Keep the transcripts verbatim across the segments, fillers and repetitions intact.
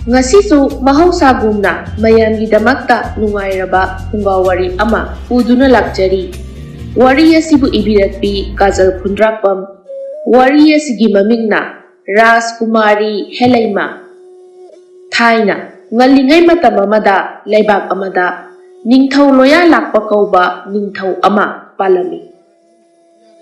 ꯉꯁꯤꯁꯨ ꯃꯍꯧꯁꯥꯒꯨꯝꯅ ꯃꯌꯥꯝꯒꯤꯗꯃꯛꯇ ꯅꯨꯡꯉꯥꯏꯔꯕ ꯐꯨꯡꯒꯥ ꯋꯥꯔꯤ ꯑꯃ ꯄꯨꯗꯨꯅ ꯂꯥꯛꯆꯔꯤ꯫ ꯋꯥꯔꯤ ꯑꯁꯤꯕꯨ ꯏꯕꯤꯔꯛꯄꯤ ꯀꯥꯖꯜ ꯈꯨꯟꯗ꯭ꯔꯥꯛꯄꯝ꯫ ꯋꯥꯔꯤ ꯑꯁꯤꯒꯤ ꯃꯃꯤꯡꯅ ꯔꯥꯖꯀꯨꯃꯥꯔꯤ ꯍꯦꯂꯩꯃ꯫ ꯊꯥꯏꯅ ꯉꯜꯂꯤꯉꯩ ꯃꯇꯝ ꯑꯃꯗ ꯂꯩꯕꯥꯛ ꯑꯃꯗ ꯅꯤꯡꯊꯧ ꯂꯣꯌꯥ ꯂꯥꯛꯄ ꯀꯧꯕ ꯅꯤꯡꯊꯧ ꯑꯃ ꯄꯥꯜꯂꯝꯃꯤ꯫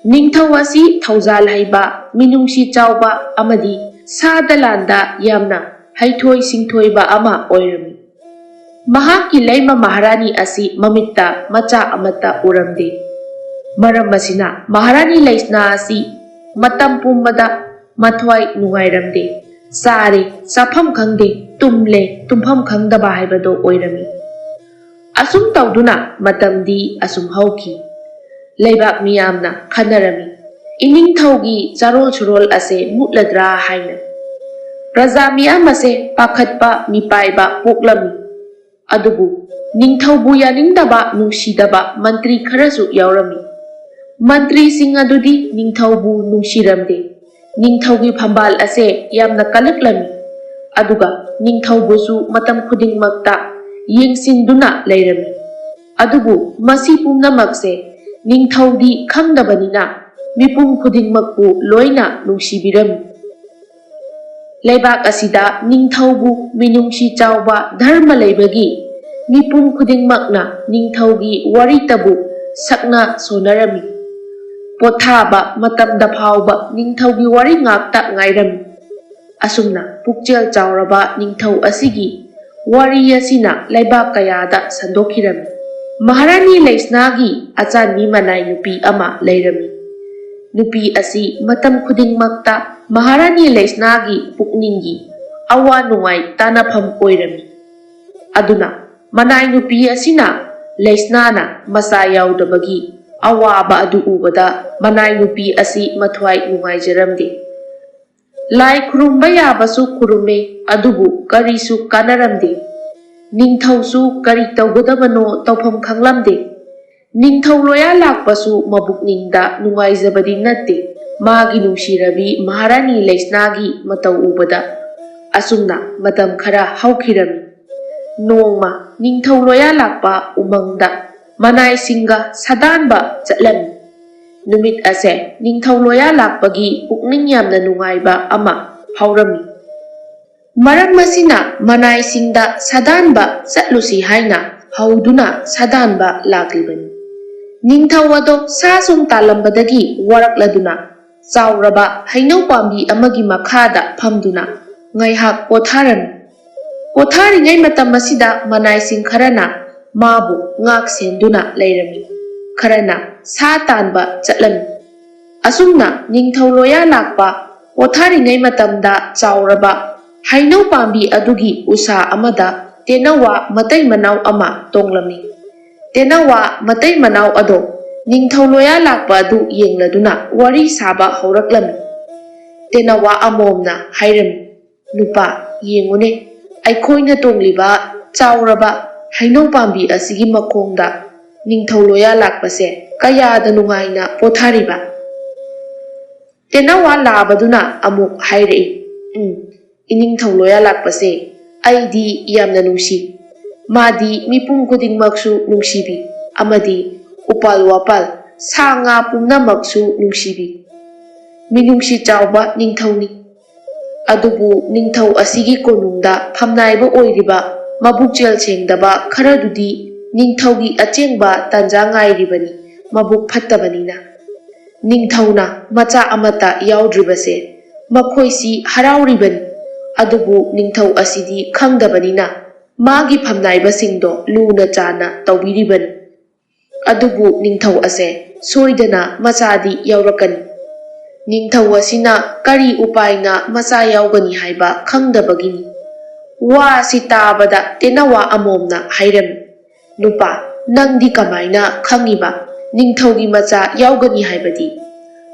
ꯅꯤꯡꯊꯧ ꯑꯁꯤ ꯊꯧꯖꯥꯜ ꯍꯩꯕ, ꯃꯤꯅꯨꯡꯁꯤ ꯆꯥꯎꯕ ꯑꯃꯗꯤ ꯁꯥꯗ ꯂꯥꯟꯗ ꯌꯥꯝꯅ ꯍꯩꯊꯣꯏ ꯁꯤꯡꯊꯣꯏꯕ ꯑꯃ ꯑꯣꯏꯔꯝꯃꯤ꯫ ꯃꯍꯥꯛꯀꯤ ꯂꯩꯃ ꯃꯍꯥꯔꯥꯅꯤ ꯑꯁꯤ ꯃꯃꯤꯠꯇ ꯃꯆꯥ ꯑꯃꯠꯇ ꯎꯔꯝꯗꯦ꯫ ꯃꯔꯝ ꯑꯁꯤꯅ ꯃꯍꯥꯔꯥꯅꯤ ꯂꯩꯁꯅꯥ ꯑꯁꯤ ꯃꯇꯝ ꯄꯨꯝꯕꯗ ꯃꯊ꯭ꯋꯥꯏ ꯅꯨꯡꯉꯥꯏꯔꯝꯗꯦ꯫ ꯆꯥꯔꯦ, ꯆꯥꯐꯝ ꯈꯪꯗꯦ, ꯇꯨꯝꯂꯦ, ꯇꯨꯝꯐꯝ ꯈꯪꯗꯕ ꯍꯥꯏꯕꯗꯨ ꯑꯣꯏꯔꯝꯃꯤ꯫ ꯑꯁꯨꯝ ꯇꯧꯗꯨꯅ ꯃꯇꯝꯗꯤ ꯑꯁꯨꯝ ꯍꯧꯈꯤ꯫ ꯂꯩꯕꯥꯛ ꯃꯤꯌꯥꯝꯅ ꯈꯟꯅꯔꯝꯃꯤ, ꯏꯅꯤꯡꯊꯧꯒꯤ ꯆꯥꯔꯣꯜ ꯁꯨꯔꯣꯜ ꯑꯁꯦ ꯃꯨꯠꯂꯗ꯭ꯔꯥ ꯍꯥꯏꯅ꯫ ꯄ꯭ꯔꯖꯥ ꯃꯤꯌꯥꯝ ꯑꯁꯦ ꯄꯥꯈꯠꯄ ꯃꯤꯄꯥꯏꯕ ꯄꯣꯛꯂꯝꯃꯤ꯫ ꯑꯗꯨꯕꯨ ꯅꯤꯡꯊꯧꯕꯨ ꯌꯥꯅꯤꯡꯗꯕ, ꯅꯨꯡꯁꯤꯗꯕ ꯃꯟꯇ꯭ꯔꯤ ꯈꯔꯁꯨ ꯌꯥꯎꯔꯝꯃꯤ꯫ ꯃꯟꯇ꯭ꯔꯤꯁꯤꯡ ꯑꯗꯨꯗꯤ ꯅꯤꯡꯊꯧꯕꯨ ꯅꯨꯡꯁꯤꯔꯝꯗꯦ꯫ ꯅꯤꯡꯊꯧꯒꯤ ꯐꯝꯕꯥꯜ ꯑꯁꯦ ꯌꯥꯝꯅ ꯀꯜꯂꯛꯂꯝꯃꯤ꯫ ꯑꯗꯨꯒ ꯅꯤꯡꯊꯧꯕꯨꯁꯨ ꯃꯇꯝ ꯈꯨꯗꯤꯡꯃꯛꯇ ꯌꯦꯡꯁꯤꯟꯗꯨꯅ ꯂꯩꯔꯝꯃꯤ꯫ ꯑꯗꯨꯕꯨ ꯃꯁꯤ ꯄꯨꯝꯅꯃꯛꯁꯦ ꯅꯤꯡꯊꯧꯗꯤ ꯈꯪꯗꯕꯅꯤꯅ ꯃꯤꯄꯨꯝ ꯈꯨꯗꯤꯡꯃꯛꯄꯨ ꯂꯣꯏꯅ ꯅꯨꯡꯁꯤꯕꯤꯔꯝꯃꯤ꯫ ꯂꯩꯕꯥꯛ ꯑꯁꯤꯗ ꯅꯤꯡꯊꯧꯕꯨ ꯃꯤꯅꯨꯡꯁꯤ ꯆꯥꯎꯕ ꯙꯔꯃ ꯂꯩꯕꯒꯤ ꯃꯤꯄꯨꯝ ꯈꯨꯗꯤꯡꯃꯛꯅ ꯅꯤꯡꯊꯧꯒꯤ ꯋꯥꯔꯤꯇꯕꯨ ꯁꯛꯅ ꯁꯣꯟꯅꯔꯝꯃꯤ꯫ ꯄꯣꯊꯥꯕ ꯃꯇꯝꯗ ꯐꯥꯎꯕ ꯅꯤꯡꯊꯧꯒꯤ ꯋꯥꯔꯤ ꯉꯥꯛꯇ ꯉꯥꯏꯔꯝꯃꯤ꯫ ꯑꯁꯨꯝꯅ ꯄꯨꯛꯆꯦꯜ ꯆꯥꯎꯔꯕ ꯅꯤꯡꯊꯧ ꯑꯁꯤꯒꯤ ꯋꯥꯔꯤ ꯑꯁꯤꯅ ꯂꯩꯕꯥꯛ ꯀꯌꯥꯗ ꯁꯟꯗꯣꯛꯈꯤꯔꯝꯃꯤ꯫ ꯃꯍꯥꯔꯥꯅꯤ ꯂꯩꯁꯅꯥꯒꯤ ꯑꯆꯥꯟꯕꯤ ꯃꯅꯥꯏ ꯅꯨꯄꯤ ꯑꯃ ꯂꯩꯔꯝꯃꯤ꯫ ꯅꯨꯄꯤ ꯑꯁꯤ ꯃꯇꯝ ꯈꯨꯗꯤꯡꯃꯛꯇ ꯃꯍꯥꯔꯥꯅꯤ ꯂꯩꯁꯅꯥꯒꯤ ꯄꯨꯛꯅꯤꯡꯒꯤ ꯑꯋꯥ ꯅꯨꯡꯉꯥꯏ ꯇꯥꯅꯐꯝ ꯑꯣꯏꯔꯝꯃꯤ꯫ ꯑꯗꯨꯅ ꯃꯅꯥꯏ ꯅꯨꯄꯤ ꯑꯁꯤꯅ ꯂꯩꯁꯅꯥꯅ ꯃꯆꯥ ꯌꯥꯎꯗꯕꯒꯤ ꯑꯋꯥꯕ ꯑꯗꯨ ꯎꯕꯗ ꯃꯅꯥꯏ ꯅꯨꯄꯤ ꯑꯁꯤ ꯃꯊ꯭ꯋꯥꯏ ꯅꯨꯡꯉꯥꯏꯖꯔꯝꯗꯦ꯫ ꯂꯥꯏ ꯈꯨꯔꯨꯝꯕ ꯌꯥꯕꯁꯨ ꯈꯨꯔꯨꯝꯃꯦ, ꯑꯗꯨꯕꯨ ꯀꯔꯤꯁꯨ ꯀꯥꯟꯅꯔꯝꯗꯦ꯫ ꯅꯤꯡꯊꯧꯁꯨ ꯀꯔꯤ ꯇꯧꯒꯗꯕꯅꯣ ꯇꯧꯐꯝ ꯈꯪꯂꯝꯗꯦ꯫ ꯅꯤꯡꯊꯧ ꯂꯣꯌꯥ ꯂꯥꯛꯄꯁꯨ ꯃꯕꯨꯛꯅꯤꯡꯗ ꯅꯨꯡꯉꯥꯏꯖꯕꯗꯤ ꯅꯠꯇꯦ, ꯃꯥꯒꯤ ꯅꯨꯡꯁꯤꯔꯕꯤ ꯃꯍꯥꯔꯥꯅꯤ ꯂꯩꯁꯅꯥꯒꯤ ꯃꯇꯧ ꯎꯕꯗ꯫ ꯑꯁꯨꯝꯅ ꯃꯇꯝ ꯈꯔ ꯍꯧꯈꯤꯔꯝꯃꯤ꯫ ꯅꯣꯡꯃ ꯅꯤꯡꯊꯧ ꯂꯣꯌꯥ ꯂꯥꯛꯄ ꯎꯃꯪꯗ ꯃꯅꯥꯏꯁꯤꯡꯒ ꯁꯥꯗꯥꯟꯕ ꯆꯠꯂꯝꯃꯤ꯫ ꯅꯨꯃꯤꯠ ꯑꯁꯦ ꯅꯤꯡꯊꯧ ꯂꯣꯌꯥ ꯂꯥꯛꯄꯒꯤ ꯄꯨꯛꯅꯤꯡ ꯌꯥꯝꯅ ꯅꯨꯡꯉꯥꯏꯕ ꯑꯃ ꯐꯥꯎꯔꯝꯃꯤ꯫ ꯃꯔꯝ ꯑꯁꯤꯅ ꯃꯅꯥꯏꯁꯤꯡꯗ ꯁꯥꯗꯥꯟꯕ ꯆꯠꯂꯨꯁꯤ ꯍꯥꯏꯅ ꯍꯧꯗꯨꯅ ꯁꯥꯗꯥꯟꯕ ꯂꯥꯛꯂꯤꯕꯅꯤ꯫ ꯅꯤꯡꯊꯧ ꯑꯗꯣ ꯁꯥ ꯁꯨꯝ ꯇꯥꯜꯂꯝꯕꯗꯒꯤ ꯋꯥꯔꯛꯂꯗꯨꯅ ꯆꯥꯎꯔꯕ ꯍꯩꯅꯧ ꯄꯥꯝꯕꯤ ꯑꯃꯒꯤ ꯃꯈꯥꯗ ꯐꯝꯗꯨꯅ ꯉꯥꯏꯍꯥꯛ ꯄꯣꯊꯥꯔꯝꯃꯤ꯫ ꯄꯣꯊꯥꯔꯤꯉꯩ ꯃꯇꯝ ꯑꯁꯤꯗ ꯃꯅꯥꯏꯁꯤꯡ ꯈꯔꯅ ꯃꯥꯕꯨ ꯉꯥꯛ ꯁꯦꯟꯗꯨꯅ ꯂꯩꯔꯝꯃꯤ, ꯈꯔꯅ ꯁꯥ ꯇꯥꯟꯕ ꯆꯠꯂꯝꯃꯤ꯫ ꯑꯁꯨꯝꯅ ꯅꯤꯡꯊꯧ ꯂꯣꯌꯥ ꯂꯥꯛꯄ ꯄꯣꯊꯥꯔꯤꯉꯩ ꯃꯇꯝꯗ ꯆꯥꯎꯔꯕ ꯍꯩꯅꯧ ꯄꯥꯝꯕꯤ ꯑꯗꯨꯒꯤ ꯎꯁꯥ ꯑꯃꯗ ꯇꯦꯅꯋꯥ ꯃꯇꯩ ꯃꯅꯥꯎ ꯑꯃ ꯇꯣꯡꯂꯝꯃꯤ꯫ ꯇꯦꯅꯋꯥ ꯃꯇꯩ ꯃꯅꯥꯎ ꯑꯗꯣ ꯅꯤꯡꯊꯧ ꯂꯣꯌꯥ ꯂꯥꯛꯄ ꯑꯗꯨ ꯌꯦꯡꯂꯗꯨꯅ ꯋꯥꯔꯤ ꯁꯥꯕ ꯍꯧꯔꯛꯂꯝꯃꯤ꯫ ꯇꯦꯅꯋꯥ ꯑꯃꯣꯝꯅ ꯍꯥꯏꯔꯝꯃꯤ, "ꯅꯨꯄꯥ, ꯌꯦꯡꯉꯨꯅꯦ, ꯑꯩꯈꯣꯏꯅ ꯇꯣꯡꯂꯤꯕ ꯆꯥꯎꯔꯕ ꯍꯩꯅꯧ ꯄꯥꯝꯕꯤ ꯑꯁꯤꯒꯤ ꯃꯈꯣꯡꯗ ꯅꯤꯡꯊꯧ ꯂꯣꯌꯥ ꯂꯥꯛꯄꯁꯦ ꯀꯌꯥꯗ ꯅꯨꯡꯉꯥꯏꯅ ꯄꯣꯊꯥꯔꯤꯕ!" ꯇꯦꯅꯋꯥ ꯂꯥꯕꯗꯨꯅ ꯑꯃꯨꯛ ꯍꯥꯏꯔꯛꯏ, "ꯎꯝ, ꯏꯅꯤꯡꯊꯧ ꯂꯣꯌꯥ ꯂꯥꯛꯄꯁꯦ ꯑꯩꯗꯤ ꯌꯥꯝꯅ ꯅꯨꯡꯁꯤ꯫ ꯃꯥꯗꯤ ꯃꯤꯄꯨꯝ ꯈꯨꯗꯤꯡꯃꯛꯁꯨ ꯅꯨꯡꯁꯤꯕꯤ ꯑꯃꯗꯤ ꯎꯄꯥꯜ ꯋꯥꯄꯥꯜ, ꯁꯥ ꯉꯥ ꯄꯨꯝꯅꯃꯛꯁꯨ ꯅꯨꯡꯁꯤꯕꯤ꯫ ꯃꯤꯅꯨꯡꯁꯤ ꯆꯥꯎꯕ ꯅꯤꯡꯊꯧꯅꯤ꯫ ꯑꯗꯨꯕꯨ ꯅꯤꯡꯊꯧ ꯑꯁꯤꯒꯤ ꯀꯣꯅꯨꯡꯗ ꯐꯝꯅꯥꯏꯕ ꯑꯣꯏꯔꯤꯕ ꯃꯕꯨꯛꯆꯦꯜ ꯁꯦꯡꯗꯕ ꯈꯔꯗꯨꯗꯤ ꯅꯤꯡꯊꯧꯒꯤ ꯑꯆꯦꯡꯕ ꯇꯥꯟꯖꯥ ꯉꯥꯏꯔꯤꯕꯅꯤ, ꯃꯕꯨꯛ ꯐꯠꯇꯕꯅꯤꯅ꯫ ꯅꯤꯡꯊꯧꯅ ꯃꯆꯥ ꯑꯃꯠꯇ ꯌꯥꯎꯗ꯭ꯔꯤꯕꯁꯦ ꯃꯈꯣꯏꯁꯤ ꯍꯔꯥꯎꯔꯤꯕꯅꯤ꯫ ꯑꯗꯨꯕꯨ ꯅꯤꯡꯊꯧ ꯑꯁꯤꯗꯤ ꯈꯪꯗꯕꯅꯤꯅ ꯃꯥꯒꯤ ꯐꯝꯅꯥꯏꯕꯁꯤꯡꯗꯣ ꯂꯨꯅ ꯆꯥꯅ ꯇꯧꯕꯤꯔꯤꯕꯅꯤ꯫ ꯑꯗꯨꯕꯨ ꯅꯤꯡꯊꯧ ꯑꯁꯦ ꯁꯣꯏꯗꯅ ꯃꯆꯥꯗꯤ ꯌꯥꯎꯔꯛꯀꯅꯤ꯫ ꯅꯤꯡꯊꯧ ꯑꯁꯤꯅ ꯀꯔꯤ ꯎꯄꯥꯏꯅ ꯃꯆꯥ ꯌꯥꯎꯒꯅꯤ ꯍꯥꯏꯕ ꯈꯪꯗꯕꯒꯤꯅꯤ꯫" ꯋꯥ ꯑꯁꯤ ꯇꯥꯕꯗ ꯇꯦꯅꯋꯥ ꯑꯃꯣꯝꯅ ꯍꯥꯏꯔꯝꯃꯤ, "ꯅꯨꯄꯥ, ꯅꯪꯗꯤ ꯀꯃꯥꯏꯅ ꯈꯪꯉꯤꯕ ꯅꯤꯡꯊꯧꯒꯤ ꯃꯆꯥ ꯌꯥꯎꯒꯅꯤ ꯍꯥꯏꯕꯗꯤ?"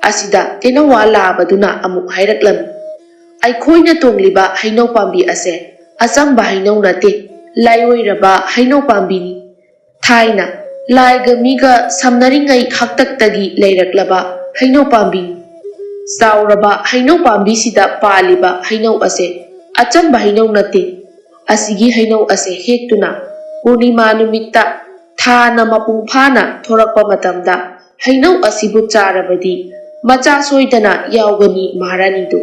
ꯑꯁꯤꯗ ꯇꯦꯅꯋꯥ ꯂꯥꯕꯗꯨꯅ ꯑꯃꯨꯛ ꯍꯥꯏꯔꯛꯂꯝꯃꯤ, "ꯑꯩꯈꯣꯏꯅ ꯇꯣꯡꯂꯤꯕ ꯍꯩꯅꯧ ꯄꯥꯝꯕꯤ ꯑꯁꯦ ꯑꯆꯝꯕ ꯍꯩꯅꯧ ꯅꯠꯇꯦ, ꯂꯥꯏꯑꯣꯏꯔꯕ ꯍꯩꯅꯧ ꯄꯥꯝꯕꯤꯅꯤ꯫ ꯊꯥꯏꯅ ꯂꯥꯏꯒ ꯃꯤꯒ ꯁꯝꯅꯔꯤꯉꯩ ꯍꯥꯛꯇꯛꯇꯒꯤ ꯂꯩꯔꯛꯂꯕ ꯍꯩꯅꯧ ꯄꯥꯝꯕꯤꯅꯤ꯫ ꯆꯥꯎꯔꯕ ꯍꯩꯅꯧ ꯄꯥꯝꯕꯤꯁꯤꯗ ꯄꯥꯜꯂꯤꯕ ꯍꯩꯅꯧ ꯑꯁꯦ ꯑꯆꯝꯕ ꯍꯩꯅꯧ ꯅꯠꯇꯦ꯫ ꯑꯁꯤꯒꯤ ꯍꯩꯅꯧ ꯑꯁꯦ ꯍꯦꯛꯇꯨꯅ ꯄꯨꯔꯅꯤꯃꯥ ꯅꯨꯃꯤꯠꯇ ꯊꯥꯅ ꯃꯄꯨꯡ ꯐꯥꯅ ꯊꯣꯔꯛꯄ ꯃꯇꯝꯗ ꯍꯩꯅꯧ ꯑꯁꯤꯕꯨ ꯆꯥꯔꯕꯗꯤ ꯃꯆꯥ ꯁꯣꯏꯗꯅ ꯌꯥꯎꯒꯅꯤ ꯃꯍꯥꯔꯥꯅꯤꯗꯨ꯫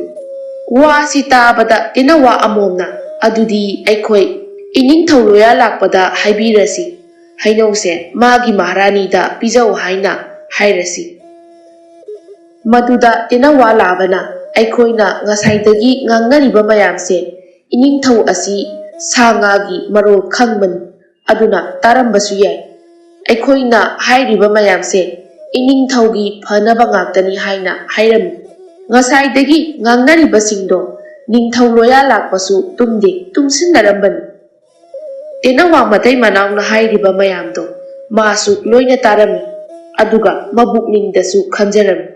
ꯋꯥꯁꯤ ꯇꯥꯕꯗ ꯇꯦꯅꯋꯥ ꯑꯃꯣꯝꯅ, "ꯑꯗꯨꯗꯤ ꯑꯩꯈꯣꯏ ꯏꯅꯤꯡꯊꯧ ꯂꯣꯌꯥ ꯂꯥꯛꯄꯗ ꯍꯥꯏꯕꯤꯔꯁꯤ, ꯍꯩꯅꯧꯁꯦ ꯃꯥꯒꯤ ꯃꯍꯥꯔꯥꯅꯤꯗ ꯄꯤꯖꯧ ꯍꯥꯏꯅ ꯍꯥꯏꯔꯁꯤ꯫ ꯃꯗꯨꯗ ꯇꯦꯅꯋꯥ ꯂꯥꯕꯅ, ꯑꯩꯈꯣꯏꯅ ꯉꯁꯥꯏꯗꯒꯤ ꯉꯥꯡꯅꯔꯤꯕ ꯃꯌꯥꯝꯁꯦ ꯏꯅꯤꯡꯊꯧ ꯑꯁꯤ ꯁꯥ ꯉꯥꯒꯤ ꯃꯔꯣꯜ ꯈꯪꯕꯅꯤ, ꯑꯗꯨꯅ ꯇꯥꯔꯝꯕꯁꯨ ꯌꯥꯏ꯫ ꯑꯩꯈꯣꯏꯅ ꯍꯥꯏꯔꯤꯕ ꯃꯌꯥꯝꯁꯦ ꯏꯅꯤꯡꯊꯧꯒꯤ ꯐꯅꯕ ꯉꯥꯛꯇꯅꯤ" ꯍꯥꯏꯅ ꯍꯥꯏꯔꯝꯃꯤ꯫ ꯉꯁꯥꯏꯗꯒꯤ ꯉꯥꯡꯅꯔꯤꯕꯁꯤꯡꯗꯣ ꯅꯤꯡꯊꯧ ꯂꯣꯌꯥ ꯂꯥꯛꯄꯁꯨ ꯇꯨꯝꯗꯦ, ꯇꯨꯝꯁꯤꯟꯅꯔꯝꯕꯅꯤ꯫ ꯇꯦꯅꯋꯥ ꯃꯇꯩ ꯃꯅꯥꯎꯅ ꯍꯥꯏꯔꯤꯕ ꯃꯌꯥꯝꯗꯣ ꯃꯥꯁꯨ ꯂꯣꯏꯅ ꯇꯥꯔꯝꯃꯤ, ꯑꯗꯨꯒ ꯃꯕꯨꯛꯅꯤꯡꯗꯁꯨ ꯈꯟꯖꯔꯝꯃꯤ,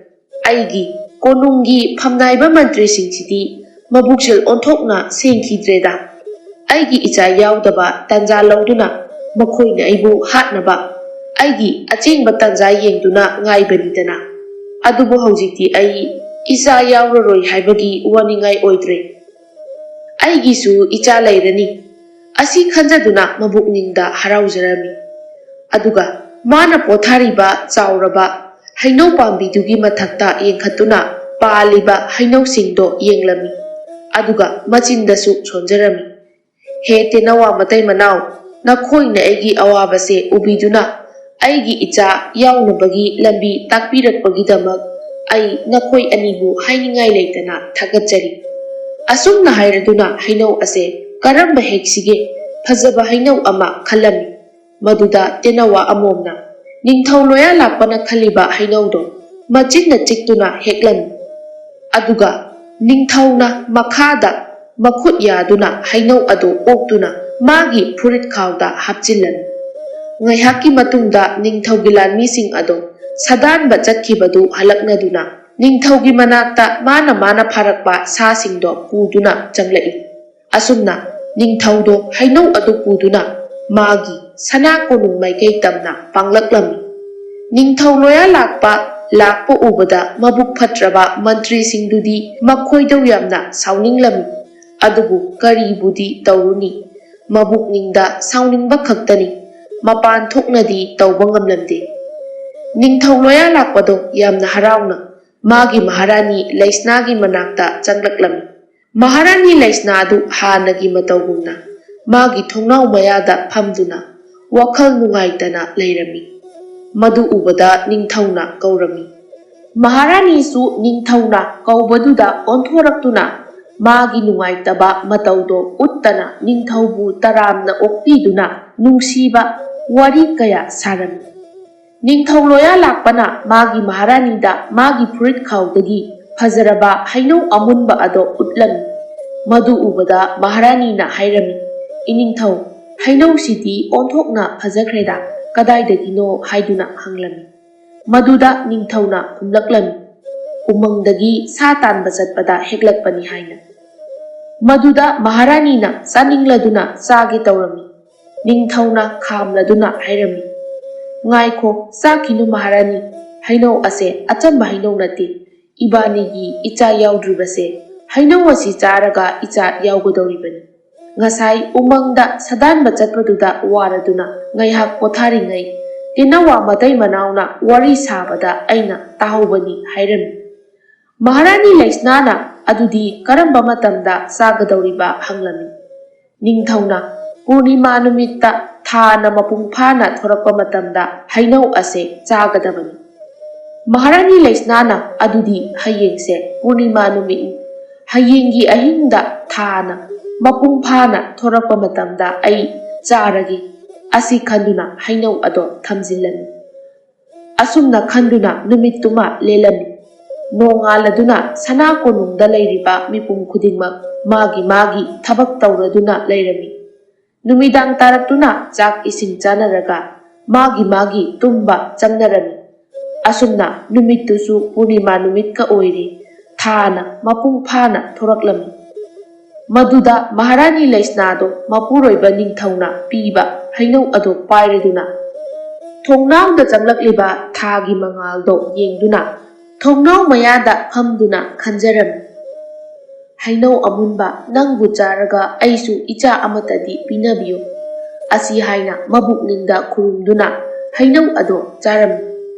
"ꯑꯩꯒꯤ ꯀꯣꯅꯨꯡꯒꯤ ꯐꯝꯅꯥꯏꯕ ꯃꯟꯇ꯭ꯔꯤꯁꯤꯡꯁꯤꯗꯤ ꯃꯕꯨꯛꯆꯦꯜ ꯑꯣꯟꯊꯣꯛꯅ ꯁꯦꯡꯈꯤꯗ꯭ꯔꯦꯗ꯫ ꯑꯩꯒꯤ ꯏꯆꯥ ꯌꯥꯎꯗꯕ ꯇꯥꯟꯖꯥ ꯂꯧꯗꯨꯅ ꯃꯈꯣꯏꯅ ꯑꯩꯕꯨ ꯍꯥꯠꯅꯕ ꯑꯩꯒꯤ ꯑꯆꯦꯡꯕ ꯇꯥꯟꯖꯥ ꯌꯦꯡꯗꯨꯅ ꯉꯥꯏꯕꯅꯤꯗꯅ꯫ ꯑꯗꯨꯕꯨ ꯍꯧꯖꯤꯛꯇꯤ ꯑꯩ ꯏꯆꯥ ꯌꯥꯎꯔꯔꯣꯏ ꯍꯥꯏꯕꯒꯤ ꯋꯥꯅꯤꯡꯉꯥꯏ ꯑꯣꯏꯗ꯭ꯔꯦ꯫ ꯑꯩꯒꯤꯁꯨ ꯏꯆꯥ ꯂꯩꯔꯅꯤ"꯫ ꯑꯁꯤ ꯈꯟꯖꯗꯨꯅ ꯃꯕꯨꯛꯅꯤꯡꯗ ꯍꯔꯥꯎꯖꯔꯝꯃꯤ꯫ ꯑꯗꯨꯒ ꯃꯥꯅ ꯄꯣꯊꯥꯔꯤꯕ ꯆꯥꯎꯔꯕ ꯍꯩꯅꯧ ꯄꯥꯝꯕꯤꯗꯨꯒꯤ ꯃꯊꯛꯇ ꯌꯦꯡꯈꯠꯇꯨꯅ ꯄꯥꯜꯂꯤꯕ ꯍꯩꯅꯧꯁꯤꯡꯗꯣ ꯌꯦꯡꯂꯝꯃꯤ꯫ ꯑꯗꯨꯒ ꯃꯆꯤꯟꯗꯁꯨ ꯁꯣꯟꯖꯔꯝꯃꯤ, "ꯍꯦ ꯇꯦꯅꯋꯥ ꯃꯇꯩ ꯃꯅꯥꯎ, ꯅꯈꯣꯏꯅ ꯑꯩꯒꯤ ꯑꯋꯥꯕꯁꯦ ꯎꯕꯤꯗꯨꯅ ꯑꯩꯒꯤ ꯏꯆꯥ ꯌꯥꯎꯅꯕꯒꯤ ꯂꯝꯕꯤ ꯇꯥꯛꯄꯤꯔꯛꯄꯒꯤꯗꯃꯛ ꯑꯩ ꯅꯈꯣꯏ ꯑꯅꯤꯕꯨ ꯍꯥꯏꯅꯤꯡꯉꯥꯏ ꯂꯩꯇꯅ ꯊꯥꯒꯠꯆꯔꯤ"꯫ ꯑꯁꯨꯝꯅ ꯍꯥꯏꯔꯗꯨꯅ ꯍꯩꯅꯧ ꯑꯁꯦ ꯀꯔꯝꯕ ꯍꯦꯛꯁꯤꯒꯦ? ꯐꯖꯕ ꯍꯩꯅꯧ ꯑꯃ ꯈꯜꯂꯝꯃꯤ꯫ ꯃꯗꯨꯗ ꯇꯦꯅꯋꯥ ꯑꯃꯣꯝꯅ ꯅꯤꯡꯊꯧ ꯂꯣꯌꯥ ꯂꯥꯛꯄꯅ ꯈꯜꯂꯤꯕ ꯍꯩꯅꯧꯗꯣ ꯃꯆꯤꯟꯅ ꯆꯤꯛꯇꯨꯅ ꯍꯦꯛꯂꯝꯃꯤ꯫ ꯑꯗꯨꯒ ꯅꯤꯡꯊꯧꯅ ꯃꯈꯥꯗ ꯃꯈꯨꯠ ꯌꯥꯗꯨꯅ ꯍꯩꯅꯧ ꯑꯗꯨ ꯑꯣꯛꯇꯨꯅ ꯃꯥꯒꯤ ꯐꯨꯔꯤꯠ ꯈꯥꯎꯗ ꯍꯥꯞꯆꯤꯜꯂꯝꯃꯤ꯫ ꯉꯥꯏꯍꯥꯛꯀꯤ ꯃꯇꯨꯡꯗ ꯅꯤꯡꯊꯧꯒꯤ ꯂꯥꯟꯃꯤꯁꯤꯡ ꯑꯗꯣ ꯁꯥꯗꯥꯟꯕ ꯆꯠꯈꯤꯕꯗꯨ ꯍꯜꯂꯛꯅꯗꯨꯅ ꯅꯤꯡꯊꯧꯒꯤ ꯃꯅꯥꯛꯇ ꯃꯥꯅ ꯃꯥꯅ ꯐꯥꯔꯛꯄ ꯁꯥꯁꯤꯡꯗꯣ ꯄꯨꯗꯨꯅ ꯆꯪꯂꯛꯏ꯫ ꯑꯁꯨꯝꯅ ꯅꯤꯡꯊꯧꯗꯣ ꯍꯩꯅꯧ ꯑꯗꯨ ꯄꯨꯗꯨꯅ ꯃꯥꯒꯤ ꯁꯅꯥ ꯀꯣꯅꯨꯡ ꯃꯥꯏꯀꯩ ꯇꯝꯅ ꯄꯥꯡꯂꯛꯂꯝꯃꯤ꯫ ꯅꯤꯡꯊꯧ ꯂꯣꯌꯥ ꯂꯥꯛꯄ ꯂꯥꯛꯄ ꯎꯕꯗ ꯃꯕꯨꯛ ꯐꯠꯇ꯭ꯔꯕ ꯃꯟꯇ꯭ꯔꯤꯁꯤꯡꯗꯨꯗꯤ ꯃꯈꯣꯏꯗꯧ ꯌꯥꯝꯅ ꯁꯥꯎꯅꯤꯡꯂꯝꯃꯤ꯫ ꯑꯗꯨꯕꯨ ꯀꯔꯤꯕꯨꯗꯤ ꯇꯧꯔꯨꯅꯤ, ꯃꯕꯨꯛꯅꯤꯡꯗ ꯁꯥꯎꯅꯤꯡꯕ ꯈꯛꯇꯅꯤ, ꯃꯄꯥꯟ ꯊꯣꯛꯅꯗꯤ ꯇꯧꯕ ꯉꯝꯂꯝꯗꯦ꯫ ꯅꯤꯡꯊꯧ ꯂꯣꯌꯥ ꯂꯥꯛꯄꯗꯣ ꯌꯥꯝꯅ ꯍꯔꯥꯎꯅ ꯃꯥꯒꯤ ꯃꯍꯥꯔꯥꯅꯤ ꯂꯩꯁꯅꯥꯒꯤ ꯃꯅꯥꯛꯇ ꯆꯪꯂꯛꯂꯝꯃꯤ꯫ ꯃꯍꯥꯔꯥꯅꯤ ꯂꯩꯁꯅꯥ ꯑꯗꯨ ꯍꯥꯟꯅꯒꯤ ꯃꯇꯧꯒꯨꯝꯅ ꯃꯥꯒꯤ ꯊꯣꯡꯅꯥꯎ ꯃꯌꯥꯗ ꯐꯝꯗꯨꯅ ꯋꯥꯈꯜ ꯅꯨꯡꯉꯥꯏꯇꯅ ꯂꯩꯔꯝꯃꯤ꯫ ꯃꯗꯨ ꯎꯕꯗ ꯅꯤꯡꯊꯧꯅ ꯀꯧꯔꯝꯃꯤ꯫ ꯃꯍꯥꯔꯥꯅꯤꯁꯨ ꯅꯤꯡꯊꯧꯅ ꯀꯧꯕꯗꯨꯗ ꯑꯣꯟꯊꯣꯔꯛꯇꯨꯅ ꯃꯥꯒꯤ ꯅꯨꯡꯉꯥꯏꯇꯕ ꯃꯇꯧꯗꯣ ꯎꯠꯇꯅ ꯅꯤꯡꯊꯧꯕꯨ ꯇꯔꯥꯝꯅ ꯑꯣꯛꯄꯤꯗꯨꯅ ꯅꯨꯡꯁꯤꯕ ꯋꯥꯔꯤ ꯀꯌꯥ ꯁꯥꯔꯝꯃꯤ꯫ ꯅꯤꯡꯊꯧ ꯂꯣꯌꯥ ꯂꯥꯛꯄꯅ ꯃꯥꯒꯤ ꯃꯍꯥꯔꯥꯅꯤꯗ ꯃꯥꯒꯤ ꯐꯨꯔꯤꯠ ꯈꯥꯎꯗꯒꯤ ꯐꯖꯔꯕ ꯍꯩꯅꯧ ꯑꯃꯨꯟꯕ ꯑꯗꯣ ꯎꯠꯂꯝꯃꯤ꯫ ꯃꯗꯨ ꯎꯕꯗ ꯃꯍꯥꯔꯥꯅꯤꯅ ꯍꯥꯏꯔꯝꯃꯤ, "ꯏꯅꯤꯡꯊꯧ, ꯍꯩꯅꯧꯁꯤꯗꯤ ꯑꯣꯟꯊꯣꯛꯅ ꯐꯖꯈ꯭ꯔꯦꯗ, ꯀꯗꯥꯏꯗꯒꯤꯅꯣ?" ꯍꯥꯏꯗꯨꯅ ꯍꯪꯂꯝꯃꯤ꯫ ꯃꯗꯨꯗ ꯅꯤꯡꯊꯧꯅ ꯈꯨꯝꯂꯛꯂꯝꯃꯤ, "ꯎꯃꯪꯗꯒꯤ ꯁꯥ ꯇꯥꯟꯕ ꯆꯠꯄꯗ ꯍꯦꯛꯂꯛꯄꯅꯤ" ꯍꯥꯏꯅ꯫ ꯃꯗꯨꯗ ꯃꯍꯥꯔꯥꯅꯤꯅ ꯆꯥꯅꯤꯡꯂꯗꯨꯅ ꯆꯥꯒꯦ ꯇꯧꯔꯝꯃꯤ꯫ ꯅꯤꯡꯊꯧꯅ ꯈꯥꯝꯂꯗꯨꯅ ꯍꯥꯏꯔꯝꯃꯤ, "ꯉꯥꯏꯈꯣ, ꯆꯥꯈꯤꯅꯨ ꯃꯍꯥꯔꯥꯅꯤ, ꯍꯩꯅꯧ ꯑꯁꯦ ꯑꯆꯝꯕ ꯍꯩꯅꯧ ꯅꯠꯇꯦ꯫ ꯏꯕꯥꯅꯤꯒꯤ ꯏꯆꯥ ꯌꯥꯎꯗ꯭ꯔꯤꯕꯁꯦ ꯍꯩꯅꯧ ꯑꯁꯤ ꯆꯥꯔꯒ ꯏꯆꯥ ꯌꯥꯎꯒꯗꯧꯔꯤꯕꯅꯤ꯫ ꯉꯁꯥꯏ ꯎꯃꯪꯗ ꯁꯥꯗꯥꯟꯕ ꯆꯠꯄꯗꯨꯗ ꯋꯥꯔꯗꯨꯅ ꯉꯥꯏꯍꯥꯛ ꯄꯣꯊꯥꯔꯤꯉꯩ ꯇꯦꯅꯋꯥ ꯃꯇꯩ ꯃꯅꯥꯎꯅ ꯋꯥꯔꯤ ꯁꯥꯕꯗ ꯑꯩꯅ ꯇꯥꯍꯧꯕꯅꯤ" ꯍꯥꯏꯔꯝꯃꯤ꯫ ꯃꯍꯥꯔꯥꯅꯤ ꯂꯩꯁꯅꯥꯅ "ꯑꯗꯨꯗꯤ ꯀꯔꯝꯕ ꯃꯇꯝꯗ ꯆꯥꯒꯗꯧꯔꯤꯕ?" ꯍꯪꯂꯝꯃꯤ꯫ ꯅꯤꯡꯊꯧꯅ, "ꯄꯨꯔꯅꯤꯃꯥ ꯅꯨꯃꯤꯠꯇ ꯊꯥꯅ ꯃꯄꯨꯡ ꯐꯥꯅ ꯊꯣꯔꯛꯄ ꯃꯇꯝꯗ ꯍꯩꯅꯧ ꯑꯁꯦ ꯆꯥꯒꯗꯕꯅꯤ"꯫ ꯃꯍꯥꯔꯥꯅꯤ ꯂꯩꯁꯅꯥꯅ, "ꯑꯗꯨꯗꯤ ꯍꯌꯦꯡꯁꯦ ꯄꯨꯔꯅꯤꯃꯥ ꯅꯨꯃꯤꯠꯅꯤ꯫ ꯍꯌꯦꯡꯒꯤ ꯑꯍꯤꯡꯗ ꯊꯥꯅ ꯃꯄꯨꯡ ꯐꯥꯅ ꯊꯣꯔꯛꯄ ꯃꯇꯝꯗ ꯑꯩ ꯆꯥꯔꯒꯦ" ꯑꯁꯤ ꯈꯟꯗꯨꯅ ꯍꯩꯅꯧ ꯑꯗꯣ ꯊꯝꯖꯤꯜꯂꯝꯃꯤ꯫ ꯑꯁꯨꯝꯅ ꯈꯟꯗꯨꯅ ꯅꯨꯃꯤꯠꯇꯨꯃ ꯂꯦꯜꯂꯝꯃꯤ꯫ ꯅꯣꯡꯉꯥꯜꯂꯗꯨꯅ ꯁꯅꯥ ꯀꯣꯅꯨꯡꯗ ꯂꯩꯔꯤꯕ ꯃꯤꯄꯨꯝ ꯈꯨꯗꯤꯡꯃꯛ ꯃꯥꯒꯤ ꯃꯥꯒꯤ ꯊꯕꯛ ꯇꯧꯔꯗꯨꯅ ꯂꯩꯔꯝꯃꯤ꯫ ꯅꯨꯃꯤꯗꯥꯡ ꯇꯥꯔꯛꯇꯨꯅ ꯆꯥꯛ ꯏꯁꯤꯡ ꯆꯥꯅꯔꯒ ꯃꯥꯒꯤ ꯃꯥꯒꯤ ꯇꯨꯝꯕ ꯆꯪꯅꯔꯝꯃꯤ꯫ ꯑꯁꯨꯝꯅ ꯅꯨꯃꯤꯠꯇꯨꯁꯨ ꯄꯨꯔꯅꯤꯃꯥ ꯅꯨꯃꯤꯠꯀ ꯑꯣꯏꯔꯦ꯫ ꯊꯥꯅ ꯃꯄꯨꯡ ꯐꯥꯅ ꯊꯣꯔꯛꯂꯝꯃꯤ꯫ ꯃꯗꯨꯗ ꯃꯍꯥꯔꯥꯅꯤ ꯂꯩꯁꯅꯥꯗꯣ ꯃꯄꯨꯔꯣꯏꯕ ꯅꯤꯡꯊꯧꯅ ꯄꯤꯕ ꯍꯩꯅꯧ ꯑꯗꯨ ꯄꯥꯏꯔꯗꯨꯅ ꯊꯣꯡꯅꯥꯎꯗ ꯆꯪꯂꯛꯂꯤꯕ ꯊꯥꯒꯤ ꯃꯉꯥꯜꯗꯣ ꯌꯦꯡꯗꯨꯅ ꯊꯣꯡꯅꯥꯎ ꯃꯌꯥꯗ ꯐꯝꯗꯨꯅ ꯈꯟꯖꯔꯝꯃꯤ꯫ "ꯍꯩꯅꯧ ꯑꯃꯨꯟꯕ, ꯅꯪꯕꯨ ꯆꯥꯔꯒ ꯑꯩꯁꯨ ꯏꯆꯥ ꯑꯃꯠꯇꯗꯤ ꯄꯤꯅꯕꯤꯌꯨ" ꯑꯁꯤ ꯍꯥꯏꯅ ꯃꯕꯨꯛꯅꯤꯡꯗ ꯈꯨꯔꯨꯝꯗꯨꯅ ꯍꯩꯅꯧ ꯑꯗꯣ ꯆꯥꯔꯝꯃꯤ꯫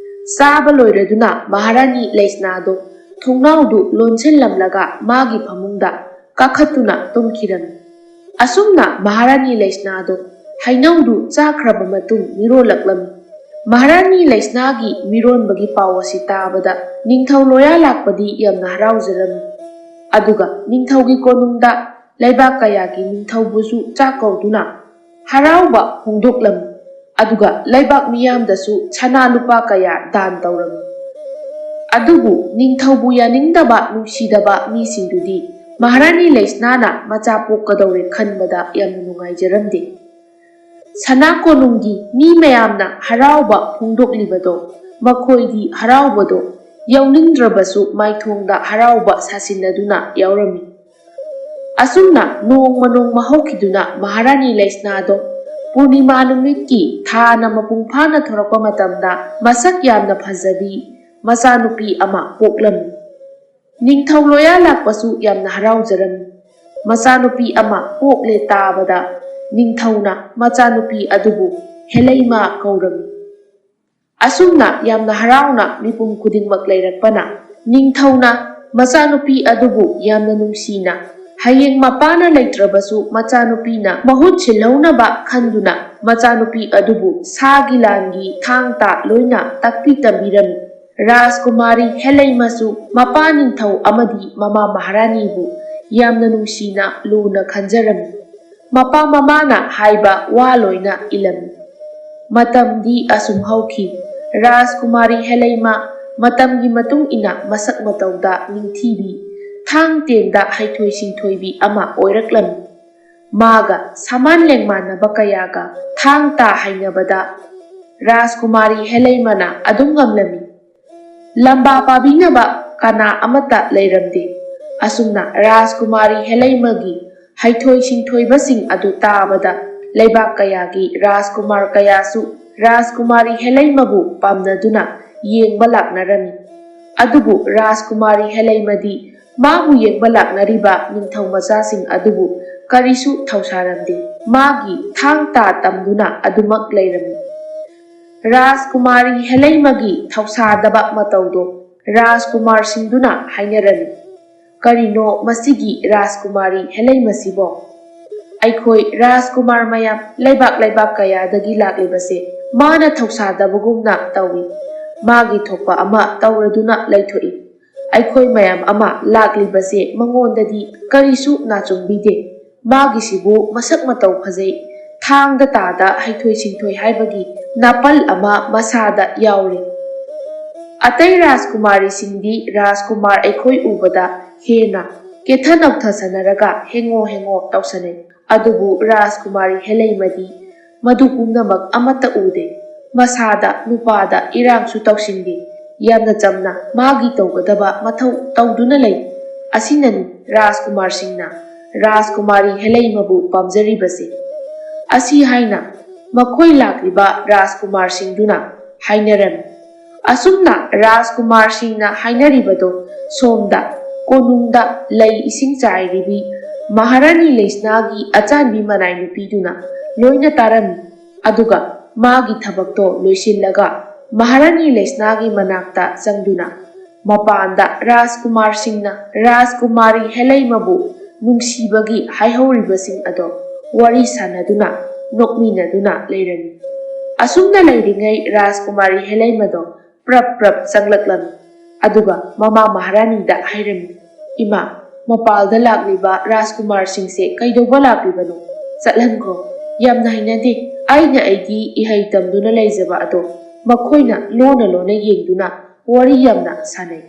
ꯆꯥꯕ ꯂꯣꯏꯔꯗꯨꯅ ꯃꯍꯥꯔꯥꯅꯤ ꯂꯩꯁꯅꯥꯗꯣ ꯊꯣꯡꯅꯥꯎꯗꯨ ꯂꯣꯟꯁꯤꯜꯂꯝꯂꯒ ꯃꯥꯒꯤ ꯐꯃꯨꯡꯗ ꯀꯥꯈꯠꯇꯨꯅ ꯇꯨꯝꯈꯤꯔꯝꯃꯤ꯫ ꯑꯁꯨꯝꯅ ꯃꯍꯥꯔꯥꯅꯤ ꯂꯩꯁꯅꯥꯗꯣ ꯍꯩꯅꯧꯗꯨ ꯆꯥꯈ꯭ꯔꯕ ꯃꯇꯨꯡ ꯃꯤꯔꯣꯜꯂꯛꯂꯝꯃꯤ꯫ ꯃꯍꯥꯔꯥꯅꯤ ꯂꯩꯁꯅꯥꯒꯤ ꯃꯤꯔꯣꯟꯕꯒꯤ ꯄꯥꯎ ꯑꯁꯤ ꯇꯥꯕꯗ ꯅꯤꯡꯊꯧ ꯂꯣꯌꯥ ꯂꯥꯛꯄꯗꯤ ꯌꯥꯝꯅ ꯍꯔꯥꯎꯖꯔꯝꯃꯤ꯫ ꯑꯗꯨꯒ ꯅꯤꯡꯊꯧꯒꯤ ꯀꯣꯅꯨꯡꯗ ꯂꯩꯕꯥꯛ ꯀꯌꯥꯒꯤ ꯅꯤꯡꯊꯧꯕꯨꯁꯨ ꯆꯥꯛ ꯀꯧꯗꯨꯅ ꯍꯔꯥꯎꯕ ꯐꯣꯡꯗꯣꯛꯂꯝꯃꯤ꯫ ꯑꯗꯨꯒ ꯂꯩꯕꯥꯛ ꯃꯤꯌꯥꯝꯗꯁꯨ ꯁꯅꯥ ꯂꯨꯄꯥ ꯀꯌꯥ ꯗꯥꯟ ꯇꯧꯔꯝꯃꯤ꯫ ꯑꯗꯨꯕꯨ ꯅꯤꯡꯊꯧꯕꯨ ꯌꯥꯅꯤꯡꯗꯕ, ꯅꯨꯡꯁꯤꯗꯕ ꯃꯤꯁꯤꯡꯗꯨꯗꯤ ꯃꯍꯥꯔꯥꯅꯤ ꯂꯩꯁꯅꯥꯅ ꯃꯆꯥ ꯄꯣꯛꯀꯗꯧꯔꯦ ꯈꯟꯕꯗ ꯌꯥꯝꯅ ꯅꯨꯡꯉꯥꯏꯖꯔꯝꯗꯦ꯫ ꯁꯅꯥ ꯀꯣꯅꯨꯡꯒꯤ ꯃꯤ ꯃꯌꯥꯝꯅ ꯍꯔꯥꯎꯕ ꯐꯣꯡꯗꯣꯛꯂꯤꯕꯗꯣ ꯃꯈꯣꯏꯗꯤ ꯍꯔꯥꯎꯕꯗꯣ ꯌꯥꯎꯅꯤꯡꯗ꯭ꯔꯕꯁꯨ ꯃꯥꯏꯊꯣꯡꯗ ꯍꯔꯥꯎꯕ ꯁꯥꯁꯤꯟꯅꯗꯨꯅ ꯌꯥꯎꯔꯝꯃꯤ꯫ ꯑꯁꯨꯝꯅ ꯅꯣꯡꯃ ꯅꯣꯡꯃ ꯍꯧꯈꯤꯗꯨꯅ ꯃꯍꯥꯔꯥꯅꯤ ꯂꯩꯁꯅꯥꯗꯣ ꯄꯨꯔꯅꯤꯃꯥ ꯅꯨꯃꯤꯠꯀꯤ ꯊꯥꯅ ꯃꯄꯨꯡ ꯐꯥꯅ ꯊꯣꯔꯛꯄ ꯃꯇꯝꯗ ꯃꯁꯛ ꯌꯥꯝꯅ ꯐꯖꯕꯤ ꯃꯆꯥꯅꯨꯄꯤ ꯑꯃ ꯄꯣꯛꯂꯝꯃꯤ꯫ ꯅꯤꯡꯊꯧ ꯂꯣꯌꯥ ꯂꯥꯛꯄꯁꯨ ꯌꯥꯝꯅ ꯍꯔꯥꯎꯖꯔꯝꯃꯤ꯫ ꯃꯆꯥꯅꯨꯄꯤ ꯑꯃ ꯄꯣꯛꯂꯦ ꯇꯥꯕꯗ ꯅꯤꯡꯊꯧꯅ ꯃꯆꯥꯅꯨꯄꯤ ꯑꯗꯨꯕꯨ ꯍꯦꯂꯩꯃ ꯀꯧꯔꯝꯃꯤ꯫ ꯑꯁꯨꯝꯅ ꯌꯥꯝꯅ ꯍꯔꯥꯎꯅ ꯃꯤꯄꯨꯝ ꯈꯨꯗꯤꯡꯃꯛ ꯂꯩꯔꯛꯄꯅ ꯅꯤꯡꯊꯧꯅ ꯃꯆꯥꯅꯨꯄꯤ ꯑꯗꯨꯕꯨ ꯌꯥꯝꯅ ꯅꯨꯡꯁꯤꯅ, ꯍꯌꯦꯡ ꯃꯄꯥꯅ ꯂꯩꯇ꯭ꯔꯕꯁꯨ ꯃꯆꯥꯅꯨꯄꯤꯅ ꯃꯍꯨꯠ ꯁꯤꯜꯍꯧꯅꯕ ꯈꯟꯗꯨꯅ ꯃꯆꯥꯅꯨꯄꯤ ꯑꯗꯨꯕꯨ ꯁꯥꯒꯤ ꯂꯥꯟꯒꯤ ꯊꯥꯡ ꯇꯥ ꯂꯣꯏꯅ ꯇꯥꯛꯄꯤ ꯇꯝꯕꯤꯔꯝꯃꯤ꯫ ꯔꯥꯖꯀꯨꯃꯥꯔꯤ ꯍꯦꯂꯩꯃꯁꯨ ꯃꯄꯥ ꯅꯤꯡꯊꯧ ꯑꯃꯗꯤ ꯃꯃꯥ ꯃꯍꯥꯔꯥꯅꯤꯕꯨ ꯌꯥꯝꯅ ꯅꯨꯡꯁꯤꯅ ꯂꯨꯅ ꯈꯟꯖꯔꯝꯃꯤ꯫ ꯃꯄꯥ ꯃꯃꯥꯅ ꯍꯥꯏꯕ ꯋꯥ ꯂꯣꯏꯅ ꯏꯜꯂꯝꯃꯤ꯫ ꯃꯇꯝꯗꯤ ꯑꯁꯨꯝ ꯍꯧꯈꯤ꯫ ꯔꯥꯖꯀꯨꯃꯥꯔꯤ ꯍꯦꯂꯩꯃ ꯃꯇꯝꯒꯤ ꯃꯇꯨꯡ ꯏꯟꯅ ꯃꯁꯛ ꯃꯇꯧꯗ ꯅꯤꯡꯊꯤꯕꯤ, ꯊꯥꯡ ꯇꯦꯟꯗ ꯍꯩꯊꯣꯏ ꯁꯤꯡꯊꯣꯏꯕꯤ ꯑꯃ ꯑꯣꯏꯔꯛꯂꯝꯃꯤ꯫ ꯃꯥꯒ ꯁꯃꯥꯟ ꯂꯦꯡꯃꯥꯟꯅꯕ ꯀꯌꯥꯒ ꯊꯥꯡ ꯇꯥ ꯍꯩꯅꯕꯗ ꯔꯥꯖꯀꯨꯃꯥꯔꯤ ꯍꯦꯂꯩꯃꯅ ꯑꯗꯨꯝ ꯉꯝꯂꯝꯃꯤ꯫ ꯂꯝꯕꯥ ꯄꯥꯕꯤꯅꯕ ꯀꯅꯥ ꯑꯃꯠꯇ ꯂꯩꯔꯝꯗꯦ꯫ ꯑꯁꯨꯝꯅ ꯔꯥꯖꯀꯨꯃꯥꯔꯤ ꯍꯦꯂꯩꯃꯒꯤ ꯍꯩꯊꯣꯏ ꯁꯤꯡꯊꯣꯏꯕꯁꯤꯡ ꯑꯗꯨ ꯇꯥꯕꯗ ꯂꯩꯕꯥꯛ ꯀꯌꯥꯒꯤ ꯔꯥꯖꯀꯨꯃꯥꯔ ꯀꯌꯥꯁꯨ ꯔꯥꯖꯀꯨꯃꯥꯔꯤ ꯍꯦꯂꯩꯃꯕꯨ ꯄꯥꯝꯅꯗꯨꯅ ꯌꯦꯡꯕ ꯂꯥꯛꯅꯔꯝꯃꯤ꯫ ꯑꯗꯨꯕꯨ ꯔꯥꯖꯀꯨꯃꯥꯔꯤ ꯍꯦꯂꯩꯃꯗꯤ ꯃꯥꯕꯨ ꯌꯦꯡꯕ ꯂꯥꯛꯅꯔꯤꯕ ꯅꯤꯡꯊꯧ ꯃꯆꯥꯁꯤꯡ ꯑꯗꯨꯕꯨ ꯀꯔꯤꯁꯨ ꯊꯧꯁꯥꯔꯝꯗꯦ꯫ ꯃꯥꯒꯤ ꯊꯥꯡ ꯇꯥ ꯇꯝꯗꯨꯅ ꯑꯗꯨꯃꯛ ꯂꯩꯔꯝꯃꯤ꯫ ꯔꯥꯖꯀꯨꯃꯥꯔꯤ ꯍꯦꯂꯩꯃꯒꯤ ꯊꯧꯁꯥꯗꯕ ꯃꯇꯧꯗꯣ ꯔꯥꯖꯀꯨꯃꯥꯔꯁꯤꯡꯗꯨꯅ ꯍꯥꯏꯅꯔꯝꯃꯤ꯫ "ꯀꯔꯤꯅꯣ ꯃꯁꯤꯒꯤ ꯔꯥꯖꯀꯨꯃꯥꯔꯤ ꯍꯦꯂꯩꯃꯁꯤꯕꯣ? ꯑꯩꯈꯣꯏ ꯔꯥꯖꯀꯨꯃꯥꯔ ꯃꯌꯥꯝ ꯂꯩꯕꯥꯛ ꯂꯩꯕꯥꯛ ꯀꯌꯥꯗꯒꯤ ꯂꯥꯛꯂꯤꯕꯁꯦ ꯃꯥꯅ ꯊꯧꯁꯥꯗꯕꯒꯨꯝꯅ ꯇꯧꯏ꯫ ꯃꯥꯒꯤ ꯊꯣꯛꯄ ꯑꯃ ꯇꯧꯔꯗꯨꯅ ꯂꯩꯊꯣꯛꯏ꯫ ꯑꯩꯈꯣꯏ ꯃꯌꯥꯝ ꯑꯃ ꯂꯥꯛꯂꯤꯕꯁꯦ ꯃꯉꯣꯟꯗꯗꯤ ꯀꯔꯤꯁꯨ ꯅꯥꯆꯨꯡꯕꯤꯗꯦ꯫ ꯃꯥꯒꯤꯁꯤꯕꯨ ꯃꯁꯛ ꯃꯇꯧ ꯐꯖꯩ, ꯊꯥꯡꯗ ꯇꯥꯗ ꯍꯩꯊꯣꯏ ꯁꯤꯡꯊꯣꯏ ꯍꯥꯏꯕꯒꯤ ꯅꯥꯄꯜ ꯑꯃ ꯃꯁꯥꯗ ꯌꯥꯎꯔꯤ꯫ ꯑꯇꯩ ꯔꯥꯖꯀꯨꯃꯥꯔꯤꯁꯤꯡꯗꯤ ꯔꯥꯖꯀꯨꯃꯥꯔ ꯑꯩꯈꯣꯏ ꯎꯕꯗ ꯍꯦꯟꯅ ꯀꯦꯊ ꯅꯧꯊ ꯁꯥꯟꯅꯔꯒ ꯍꯦꯡꯉꯣ ꯍꯦꯡꯉꯣ ꯇꯧꯁꯟꯅꯩ꯫ ꯑꯗꯨꯕꯨ ꯔꯥꯖꯀꯨꯃꯥꯔꯤ ꯍꯦꯂꯩꯃꯗꯤ ꯃꯗꯨ ꯄꯨꯝꯅꯃꯛ ꯑꯃꯠꯇ ꯎꯗꯦ꯫ ꯃꯁꯥꯗ ꯅꯨꯄꯥꯗ ꯏꯔꯥꯡꯁꯨ ꯇꯧꯁꯤꯟꯗꯦ꯫ ꯌꯥꯝꯅ ꯆꯝꯅ ꯃꯥꯒꯤ ꯇꯧꯒꯗꯕ ꯃꯊꯧ ꯇꯧꯗꯨꯅ ꯂꯩ꯫ ꯑꯁꯤꯅꯅꯤ ꯔꯥꯖꯀꯨꯃꯥꯔꯁꯤꯡꯅ ꯔꯥꯖꯀꯨꯃꯥꯔꯤ ꯍꯦꯂꯩꯃꯕꯨ ꯄꯥꯝꯖꯔꯤꯕꯁꯦ"꯫ ꯑꯁꯤ ꯍꯥꯏꯅ ꯃꯈꯣꯏ ꯂꯥꯛꯂꯤꯕ ꯔꯥꯖꯀꯨꯃꯥꯔꯁꯤꯡꯗꯨꯅ ꯍꯥꯏꯅꯔꯝꯃꯤ꯫ ꯑꯁꯨꯝꯅ ꯔꯥꯖꯀꯨꯃꯥꯔꯁꯤꯡꯅ ꯍꯥꯏꯅꯔꯤꯕꯗꯣ ꯁꯣꯝꯗ ꯀꯣꯅꯨꯡꯗ ꯂꯩ ꯏꯁꯤꯡ ꯆꯥꯏꯔꯤꯕꯤ ꯃꯍꯥꯔꯥꯅꯤ ꯂꯩꯁꯅꯥꯒꯤ ꯑꯆꯥꯟꯕꯤ ꯃꯅꯥꯏ ꯅꯨꯄꯤꯗꯨꯅ ꯂꯣꯏꯅ ꯇꯥꯔꯝꯃꯤ꯫ ꯑꯗꯨꯒ ꯃꯥꯒꯤ ꯊꯕꯛꯇꯣ ꯂꯣꯏꯁꯤꯜꯂꯒ ꯃꯍꯥꯔꯥꯅꯤ ꯂꯩꯁꯅꯥꯒꯤ ꯃꯅꯥꯛꯇ ꯆꯪꯗꯨꯅ ꯃꯄꯥꯟꯗ ꯔꯥꯖꯀꯨꯃꯥꯔꯁꯤꯡꯅ ꯔꯥꯖꯀꯨꯃꯥꯔꯤ ꯍꯦꯂꯩꯃꯕꯨ ꯅꯨꯡꯁꯤꯕꯒꯤ ꯍꯥꯏꯍꯧꯔꯤꯕꯁꯤꯡ ꯑꯗꯣ ꯋꯥꯔꯤ ꯁꯥꯟꯅꯗꯨꯅ ꯅꯣꯛꯃꯤꯟꯅꯗꯨꯅ ꯂꯩꯔꯝꯃꯤ꯫ ꯑꯁꯨꯝꯅ ꯂꯩꯔꯤꯉꯩ ꯔꯥꯖꯀꯨꯃꯥꯔꯤ ꯍꯦꯂꯩꯃꯗꯣ ꯄ꯭ꯔꯞ ꯄ꯭ꯔꯞ ꯆꯪꯂꯛꯂꯝꯃꯤ꯫ ꯑꯗꯨꯒ ꯃꯃꯥ ꯃꯍꯥꯔꯥꯅꯤꯗ ꯍꯥꯏꯔꯝꯃꯤ, "ꯏꯃꯥ, ꯃꯄꯥꯜꯗ ꯂꯥꯛꯂꯤꯕ ꯔꯥꯖꯀꯨꯃꯥꯔꯁꯤꯡꯁꯦ ꯀꯩꯗꯧꯕ ꯂꯥꯛꯂꯤꯕꯅꯣ? ꯆꯠꯍꯟꯈ꯭ꯔꯣ꯫ ꯌꯥꯝꯅ ꯍꯩꯅꯗꯦ꯫ ꯑꯩꯅ ꯑꯩꯒꯤ ꯏꯍꯩ ꯇꯝꯗꯨꯅ ꯂꯩꯖꯕ ꯑꯗꯣ ꯃꯈꯣꯏꯅ ꯂꯣꯟꯅ ꯂꯣꯟꯅ ꯌꯦꯡꯗꯨꯅ ꯋꯥꯔꯤ ꯌꯥꯝꯅ ꯁꯥꯟꯅꯩ"꯫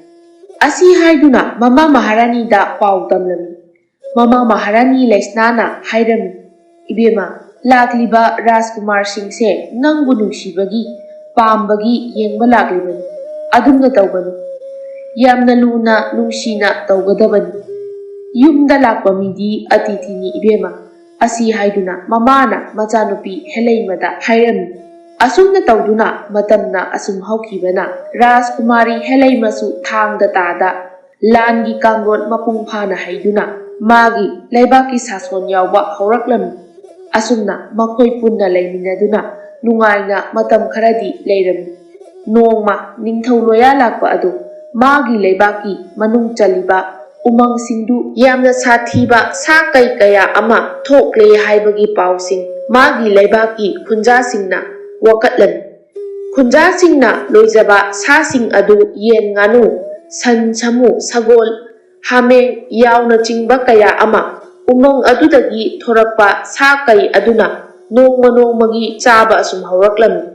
ꯑꯁꯤ ꯍꯥꯏꯗꯨꯅ ꯃꯃꯥ ꯃꯍꯥꯔꯥꯅꯤꯗ ꯄꯥꯎ ꯇꯝꯂꯝꯃꯤ꯫ ꯃꯃꯥ ꯃꯍꯥꯔꯥꯅꯤ ꯂꯩꯁꯅꯥꯅ ꯍꯥꯏꯔꯝꯃꯤ, "ꯏꯕꯦꯝꯃ, ꯂꯥꯛꯂꯤꯕ ꯔꯥꯖꯀꯨꯃꯥꯔꯁꯤꯡꯁꯦ ꯅꯪꯕꯨ ꯅꯨꯡꯁꯤꯕꯒꯤ, ꯄꯥꯝꯕꯒꯤ ꯌꯦꯡꯕ ꯂꯥꯛꯂꯤꯕꯅꯤ꯫ ꯑꯗꯨꯝꯅ ꯇꯧꯒꯅꯨ꯫ ꯌꯥꯝꯅ ꯂꯨꯅ ꯅꯨꯡꯁꯤꯅ ꯇꯧꯒꯗꯕꯅꯤ꯫ ꯌꯨꯝꯗ ꯂꯥꯛꯄ ꯃꯤꯗꯤ ꯑꯇꯤꯊꯤꯅꯤ ꯏꯕꯦꯝꯃ"꯫ ꯑꯁꯤ ꯍꯥꯏꯗꯨꯅ ꯃꯃꯥꯅ ꯃꯆꯥꯅꯨꯄꯤ ꯍꯦꯂꯩꯃꯗ ꯍꯥꯏꯔꯝꯃꯤ꯫ ꯑꯁꯨꯝꯅ ꯇꯧꯗꯨꯅ ꯃꯇꯝꯅ ꯑꯁꯨꯝ ꯍꯧꯈꯤꯕꯅ ꯔꯥꯖꯀꯨꯃꯥꯔꯤ ꯍꯦꯂꯩꯃꯁꯨ ꯊꯥꯡꯗ ꯇꯥꯗ ꯂꯥꯟꯒꯤ ꯀꯥꯡꯂꯣꯟ ꯃꯄꯨꯡ ꯐꯥꯅ ꯍꯩꯗꯨꯅ ꯃꯥꯒꯤ ꯂꯩꯕꯥꯛꯀꯤ ꯁꯥꯁꯣꯟ ꯌꯥꯎꯕ ꯍꯧꯔꯛꯂꯝꯃꯤ꯫ ꯑꯁꯨꯝꯅ ꯃꯈꯣꯏ ꯄꯨꯟꯅ ꯂꯩꯃꯤꯟꯅꯗꯨꯅ ꯅꯨꯡꯉꯥꯏꯅ ꯃꯇꯝ ꯈꯔꯗꯤ ꯂꯩꯔꯝꯃꯤ꯫ ꯅꯣꯡꯃ ꯅꯤꯡꯊꯧ ꯂꯣꯌꯥ ꯂꯥꯛꯄ ꯑꯗꯨ ꯃꯥꯒꯤ ꯂꯩꯕꯥꯛꯀꯤ ꯃꯅꯨꯡ ꯆꯜꯂꯤꯕ ꯎꯃꯪꯁꯤꯡꯗꯨ ꯌꯥꯝꯅ ꯁꯥꯊꯤꯕ ꯁꯥ ꯀꯩ ꯀꯌꯥ ꯑꯃ ꯊꯣꯛꯂꯦ ꯍꯥꯏꯕꯒꯤ ꯄꯥꯎꯁꯤꯡ ꯃꯥꯒꯤ ꯂꯩꯕꯥꯛꯀꯤ ꯈꯨꯟꯖꯥꯁꯤꯡꯅ ꯋꯥꯀꯠꯂꯝꯃꯤ꯫ ꯈꯨꯟꯖꯥꯁꯤꯡꯅ ꯂꯣꯏꯖꯕ ꯁꯥꯁꯤꯡ ꯑꯗꯨ ꯌꯦꯟ, ꯉꯥꯅꯨ, ꯁꯟ, ꯁꯥꯃꯨ, ꯁꯒꯣꯜ, ꯍꯥꯃꯦꯡ ꯌꯥꯎꯅꯆꯤꯡꯕ ꯀꯌꯥ ꯑꯃ ꯎꯃꯪ ꯑꯗꯨꯗꯒꯤ ꯊꯣꯔꯛꯄ ꯁꯥ ꯀꯩ ꯑꯗꯨꯅ ꯅꯣꯡꯃ ꯅꯣꯡꯃꯒꯤ ꯆꯥꯕ ꯑꯁꯨꯝ ꯍꯧꯔꯛꯂꯝꯃꯤ꯫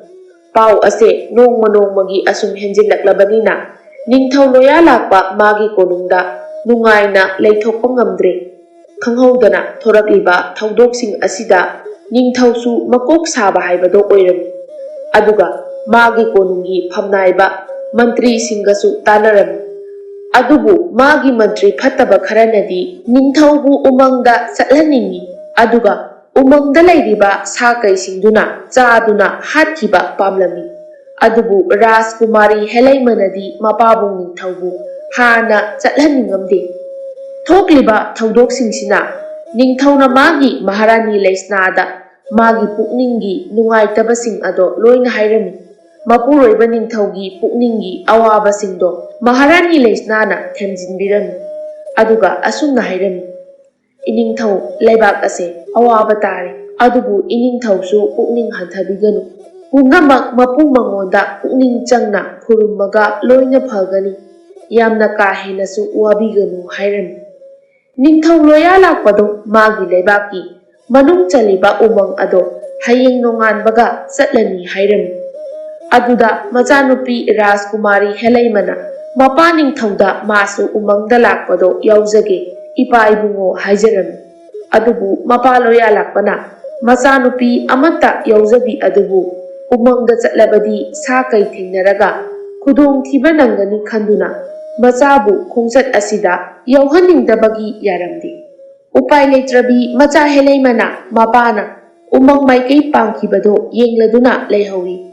ꯄꯥꯎ ꯑꯁꯦ ꯅꯣꯡꯃ ꯅꯣꯡꯃꯒꯤ ꯑꯁꯨꯝ ꯍꯦꯟꯖꯤꯜꯂꯛꯂꯕꯅꯤꯅ ꯅꯤꯡꯊꯧ ꯂꯣꯌꯥ ꯂꯥꯛꯄ ꯃꯥꯒꯤ ꯀꯣꯅꯨꯡꯗ ꯅꯨꯡꯉꯥꯏꯅ ꯂꯩꯊꯣꯛꯄ ꯉꯝꯗ꯭ꯔꯦ꯫ ꯈꯪꯍꯧꯗꯅ ꯊꯣꯔꯛꯂꯤꯕ ꯊꯧꯗꯣꯛꯁꯤꯡ ꯑꯁꯤꯗ ꯅꯤꯡꯊꯧꯁꯨ ꯃꯀꯣꯛ ꯁꯥꯕ ꯍꯥꯏꯕꯗꯣ ꯑꯣꯏꯔꯝꯃꯤ꯫ ꯑꯗꯨꯒ ꯃꯥꯒꯤ ꯀꯣꯅꯨꯡꯒꯤ ꯐꯝꯅꯥꯏꯕ ꯃꯟꯇ꯭ꯔꯤꯁꯤꯡꯒꯁꯨ ꯇꯥꯟꯅꯔꯝꯃꯤ꯫ ꯑꯗꯨꯕꯨ ꯃꯥꯒꯤ ꯃꯟꯇ꯭ꯔꯤ ꯐꯠꯇꯕ ꯈꯔꯅꯗꯤ ꯅꯤꯡꯊꯧꯕꯨ ꯎꯃꯪꯗ ꯆꯠꯍꯟꯅꯤꯡꯏ, ꯑꯗꯨꯒ ꯎꯃꯪꯗ ꯂꯩꯔꯤꯕ ꯁꯥ ꯀꯩꯁꯤꯡꯗꯨꯅ ꯆꯥꯗꯨꯅ ꯍꯥꯠꯈꯤꯕ ꯄꯥꯝꯂꯝꯃꯤ꯫ ꯑꯗꯨꯕꯨ ꯔꯥꯖꯀꯨꯃꯥꯔꯤ ꯍꯦꯂꯩꯃꯅꯗꯤ ꯃꯄꯥꯕꯨꯡ ꯅꯤꯡꯊꯧꯕꯨ ꯍꯥꯟꯅ ꯆꯠꯍꯟꯅꯤꯡꯉꯝꯗꯦ꯫ ꯊꯣꯛꯂꯤꯕ ꯊꯧꯗꯣꯛꯁꯤꯡꯁꯤꯅ ꯅꯤꯡꯊꯧꯅ ꯃꯥꯒꯤ ꯃꯍꯥꯔꯥꯅꯤ ꯂꯩꯁꯅꯥꯗ ꯃꯥꯒꯤ ꯄꯨꯛꯅꯤꯡꯒꯤ ꯅꯨꯡꯉꯥꯏꯇꯕꯁꯤꯡ ꯑꯗꯣ ꯂꯣꯏꯅ ꯍꯥꯏꯔꯝꯃꯤ꯫ ꯃꯄꯨꯔꯣꯏꯕ ꯅꯤꯡꯊꯧꯒꯤ ꯄꯨꯛꯅꯤꯡꯒꯤ ꯑꯋꯥꯕꯁꯤꯡꯗꯣ ꯃꯍꯥꯔꯥꯅꯤ ꯂꯩꯁꯅꯥꯅ ꯊꯦꯝꯖꯤꯟꯕꯤꯔꯝꯃꯤ꯫ ꯑꯗꯨꯒ ꯑꯁꯨꯝꯅ ꯍꯥꯏꯔꯝꯃꯤ, "ꯏꯅꯤꯡꯊꯧ, ꯂꯩꯕꯥꯛ ꯑꯁꯦ ꯑꯋꯥꯕ ꯇꯥꯔꯦ, ꯑꯗꯨꯕꯨ ꯏꯅꯤꯡꯊꯧꯁꯨ ꯄꯨꯛꯅꯤꯡ ꯍꯟꯊꯕꯤꯒꯅꯨ꯫ ꯄꯨꯝꯅꯃꯛ ꯃꯄꯨ ꯃꯉꯣꯟꯗ ꯄꯨꯛꯅꯤꯡ ꯆꯪꯅ ꯈꯨꯔꯨꯝꯃꯒ ꯂꯣꯏꯅ ꯐꯒꯅꯤ꯫ ꯌꯥꯝꯅ ꯀꯥ ꯍꯦꯟꯅꯁꯨ ꯋꯥꯕꯤꯒꯅꯨ" ꯍꯥꯏꯔꯝꯃꯤ꯫ ꯅꯤꯡꯊꯧ ꯂꯣꯌꯥ ꯂꯥꯛꯄꯗꯣ ꯃꯥꯒꯤ ꯂꯩꯕꯥꯛꯀꯤ ꯃꯅꯨꯡ ꯆꯜꯂꯤꯕ ꯎꯃꯪ ꯑꯗꯣ ꯍꯌꯦꯡ ꯅꯣꯡꯉꯥꯟꯕꯒ ꯆꯠꯂꯅꯤ ꯍꯥꯏꯔꯝꯃꯤ꯫ ꯑꯗꯨꯗ ꯃꯆꯥꯅꯨꯄꯤ ꯔꯥꯖꯀꯨꯃꯥꯔꯤ ꯍꯦꯂꯩꯃꯅ ꯃꯄꯥ ꯅꯤꯡꯊꯧꯗ ꯃꯥꯁꯨ ꯎꯃꯪꯗ ꯂꯥꯛꯄꯗꯣ ꯌꯥꯎꯖꯒꯦ, ꯏꯄꯥ ꯏꯕꯨꯡꯉꯣ ꯍꯥꯏꯖꯔꯝꯃꯤ꯫ ꯑꯗꯨꯕꯨ ꯃꯄꯥ ꯂꯣꯌꯥ ꯂꯥꯛꯄꯅ ꯃꯆꯥꯅꯨꯄꯤ ꯑꯃꯠꯇ ꯌꯥꯎꯖꯕꯤ ꯑꯗꯨꯕꯨ ꯎꯃꯪꯗ ꯆꯠꯂꯕꯗꯤ ꯁꯥ ꯀꯩ ꯊꯦꯡꯅꯔꯒ ꯈꯨꯗꯣꯡꯊꯤꯕ ꯅꯪꯒꯅꯤ ꯈꯟꯗꯨꯅ ꯃꯆꯥꯕꯨ ꯈꯣꯡꯆꯠ ꯑꯁꯤꯗ ꯌꯥꯎꯍꯟꯅꯤꯡꯗꯕꯒꯤ ꯌꯥꯔꯝꯗꯦ꯫ ꯎꯄꯥꯏ ꯂꯩꯇ꯭ꯔꯕꯤ ꯃꯆꯥ ꯍꯦꯂꯩꯃꯅ ꯃꯄꯥꯅ ꯎꯃꯪ ꯃꯥꯏꯀꯩ ꯄꯥꯡꯈꯤꯕꯗꯣ ꯌꯦꯡꯂꯗꯨꯅ ꯂꯩꯍꯧꯏ꯫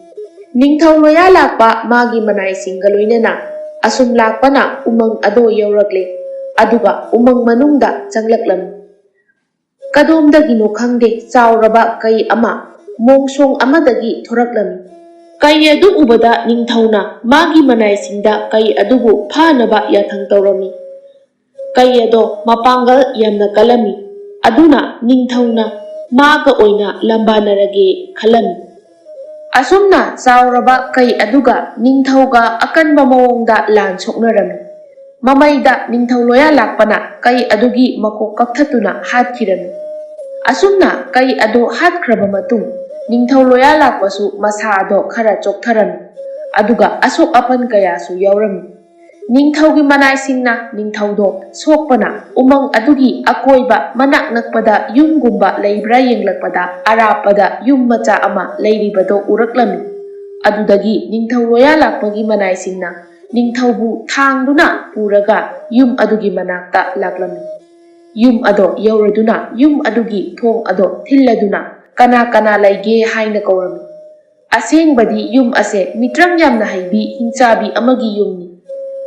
ꯅꯤꯡꯊꯧ ꯂꯣꯌꯥ ꯂꯥꯛꯄ ꯃꯥꯒꯤ ꯃꯅꯥꯏꯁꯤꯡꯒ ꯂꯣꯏꯅꯅ ꯑꯁꯨꯝ ꯂꯥꯛꯄꯅ ꯎꯃꯪ ꯑꯗꯣ ꯌꯧꯔꯛꯂꯦ, ꯑꯗꯨꯒ ꯎꯃꯪ ꯃꯅꯨꯡꯗ ꯆꯪꯂꯛꯂꯝꯃꯤ꯫ ꯀꯗꯣꯝꯗꯒꯤꯅꯣ ꯈꯪꯗꯦ, ꯆꯥꯎꯔꯕ ꯀꯩ ꯑꯃ ꯃꯣꯡꯁꯣꯡ ꯑꯃꯗꯒꯤ ꯊꯣꯔꯛꯂꯝꯃꯤ꯫ ꯀꯩ ꯑꯗꯨ ꯎꯕꯗ ꯅꯤꯡꯊꯧꯅ ꯃꯥꯒꯤ ꯃꯅꯥꯏꯁꯤꯡꯗ ꯀꯩ ꯑꯗꯨꯕꯨ ꯐꯥꯅꯕ ꯌꯥꯊꯪ ꯇꯧꯔꯝꯃꯤ꯫ ꯀꯩ ꯑꯗꯣ ꯃꯄꯥꯡꯒꯜ ꯌꯥꯝꯅ ꯀꯜꯂꯝꯃꯤ, ꯑꯗꯨꯅ ꯅꯤꯡꯊꯧꯅ ꯃꯥꯒ ꯑꯣꯏꯅ ꯂꯝꯕꯥꯅꯔꯒꯦ ꯈꯜꯂꯝꯃꯤ꯫ ꯑꯁꯨꯝꯅ ꯆꯥꯎꯔꯕ ꯀꯩ ꯑꯗꯨꯒ ꯅꯤꯡꯊꯧꯒ ꯑꯀꯟꯕ ꯃꯑꯣꯡꯗ ꯂꯥꯟ ꯁꯣꯛꯅꯔꯝꯃꯤ꯫ ꯃꯃꯩꯗ ꯅꯤꯡꯊꯧ ꯂꯣꯌꯥ ꯂꯥꯛꯄꯅ ꯀꯩ ꯑꯗꯨꯒꯤ ꯃꯀꯣꯛ ꯀꯛꯊꯠꯇꯨꯅ ꯍꯥꯠꯈꯤꯔꯝꯃꯤ꯫ ꯑꯁꯨꯝꯅ ꯀꯩ ꯑꯗꯨ ꯍꯥꯠꯈ꯭ꯔꯕ ꯃꯇꯨꯡ, ꯅꯤꯡꯊꯧ ꯂꯣꯌꯥ ꯂꯥꯛꯄꯁꯨ ꯃꯁꯥ ꯑꯗꯣ ꯈꯔ ꯆꯣꯛꯊꯔꯝꯃꯤ, ꯑꯗꯨꯒ ꯑꯁꯣꯛ ꯑꯄꯟ ꯀꯌꯥꯁꯨ ꯌꯥꯎꯔꯝꯃꯤ꯫ ꯅꯤꯡꯊꯧꯒꯤ ꯃꯅꯥꯏꯁꯤꯡꯅ ꯅꯤꯡꯊꯧꯗꯣ ꯁꯣꯛꯄꯅ ꯎꯃꯪ ꯑꯗꯨꯒꯤ ꯑꯀꯣꯏꯕ ꯃꯅꯥꯛ ꯅꯛꯄꯗ ꯌꯨꯝꯒꯨꯝꯕ ꯂꯩꯕ꯭ꯔꯥ ꯌꯦꯡꯂꯛꯄꯗ, ꯑꯔꯥꯞꯄꯗ ꯌꯨꯝ ꯃꯆꯥ ꯑꯃ ꯂꯩꯔꯤꯕꯗꯣ ꯎꯔꯛꯂꯝꯃꯤ꯫ ꯑꯗꯨꯗꯒꯤ ꯅꯤꯡꯊꯧ ꯂꯣꯌꯥ ꯂꯥꯛꯄꯒꯤ ꯃꯅꯥꯏꯁꯤꯡꯅ ꯅꯤꯡꯊꯧꯕꯨ ꯊꯥꯡꯗꯨꯅ ꯄꯨꯔꯒ ꯌꯨꯝ ꯑꯗꯨꯒꯤ ꯃꯅꯥꯛꯇ ꯂꯥꯛꯂꯝꯃꯤ꯫ ꯌꯨꯝ ꯑꯗꯣ ꯌꯧꯔꯗꯨꯅ ꯌꯨꯝ ꯑꯗꯨꯒꯤ ꯊꯣꯡ ꯑꯗꯣ ꯊꯤꯜꯂꯗꯨꯅ ꯀꯅꯥ ꯀꯅꯥ ꯂꯩꯒꯦ ꯍꯥꯏꯅ ꯀꯧꯔꯝꯃꯤ꯫ ꯑꯁꯦꯡꯕꯗꯤ ꯌꯨꯝ ꯑꯁꯦ ꯃꯤꯇ꯭ꯔꯪ ꯌꯥꯝꯅ ꯍꯩꯕꯤ ꯍꯤꯡꯆꯥꯕꯤ ꯑꯃꯒꯤ ꯌꯨꯝꯅꯤ꯫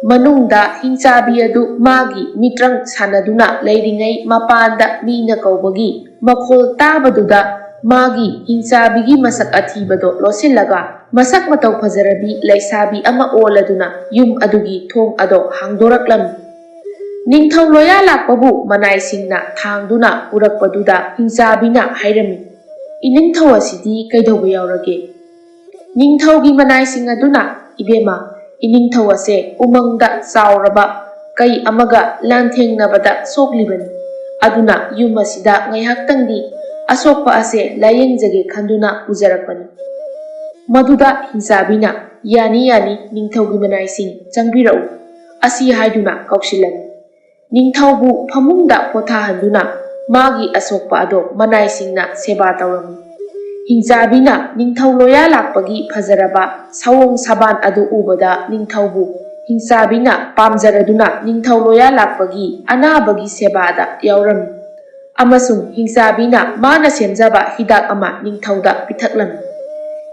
ꯃꯅꯨꯡꯗ ꯍꯤꯡꯆꯥꯕꯤ ꯑꯗꯨ ꯃꯥꯒꯤ ꯃꯤꯇ꯭ꯔꯪ ꯁꯥꯟꯅꯗꯨꯅ ꯂꯩꯔꯤꯉꯩ, ꯃꯄꯥꯟꯗ ꯃꯤꯅ ꯀꯧꯕꯒꯤ ꯃꯈꯣꯜ ꯇꯥꯕꯗꯨꯗ ꯃꯥꯒꯤ ꯍꯤꯡꯆꯥꯕꯤꯒꯤ ꯃꯁꯛ ꯑꯊꯤꯕꯗꯣ ꯂꯣꯠꯁꯤꯜꯂꯒ ꯃꯁꯛ ꯃꯇꯧ ꯐꯖꯔꯕꯤ ꯂꯩꯁꯥꯕꯤ ꯑꯃ ꯑꯣꯜꯂꯗꯨꯅ ꯌꯨꯝ ꯑꯗꯨꯒꯤ ꯊꯣꯡ ꯑꯗꯣ ꯍꯥꯡꯗꯣꯔꯛꯂꯝꯃꯤ꯫ ꯅꯤꯡꯊꯧ ꯂꯣꯌꯥ ꯂꯥꯛꯄꯕꯨ ꯃꯅꯥꯏꯁꯤꯡꯅ ꯊꯥꯡꯗꯨꯅ ꯄꯨꯔꯛꯄꯗꯨꯗ ꯍꯤꯡꯆꯥꯕꯤꯅ ꯍꯥꯏꯔꯝꯃꯤ, "ꯏꯅꯤꯡꯊꯧ ꯑꯁꯤꯗꯤ ꯀꯩꯗꯧꯕ ꯌꯥꯎꯔꯒꯦ?" ꯅꯤꯡꯊꯧꯒꯤ ꯃꯅꯥꯏꯁꯤꯡ ꯑꯗꯨꯅ, "ꯏꯕꯦꯝꯃ, ꯏꯅꯤꯡꯊꯧ ꯑꯁꯦ ꯎꯃꯪꯗ ꯆꯥꯎꯔꯕ ꯀꯩ ꯑꯃꯒ ꯂꯥꯟꯊꯦꯡꯅꯕꯗ ꯁꯣꯛꯂꯤꯕꯅꯤ꯫ ꯑꯗꯨꯅ ꯌꯨꯝ ꯑꯁꯤꯗ ꯉꯥꯏꯍꯥꯛꯇꯪꯗꯤ ꯑꯁꯣꯛꯄ ꯑꯁꯦ ꯂꯥꯌꯦꯡꯖꯒꯦ ꯈꯟꯗꯨꯅ ꯄꯨꯖꯔꯛꯄꯅꯤ꯫" ꯃꯗꯨꯗ ꯍꯤꯡꯆꯥꯕꯤꯅ, "ꯌꯥꯅꯤ, ꯌꯥꯅꯤ, ꯅꯤꯡꯊꯧꯒꯤ ꯃꯅꯥꯏꯁꯤꯡ, ꯆꯪꯕꯤꯔꯛꯎ" ꯑꯁꯤ ꯍꯥꯏꯗꯨꯅ ꯀꯧꯁꯤꯜꯂꯝꯃꯤ꯫ ꯅꯤꯡꯊꯧꯕꯨ ꯐꯃꯨꯡꯗ ꯄꯣꯊꯥꯍꯟꯗꯨꯅ ꯃꯥꯒꯤ ꯑꯁꯣꯛꯄ ꯑꯗꯣ ꯃꯅꯥꯏꯁꯤꯡꯅ ꯁꯦꯕꯥ ꯇꯧꯔꯝꯃꯤ꯫ ꯍꯤꯡꯆꯥꯕꯤꯅ ꯅꯤꯡꯊꯧ ꯂꯣꯌꯥ ꯂꯥꯛꯄꯒꯤ ꯐꯖꯔꯕ ꯁꯑꯣꯡ ꯁꯥꯕꯥꯟ ꯑꯗꯨ ꯎꯕꯗ ꯅꯤꯡꯊꯧꯕꯨ ꯍꯤꯡꯆꯥꯕꯤꯅ ꯄꯥꯝꯖꯔꯗꯨꯅ ꯅꯤꯡꯊꯧ ꯂꯣꯌꯥ ꯂꯥꯛꯄꯒꯤ ꯑꯅꯥꯕꯒꯤ ꯁꯦꯕꯥꯗ ꯌꯥꯎꯔꯝꯃꯤ꯫ ꯑꯃꯁꯨꯡ ꯍꯤꯡꯆꯥꯕꯤꯅ ꯃꯥꯅ ꯁꯦꯝꯖꯕ ꯍꯤꯗꯥꯛ ꯑꯃ ꯅꯤꯡꯊꯧꯗ ꯄꯤꯊꯛꯂꯝꯃꯤ꯫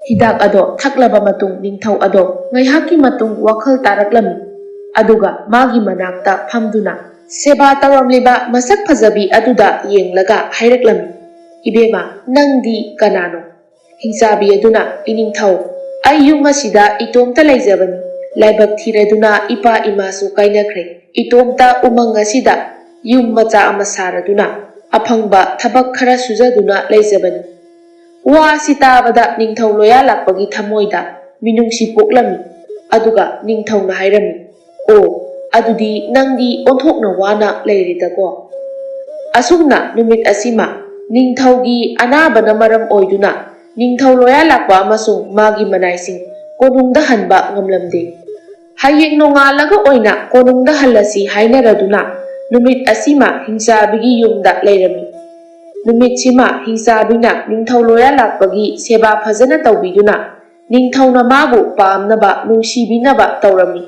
ꯍꯤꯗꯥꯛ ꯑꯗꯣ ꯊꯛꯂꯕ ꯃꯇꯨꯡ ꯅꯤꯡꯊꯧ ꯑꯗꯣ ꯉꯥꯏꯍꯥꯛꯀꯤ ꯃꯇꯨꯡ ꯋꯥꯈꯜ ꯇꯥꯔꯛꯂꯝꯃꯤ꯫ ꯑꯗꯨꯒ ꯃꯥꯒꯤ ꯃꯅꯥꯛꯇ ꯐꯝꯗꯨꯅ ꯁꯦꯕꯥ ꯇꯧꯔꯝꯂꯤꯕ ꯃꯁꯛ ꯐꯖꯕꯤ ꯑꯗꯨꯗ ꯌꯦꯡꯂꯒ ꯍꯥꯏꯔꯛꯂꯝꯃꯤ, "ꯏꯕꯦꯝꯃ, ꯅꯪꯗꯤ ꯀꯅꯥꯅꯣ?" ꯍꯤꯡꯆꯥꯕꯤ ꯑꯗꯨꯅ, "ꯏꯅꯤꯡꯊꯧ, ꯑꯩ ꯌꯨꯝ ꯑꯁꯤꯗ ꯏꯇꯣꯝꯇ ꯂꯩꯖꯕꯅꯤ꯫ ꯂꯥꯏꯕꯛ ꯊꯤꯔꯗꯨꯅ ꯏꯄꯥ ꯏꯃꯥꯁꯨ ꯀꯥꯏꯅꯈ꯭ꯔꯦ꯫ ꯏꯇꯣꯝꯇ ꯎꯃꯪ ꯑꯁꯤꯗ ꯌꯨꯝ ꯃꯆꯥ ꯑꯃ ꯁꯥꯔꯗꯨꯅ ꯑꯐꯪꯕ ꯊꯕꯛ ꯈꯔ ꯁꯨꯖꯗꯨꯅ ꯂꯩꯖꯕꯅꯤ"꯫ ꯋꯥ ꯑꯁꯤ ꯇꯥꯕꯗ ꯅꯤꯡꯊꯧ ꯂꯣꯌꯥ ꯂꯥꯛꯄꯒꯤ ꯊꯃꯣꯏꯗ ꯃꯤꯅꯨꯡꯁꯤ ꯄꯣꯛꯂꯝꯃꯤ꯫ ꯑꯗꯨꯒ ꯅꯤꯡꯊꯧꯅ ꯍꯥꯏꯔꯝꯃꯤ, "ꯑꯣ, ꯑꯗꯨꯗꯤ ꯅꯪꯗꯤ ꯑꯣꯟꯊꯣꯛꯅ ꯋꯥꯅ ꯂꯩꯔꯦꯗꯀꯣ"꯫ ꯑꯁꯨꯝꯅ ꯅꯨꯃꯤꯠ ꯑꯁꯤꯃ ꯅꯤꯡꯊꯧꯒꯤ ꯑꯅꯥꯕꯅ ꯃꯔꯝ ꯑꯣꯏꯗꯨꯅ ꯅꯤꯡꯊꯧ ꯂꯣꯌꯥ ꯂꯥꯛꯄ ꯑꯃꯁꯨꯡ ꯃꯥꯒꯤ ꯃꯅꯥꯏꯁꯤꯡ ꯀꯣꯅꯨꯡꯗ ꯍꯟꯕ ꯉꯝꯂꯝꯗꯦ꯫ ꯍꯌꯦꯡ ꯅꯣꯡꯉꯥꯜꯂꯒ ꯑꯣꯏꯅ ꯀꯣꯅꯨꯡꯗ ꯍꯜꯂꯁꯤ ꯍꯥꯏꯅꯔꯗꯨꯅ ꯅꯨꯃꯤꯠ ꯑꯁꯤꯃ ꯍꯤꯡꯆꯥꯕꯤꯒꯤ ꯌꯨꯝꯗ ꯂꯩꯔꯝꯃꯤ꯫ ꯅꯨꯃꯤꯠꯁꯤꯃ ꯍꯤꯡꯆꯥꯕꯤꯅ ꯅꯤꯡꯊꯧ ꯂꯣꯌꯥ ꯂꯥꯛꯄꯒꯤ ꯁꯦꯕꯥ ꯐꯖꯅ ꯇꯧꯕꯤꯗꯨꯅ ꯅꯤꯡꯊꯧꯅ ꯃꯥꯕꯨ ꯄꯥꯝꯅꯕ, ꯅꯨꯡꯁꯤꯕꯤꯅꯕ ꯇꯧꯔꯝꯃꯤ꯫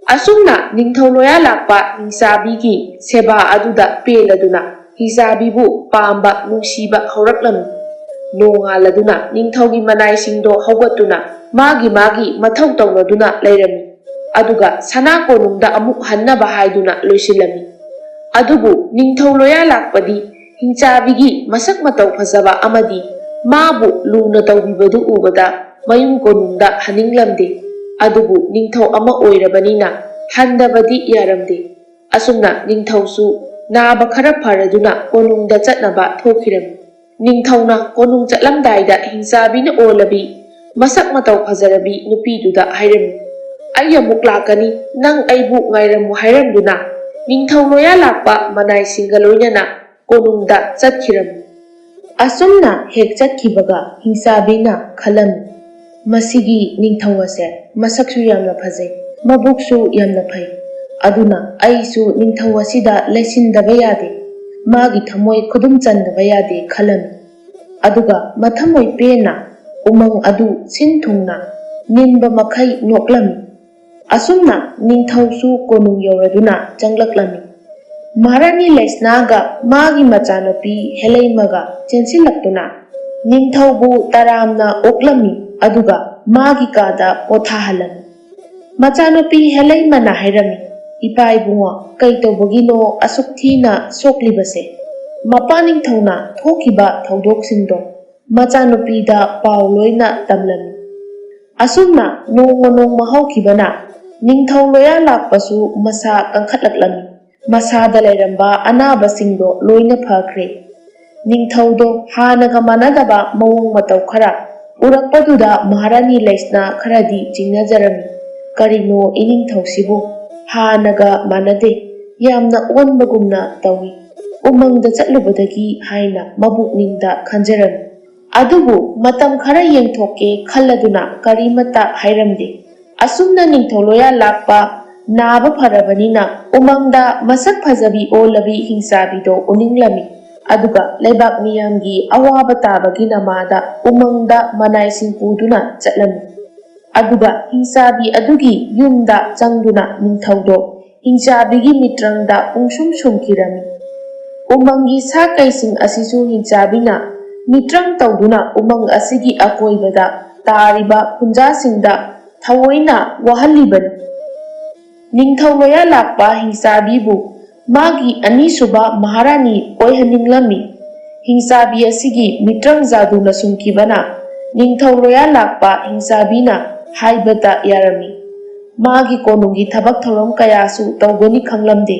ꯑꯁꯨꯝꯅ ꯅꯤꯡꯊꯧ ꯂꯣꯌꯥ ꯂꯥꯛꯄ ꯍꯤꯡꯆꯥꯕꯤꯒꯤ ꯁꯦꯕꯥ ꯑꯗꯨꯗ ꯄꯦꯜꯂꯗꯨꯅ ꯍꯤꯡꯆꯥꯕꯤꯕꯨ ꯄꯥꯝꯕ, ꯅꯨꯡꯁꯤꯕ ꯍꯧꯔꯛꯂꯝꯃꯤ꯫ ꯅꯣꯡꯉꯥꯜꯂꯗꯨꯅ ꯅꯤꯡꯊꯧꯒꯤ ꯃꯅꯥꯏꯁꯤꯡꯗꯣ ꯍꯧꯒꯠꯇꯨꯅ ꯃꯥꯒꯤ ꯃꯥꯒꯤ ꯃꯊꯧ ꯇꯧꯅꯗꯨꯅ ꯂꯩꯔꯝꯃꯤ꯫ ꯑꯗꯨꯒ ꯁꯅꯥ ꯀꯣꯅꯨꯡꯗ ꯑꯃꯨꯛ ꯍꯟꯅꯕ ꯍꯥꯏꯗꯨꯅ ꯂꯣꯏꯁꯤꯜꯂꯝꯃꯤ꯫ ꯑꯗꯨꯕꯨ ꯅꯤꯡꯊꯧ ꯂꯣꯌꯥ ꯂꯥꯛꯄꯗꯤ ꯍꯤꯡꯆꯥꯕꯤꯒꯤ ꯃꯁꯛ ꯃꯇꯧ ꯐꯖꯕ ꯑꯃꯗꯤ ꯃꯥꯕꯨ ꯂꯨꯅ ꯇꯧꯕꯤꯕꯗꯨ ꯎꯕꯗ ꯃꯌꯨꯝ ꯀꯣꯅꯨꯡꯗ ꯍꯟꯅꯤꯡꯂꯝꯗꯦ꯫ ꯑꯗꯨꯕꯨ ꯅꯤꯡꯊꯧ ꯑꯃ ꯑꯣꯏꯔꯕꯅꯤꯅ ꯍꯟꯗꯕꯗꯤ ꯌꯥꯔꯝꯗꯦ꯫ ꯑꯁꯨꯝꯅ ꯅꯤꯡꯊꯧꯁꯨ ꯅꯥꯕ ꯈꯔ ꯐꯔꯗꯨꯅ ꯀꯣꯅꯨꯡꯗ ꯆꯠꯅꯕ ꯊꯣꯛꯈꯤꯔꯝꯃꯤ꯫ ꯅꯤꯡꯊꯧꯅ ꯀꯣꯅꯨꯡ ꯆꯠꯂꯝꯗꯥꯏꯗ ꯍꯤꯡꯆꯥꯕꯤꯅ ꯑꯣꯜꯂꯕꯤ ꯃꯁꯛ ꯃꯇꯧ ꯐꯖꯔꯕꯤ ꯅꯨꯄꯤꯗꯨꯗ ꯍꯥꯏꯔꯝꯃꯤ, "ꯑꯩ ꯑꯃꯨꯛ ꯂꯥꯛꯀꯅꯤ, ꯅꯪ ꯑꯩꯕꯨ ꯉꯥꯏꯔꯝꯃꯨ" ꯍꯥꯏꯔꯝꯗꯨꯅ ꯅꯤꯡꯊꯧ ꯂꯣꯌꯥ ꯂꯥꯛꯄ ꯃꯅꯥꯏꯁꯤꯡꯒ ꯂꯣꯏꯅꯅ ꯀꯣꯅꯨꯡꯗ ꯆꯠꯈꯤꯔꯝꯃꯤ꯫ ꯑꯁꯨꯝꯅ ꯍꯦꯛ ꯆꯠꯈꯤꯕꯒ ꯍꯤꯡꯆꯥꯕꯤꯅ ꯈꯜꯂꯝꯃꯤ, "ꯃꯁꯤꯒꯤ ꯅꯤꯡꯊꯧ ꯑꯁꯦ ꯃꯁꯛꯁꯨ ꯌꯥꯝꯅ ꯐꯖꯩ, ꯃꯕꯨꯛꯁꯨ ꯌꯥꯝꯅ ꯐꯩ꯫ ꯑꯗꯨꯅ ꯑꯩꯁꯨ ꯅꯤꯡꯊꯧ ꯑꯁꯤꯗ ꯂꯩꯁꯤꯟꯗꯕ ꯌꯥꯗꯦ, ꯃꯥꯒꯤ ꯊꯃꯣꯏ ꯈꯨꯗꯨꯝ ꯆꯟꯗꯕ ꯌꯥꯗꯦ" ꯈꯜꯂꯝꯃꯤ꯫ ꯑꯗꯨꯒ ꯃꯊꯃꯣꯏ ꯄꯦꯟꯅ ꯎꯃꯪ ꯑꯗꯨ ꯁꯤꯟ ꯊꯨꯡꯅ ꯅꯤꯟꯕ ꯃꯈꯩ ꯅꯣꯛꯂꯝꯃꯤ꯫ ꯑꯁꯨꯝꯅ ꯅꯤꯡꯊꯧꯁꯨ ꯀꯣꯅꯨꯡ ꯌꯧꯔꯗꯨꯅ ꯆꯪꯂꯛꯂꯝꯃꯤ꯫ ꯃꯍꯥꯔꯥꯅꯤ ꯂꯩꯁꯅꯥꯒ ꯃꯥꯒꯤ ꯃꯆꯥꯅꯨꯄꯤ ꯍꯦꯂꯩꯃꯒ ꯆꯦꯟꯁꯤꯜꯂꯛꯇꯨꯅ ꯅꯤꯡꯊꯧꯕꯨ ꯇꯔꯥꯝꯅ ꯑꯣꯛꯂꯝꯃꯤ, ꯑꯗꯨꯒ ꯃꯥꯒꯤ ꯀꯥꯗ ꯄꯣꯊꯥꯍꯜꯂꯝꯃꯤ꯫ ꯃꯆꯥꯅꯨꯄꯤ ꯍꯦꯂꯩꯃꯅ ꯍꯥꯏꯔꯝꯃꯤ, "ꯏꯄꯥ ꯏꯕꯨꯡꯉꯣ, ꯀꯩ ꯇꯧꯕꯒꯤꯅꯣ ꯑꯁꯨꯛ ꯊꯤꯅ ꯁꯣꯛꯂꯤꯕꯁꯦ?" ꯃꯄꯥ ꯅꯤꯡꯊꯧꯅ ꯊꯣꯛꯈꯤꯕ ꯊꯧꯗꯣꯛꯁꯤꯡꯗꯣ ꯃꯆꯥꯅꯨꯄꯤꯗ ꯄꯥꯎ ꯂꯣꯏꯅ ꯇꯝꯂꯝꯃꯤ꯫ ꯑꯁꯨꯝꯅ ꯅꯣꯡꯃ ꯅꯣꯡꯃ ꯍꯧꯈꯤꯕꯅ ꯅꯤꯡꯊꯧ ꯂꯣꯌꯥ ꯂꯥꯛꯄꯁꯨ ꯃꯁꯥ ꯀꯟꯈꯠꯂꯛꯂꯝꯃꯤ꯫ ꯃꯁꯥꯗ ꯂꯩꯔꯝꯕ ꯑꯅꯥꯕꯁꯤꯡꯗꯣ ꯂꯣꯏꯅ ꯐꯈ꯭ꯔꯦ꯫ ꯅꯤꯡꯊꯧꯗꯣ ꯍꯥꯟꯅꯒ ꯃꯥꯟꯅꯗꯕ ꯃꯑꯣꯡ ꯃꯇꯧ ꯈꯔ ꯎꯔꯛꯄꯗꯨꯗ ꯃꯍꯥꯔꯥꯅꯤ ꯂꯩꯁꯅꯥ ꯈꯔꯗꯤ ꯆꯤꯡꯅꯖꯔꯝꯃꯤ꯫ "ꯀꯔꯤꯅꯣ ꯏꯅꯤꯡꯊꯧꯁꯤꯕꯨ ꯍꯥꯟꯅꯒ ꯃꯥꯟꯅꯗꯦ, ꯌꯥꯝꯅ ꯑꯣꯟꯕꯒꯨꯝꯅ ꯇꯧꯏ, ꯎꯃꯪꯗ ꯆꯠꯂꯨꯕꯗꯒꯤ" ꯍꯥꯏꯅ ꯃꯕꯨꯛꯅꯤꯡꯗ ꯈꯟꯖꯔꯝꯃꯤ꯫ ꯑꯗꯨꯕꯨ ꯃꯇꯝ ꯈꯔ ꯌꯦꯡꯊꯣꯛꯀꯦ ꯈꯜꯂꯗꯨꯅ ꯀꯔꯤꯃꯠꯇ ꯍꯥꯏꯔꯝꯗꯦ꯫ ꯑꯁꯨꯝꯅ ꯅꯤꯡꯊꯧ ꯂꯣꯌꯥ ꯂꯥꯛꯄ ꯅꯥꯕ ꯐꯔꯕꯅꯤꯅ ꯎꯃꯪꯗ ꯃꯁꯛ ꯐꯖꯕꯤ ꯑꯣꯜꯂꯕꯤ ꯍꯤꯡꯆꯥꯕꯤꯗꯣ ꯎꯅꯤꯡꯂꯝꯃꯤ꯫ ꯑꯗꯨꯒ ꯂꯩꯕꯥꯛ ꯃꯤꯌꯥꯝꯒꯤ ꯑꯋꯥꯕ ꯇꯥꯕꯒꯤ ꯅꯃꯥꯗ ꯎꯃꯪꯗ ꯃꯅꯥꯏꯁꯤꯡ ꯄꯨꯗꯨꯅ ꯆꯠꯂꯝꯃꯤ꯫ ꯑꯗꯨꯒ ꯍꯤꯡꯆꯥꯕꯤ ꯑꯗꯨꯒꯤ ꯌꯨꯝꯗ ꯆꯪꯗꯨꯅ ꯅꯤꯡꯊꯧꯗꯣ ꯍꯤꯡꯆꯥꯕꯤꯒꯤ ꯃꯤꯇ꯭ꯔꯪꯗ ꯄꯨꯡꯁꯨꯝ ꯁꯨꯝꯈꯤꯔꯝꯃꯤ꯫ ꯎꯃꯪꯒꯤ ꯁꯥ ꯀꯩꯁꯤꯡ ꯑꯁꯤꯁꯨ ꯍꯤꯡꯆꯥꯕꯤꯅ ꯃꯤꯇ꯭ꯔꯪ ꯇꯧꯗꯨꯅ ꯎꯃꯪ ꯑꯁꯤꯒꯤ ꯑꯀꯣꯏꯕꯗ ꯇꯥꯔꯤꯕ ꯈꯨꯟꯖꯥꯁꯤꯡꯗ ꯊꯑꯣꯏꯅ ꯋꯥꯍꯜꯂꯤꯕꯅꯤ꯫ ꯅꯤꯡꯊꯧ ꯂꯣꯌꯥ ꯂꯥꯛꯄ ꯍꯤꯡꯆꯥꯕꯤꯕꯨ ꯃꯥꯒꯤ ꯑꯅꯤꯁꯨꯕ ꯃꯍꯥꯔꯥꯅꯤ ꯑꯣꯏꯍꯟꯅꯤꯡꯂꯝꯃꯤ꯫ ꯍꯤꯡꯆꯥꯕꯤ ꯑꯁꯤꯒꯤ ꯃꯤꯇ꯭ꯔꯪ ꯖꯥꯗꯨꯅ ꯁꯨꯝꯈꯤꯕꯅ ꯅꯤꯡꯊꯧ ꯂꯣꯌꯥ ꯂꯥꯛꯄ ꯍꯤꯡꯆꯥꯕꯤꯅ ꯍꯥꯏꯕꯇ ꯌꯥꯔꯝꯃꯤ꯫ ꯃꯥꯒꯤ ꯀꯣꯅꯨꯡꯒꯤ ꯊꯕꯛ ꯊꯧꯔꯝ ꯀꯌꯥꯁꯨ ꯇꯧꯒꯅꯤ ꯈꯪꯂꯝꯗꯦ꯫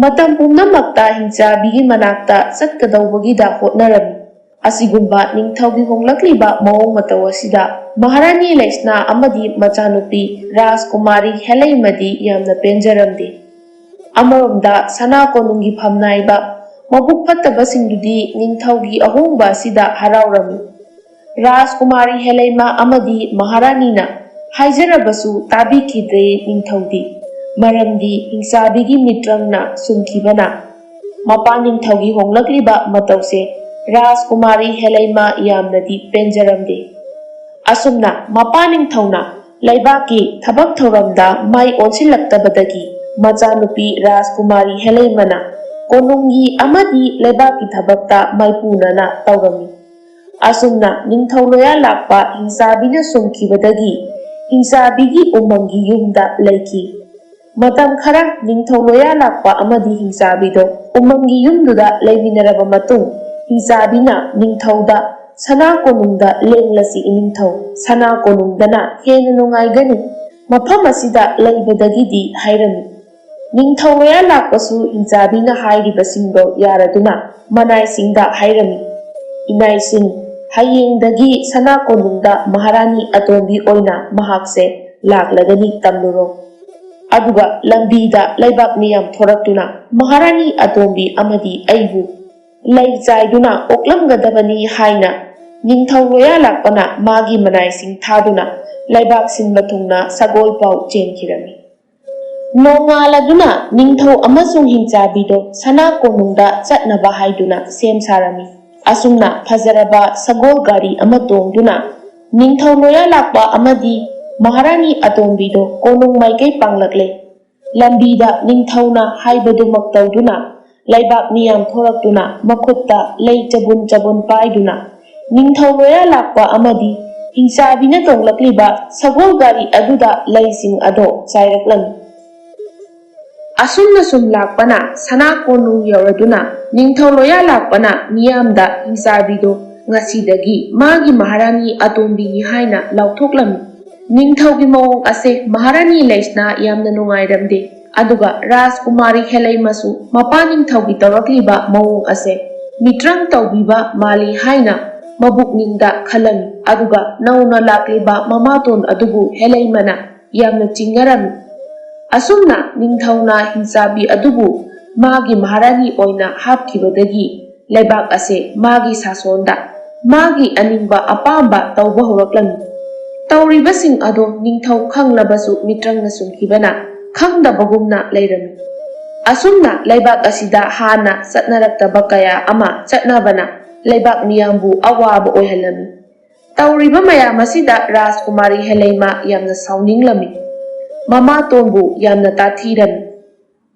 ꯃꯇꯝ ꯄꯨꯝꯅꯃꯛꯇ ꯍꯤꯡꯆꯥꯕꯤꯒꯤ ꯃꯅꯥꯛꯇ ꯆꯠꯀꯗꯧꯕꯒꯤꯗ ꯍꯣꯠꯅꯔꯝꯃꯤ꯫ ꯑꯁꯤꯒꯨꯝꯕ ꯅꯤꯡꯊꯧꯒꯤ ꯍꯣꯡꯂꯛꯂꯤꯕ ꯃꯑꯣꯡ ꯃꯇꯧ ꯑꯁꯤꯗ ꯃꯍꯥꯔꯥꯅꯤ ꯂꯩꯁꯅꯥ ꯑꯃꯗꯤ ꯃꯆꯥꯅꯨꯄꯤ ꯔꯥꯖꯀꯨꯃꯥꯔꯤ ꯍꯦꯂꯩꯃꯗꯤ ꯌꯥꯝꯅ ꯄꯦꯟꯖꯔꯝꯗꯦ꯫ ꯑꯃꯔꯣꯝꯗ ꯁꯅꯥ ꯀꯣꯅꯨꯡꯒꯤ ꯐꯝꯅꯥꯏꯕ ꯃꯕꯨꯛ ꯐꯠꯇꯕꯁꯤꯡꯗꯨꯗꯤ ꯅꯤꯡꯊꯧꯒꯤ ꯑꯍꯣꯡꯕ ꯑꯁꯤꯗ ꯍꯔꯥꯎꯔꯝꯃꯤ꯫ ꯔꯥꯖꯀꯨꯃꯥꯔꯤ ꯍꯦꯂꯩꯃ ꯑꯃꯗꯤ ꯃꯍꯥꯔꯥꯅꯤꯅ ꯍꯥꯏꯖꯔꯕꯁꯨ ꯇꯥꯕꯤꯈꯤꯗ꯭ꯔꯦ ꯅꯤꯡꯊꯧꯗꯤ, ꯃꯔꯝꯗꯤ ꯍꯤꯡꯆꯥꯕꯤꯒꯤ ꯃꯤꯇ꯭ꯔꯪꯅ ꯁꯨꯝꯈꯤꯕꯅ꯫ ꯃꯄꯥ ꯅꯤꯡꯊꯧꯒꯤ ꯍꯣꯡꯂꯛꯂꯤꯕ ꯃꯇꯧꯁꯦ ꯔꯥꯖꯀꯨꯃꯥꯔꯤ ꯍꯦꯂꯩꯃ ꯌꯥꯝꯅꯗꯤ ꯄꯦꯟꯖꯔꯝꯗꯦ꯫ ꯑꯁꯨꯝꯅ ꯃꯄꯥ ꯅꯤꯡꯊꯧꯅ ꯂꯩꯕꯥꯛꯀꯤ ꯊꯕꯛ ꯊꯧꯔꯝꯗ ꯃꯥꯏ ꯑꯣꯟꯁꯤꯜꯂꯛꯇꯕꯗꯒꯤ ꯃꯆꯥꯅꯨꯄꯤ ꯔꯥꯖꯀꯨꯃꯥꯔꯤ ꯍꯦꯂꯩꯃꯅ ꯀꯣꯅꯨꯡꯒꯤ ꯑꯃꯗꯤ ꯂꯩꯕꯥꯛꯀꯤ ꯊꯕꯛꯇ ꯃꯥꯏꯄꯨꯅꯅ ꯇꯧꯔꯝꯃꯤ꯫ ꯑꯁꯨꯝꯅ ꯅꯤꯡꯊꯧ ꯂꯣꯌꯥ ꯂꯥꯛꯄ ꯍꯤꯡꯆꯥꯕꯤꯅ ꯁꯨꯝꯈꯤꯕꯗꯒꯤ ꯍꯤꯡꯆꯥꯕꯤꯒꯤ ꯎꯃꯪꯒꯤ ꯌꯨꯝꯗ ꯂꯩꯈꯤ꯫ ꯃꯇꯝ ꯈꯔ ꯅꯤꯡꯊꯧ ꯂꯣꯌꯥ ꯂꯥꯛꯄ ꯑꯃꯗꯤ ꯍꯤꯡꯆꯥꯕꯤꯗꯣ ꯎꯃꯪꯒꯤ ꯌꯨꯝꯗꯨꯗ ꯂꯩꯃꯤꯟꯅꯔꯕ ꯃꯇꯨꯡ, ꯍꯤꯡꯆꯥꯕꯤꯅ ꯅꯤꯡꯊꯧꯗ "ꯁꯅꯥ ꯀꯣꯅꯨꯡꯗ ꯂꯦꯡꯂꯁꯤ ꯏꯅꯤꯡꯊꯧ, ꯁꯅꯥ ꯀꯣꯅꯨꯡꯗꯅ ꯍꯦꯟꯅ ꯅꯨꯡꯉꯥꯏꯒꯅꯤ, ꯃꯐꯝ ꯑꯁꯤꯗ ꯂꯩꯕꯗꯒꯤꯗꯤ" ꯍꯥꯏꯔꯝꯃꯤ꯫ ꯅꯤꯡꯊꯧ ꯂꯣꯌꯥ ꯂꯥꯛꯄꯁꯨ ꯍꯤꯡꯆꯥꯕꯤꯅ ꯍꯥꯏꯔꯤꯕꯁꯤꯡꯗꯣ ꯌꯥꯔꯗꯨꯅ ꯃꯅꯥꯏꯁꯤꯡꯗ ꯍꯥꯏꯔꯝꯃꯤ, "ꯏꯅꯥꯏꯁꯤꯡ, ꯍꯌꯦꯡꯗꯒꯤ ꯁꯅꯥ ꯀꯣꯅꯨꯡꯗ ꯃꯍꯥꯔꯥꯅꯤ ꯑꯇꯣꯝꯕꯤ ꯑꯣꯏꯅ ꯃꯍꯥꯛꯁꯦ ꯂꯥꯛꯂꯒꯅꯤ ꯇꯝꯂꯨꯔꯣ꯫ ꯑꯗꯨꯒ ꯂꯝꯕꯤꯗ ꯂꯩꯕꯥꯛ ꯃꯤꯌꯥꯝ ꯊꯣꯔꯛꯇꯨꯅ ꯃꯍꯥꯔꯥꯅꯤ ꯑꯇꯣꯝꯕꯤ ꯑꯃꯗꯤ ꯑꯩꯕꯨ ꯂꯩ ꯆꯥꯏꯗꯨꯅ ꯑꯣꯛꯂꯝꯒꯗꯕꯅꯤ" ꯍꯥꯏꯅ ꯅꯤꯡꯊꯧ ꯂꯣꯌꯥ ꯂꯥꯛꯄꯅ ꯃꯥꯒꯤ ꯃꯅꯥꯏꯁꯤꯡ ꯊꯥꯗꯨꯅ ꯂꯩꯕꯥꯛ ꯁꯤꯟꯕ ꯊꯨꯡꯅ ꯁꯒꯣꯜ ꯄꯥꯎ ꯆꯦꯟꯈꯤꯔꯝꯃꯤ꯫ ꯅꯣꯡꯉꯥꯜꯂꯗꯨꯅ ꯅꯤꯡꯊꯧ ꯑꯃꯁꯨꯡ ꯍꯤꯡꯆꯥꯕꯤꯗꯣ ꯁꯅꯥ ꯀꯣꯅꯨꯡꯗ ꯆꯠꯅꯕ ꯍꯥꯏꯗꯨꯅ ꯁꯦꯝ ꯁꯥꯔꯝꯃꯤ꯫ ꯑꯁꯨꯝꯅ ꯐꯖꯔꯕ ꯁꯒꯣꯜ ꯒꯥꯔꯤ ꯑꯃ ꯇꯣꯡꯗꯨꯅ ꯅꯤꯡꯊꯧ ꯂꯣꯌꯥ ꯂꯥꯛꯄ ꯑꯃꯗꯤ ꯃꯍꯥꯔꯥꯅꯤ ꯑꯇꯣꯝꯕꯤꯗꯣ ꯀꯣꯅꯨꯡ ꯃꯥꯏꯀꯩ ꯄꯥꯡꯂꯛꯂꯦ꯫ ꯂꯝꯕꯤꯗ ꯅꯤꯡꯊꯧꯅ ꯍꯥꯏꯕꯗꯨꯃꯛ ꯇꯧꯗꯨꯅ ꯂꯩꯕꯥꯛ ꯃꯤꯌꯥꯝ ꯊꯣꯔꯛꯇꯨꯅ ꯃꯈꯨꯠꯇ ꯂꯩ ꯆꯕꯨꯟ ꯆꯕꯨꯟ ꯄꯥꯏꯗꯨꯅ ꯅꯤꯡꯊꯧ ꯂꯣꯌꯥ ꯂꯥꯛꯄ ꯑꯃꯗꯤ ꯍꯤꯡꯆꯥꯕꯤꯅ ꯇꯣꯡꯂꯛꯂꯤꯕ ꯁꯒꯣꯜ ꯒꯥꯔꯤ ꯑꯗꯨꯗ ꯂꯩꯁꯤꯡ ꯑꯗꯣ ꯆꯥꯏꯔꯛꯂꯝꯃꯤ꯫ ꯑꯁꯨꯝꯅ ꯁꯨꯝ ꯂꯥꯛꯄꯅ ꯁꯅꯥ ꯀꯣꯅꯨꯡ ꯌꯧꯔꯗꯨꯅ ꯅꯤꯡꯊꯧ ꯂꯣꯌꯥ ꯂꯥꯛꯄꯅ ꯃꯤꯌꯥꯝꯗ ꯍꯤꯡꯆꯥꯕꯤꯗꯣ ꯉꯁꯤꯗꯒꯤ ꯃꯥꯒꯤ ꯃꯍꯥꯔꯥꯅꯤ ꯑꯇꯣꯝꯕꯤꯅꯤ ꯍꯥꯏꯅ ꯂꯥꯎꯊꯣꯛꯂꯝꯃꯤ꯫ ꯅꯤꯡꯊꯧꯒꯤ ꯃꯑꯣꯡ ꯑꯁꯦ ꯃꯍꯥꯔꯥꯅꯤ ꯂꯩꯁꯅꯥ ꯌꯥꯝꯅ ꯅꯨꯡꯉꯥꯏꯔꯝꯗꯦ꯫ ꯑꯗꯨꯒ ꯔꯥꯖꯀꯨꯃꯥꯔꯤ ꯍꯦꯂꯩꯃꯁꯨ ꯃꯄꯥ ꯅꯤꯡꯊꯧꯒꯤ ꯇꯧꯔꯛꯂꯤꯕ ꯃꯑꯣꯡ ꯑꯁꯦ ꯃꯤꯇ꯭ꯔꯪ ꯇꯧꯕꯤꯕ ꯃꯥꯜꯂꯤ ꯍꯥꯏꯅ ꯃꯕꯨꯛꯅꯤꯡꯗ ꯈꯜꯂꯝꯃꯤ꯫ ꯑꯗꯨꯒ ꯅꯧꯅ ꯂꯥꯛꯂꯤꯕ ꯃꯃꯥꯇꯣꯟ ꯑꯗꯨꯕꯨ ꯍꯦꯂꯩꯃꯅ ꯌꯥꯝꯅ ꯆꯤꯡꯅꯔꯝꯃꯤ꯫ ꯑꯁꯨꯝꯅ ꯅꯤꯡꯊꯧꯅ ꯍꯤꯡꯆꯥꯕꯤ ꯑꯗꯨꯕꯨ ꯃꯥꯒꯤ ꯃꯍꯥꯔꯥꯅꯤ ꯑꯣꯏꯅ ꯍꯥꯞꯈꯤꯕꯗꯒꯤ ꯂꯩꯕꯥꯛ ꯑꯁꯦ ꯃꯥꯒꯤ ꯁꯥꯁꯣꯟꯗ ꯃꯥꯒꯤ ꯑꯅꯤꯡꯕ ꯑꯄꯥꯝꯕ ꯇꯧꯕ ꯍꯧꯔꯛꯂꯝꯃꯤ꯫ ꯇꯧꯔꯤꯕꯁꯤꯡ ꯑꯗꯣ ꯅꯤꯡꯊꯧ ꯈꯪꯂꯕꯁꯨ ꯃꯤꯇ꯭ꯔꯪꯅ ꯁꯨꯝꯈꯤꯕꯅ ꯈꯪꯗꯕꯒꯨꯝꯅ ꯂꯩꯔꯝꯃꯤ꯫ ꯑꯁꯨꯝꯅ ꯂꯩꯕꯥꯛ ꯑꯁꯤꯗ ꯍꯥꯟꯅ ꯆꯠꯅꯔꯛꯇꯕ ꯀꯌꯥ ꯑꯃ ꯆꯠꯅꯕꯅ ꯂꯩꯕꯥꯛ ꯃꯤꯌꯥꯝꯕꯨ ꯑꯋꯥꯕ ꯑꯣꯏꯍꯜꯂꯝꯃꯤ꯫ ꯇꯧꯔꯤꯕ ꯃꯌꯥꯝ ꯑꯁꯤꯗ ꯔꯥꯖꯀꯨꯃꯥꯔꯤ ꯍꯦꯂꯩꯃ ꯌꯥꯝꯅ ꯁꯥꯎꯅꯤꯡꯂꯝꯃꯤ꯫ ꯃꯃꯥꯇꯣꯟꯕꯨ ꯌꯥꯝꯅ ꯇꯥꯊꯤꯔꯝꯃꯤ꯫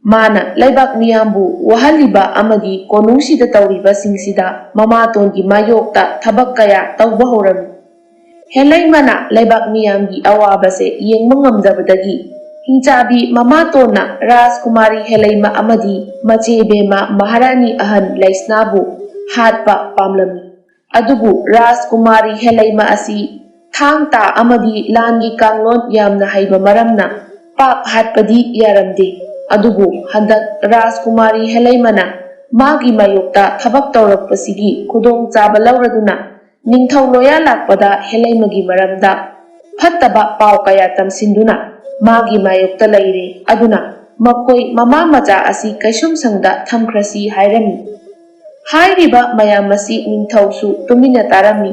ꯃꯥꯅ ꯂꯩꯕꯥꯛ ꯃꯤꯌꯥꯝꯕꯨ ꯋꯥꯍꯜꯂꯤꯕ ꯑꯃꯗꯤ ꯀꯣꯅꯨꯡꯁꯤꯗ ꯇꯧꯔꯤꯕꯁꯤꯡꯁꯤꯗ ꯃꯃꯥꯇꯣꯟꯒꯤ ꯃꯥꯌꯣꯛꯇ ꯊꯕꯛ ꯀꯌꯥ ꯇꯧꯕ ꯍꯧꯔꯝꯃꯤ꯫ ꯍꯦꯂꯩꯃꯅ ꯂꯩꯕꯥꯛ ꯃꯤꯌꯥꯝꯒꯤ ꯑꯋꯥꯕꯁꯦ ꯌꯦꯡꯕ ꯉꯝꯗꯕꯗꯒꯤ ꯍꯤꯡꯆꯥꯕꯤ ꯃꯃꯥꯇꯣꯟꯅ ꯔꯥꯖꯀꯨꯃꯥꯔꯤ ꯍꯦꯂꯩꯃ ꯑꯃꯗꯤ ꯃꯆꯦ ꯕꯦꯝꯃ ꯃꯍꯥꯔꯥꯅꯤ ꯑꯍꯟ ꯂꯩꯁꯅꯥꯕꯨ ꯍꯥꯠꯄ ꯄꯥꯝꯂꯝꯃꯤ꯫ ꯑꯗꯨꯕꯨ ꯔꯥꯖꯀꯨꯃꯥꯔꯤ ꯍꯦꯂꯩꯃ ꯑꯁꯤ ꯊꯥꯡ ꯇꯥ ꯑꯃꯗꯤ ꯂꯥꯟꯒꯤ ꯀꯥꯡꯂꯣꯟ ꯌꯥꯝꯅ ꯍꯩꯕ ꯃꯔꯝꯅ ꯄꯥꯛ ꯍꯥꯠꯄꯗꯤ ꯌꯥꯔꯝꯗꯦ꯫ ꯑꯗꯨꯕꯨ ꯍꯟꯗꯛ ꯔꯥꯖꯀꯨꯃꯥꯔꯤ ꯍꯦꯂꯩꯃꯅ ꯃꯥꯒꯤ ꯃꯥꯌꯣꯛꯇ ꯊꯕꯛ ꯇꯧꯔꯛꯄꯁꯤꯒꯤ ꯈꯨꯗꯣꯡꯆꯥꯕ ꯂꯧꯔꯗꯨꯅ ꯅꯤꯡꯊꯧ ꯂꯣꯌꯥ ꯂꯥꯛꯄꯗ ꯍꯦꯂꯩꯃꯒꯤ ꯃꯔꯝꯗ ꯐꯠꯇꯕ ꯄꯥꯎ ꯀꯌꯥ ꯇꯝꯁꯤꯟꯗꯨꯅ ꯃꯥꯒꯤ ꯃꯥꯌꯣꯛꯇ ꯂꯩꯔꯦ꯫ ꯑꯗꯨꯅ ꯃꯈꯣꯏ ꯃꯃꯥ ꯃꯆꯥ ꯑꯁꯤ ꯀꯩꯁꯨꯝꯁꯪꯗ ꯊꯝꯈ꯭ꯔꯁꯤ ꯍꯥꯏꯔꯝꯃꯤ꯫ ꯍꯥꯏꯔꯤꯕ ꯃꯌꯥꯝ ꯑꯁꯤ ꯅꯤꯡꯊꯧꯁꯨ ꯇꯨꯃꯤꯟꯅ ꯇꯥꯔꯝꯃꯤ꯫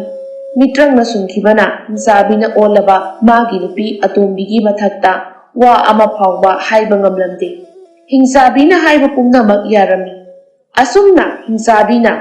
ꯃꯤꯇ꯭ꯔꯪꯅ ꯁꯨꯝꯈꯤꯕꯅ ꯍꯤꯡꯆꯥꯕꯤꯅ ꯑꯣꯜꯂꯕ ꯃꯥꯒꯤ ꯅꯨꯄꯤ ꯑꯇꯣꯝꯕꯤꯒꯤ ꯃꯊꯛꯇ ꯋꯥ ꯑꯃ ꯐꯥꯎꯕ ꯍꯥꯏꯕ ꯉꯝꯂꯝꯗꯦ꯫ ꯍꯤꯡꯆꯥꯕꯤꯅ ꯍꯥꯏꯕ ꯄꯨꯝꯅꯃꯛ ꯌꯥꯔꯝꯃꯤ꯫ ꯑꯁꯨꯝꯅ ꯍꯤꯡꯆꯥꯕꯤꯅ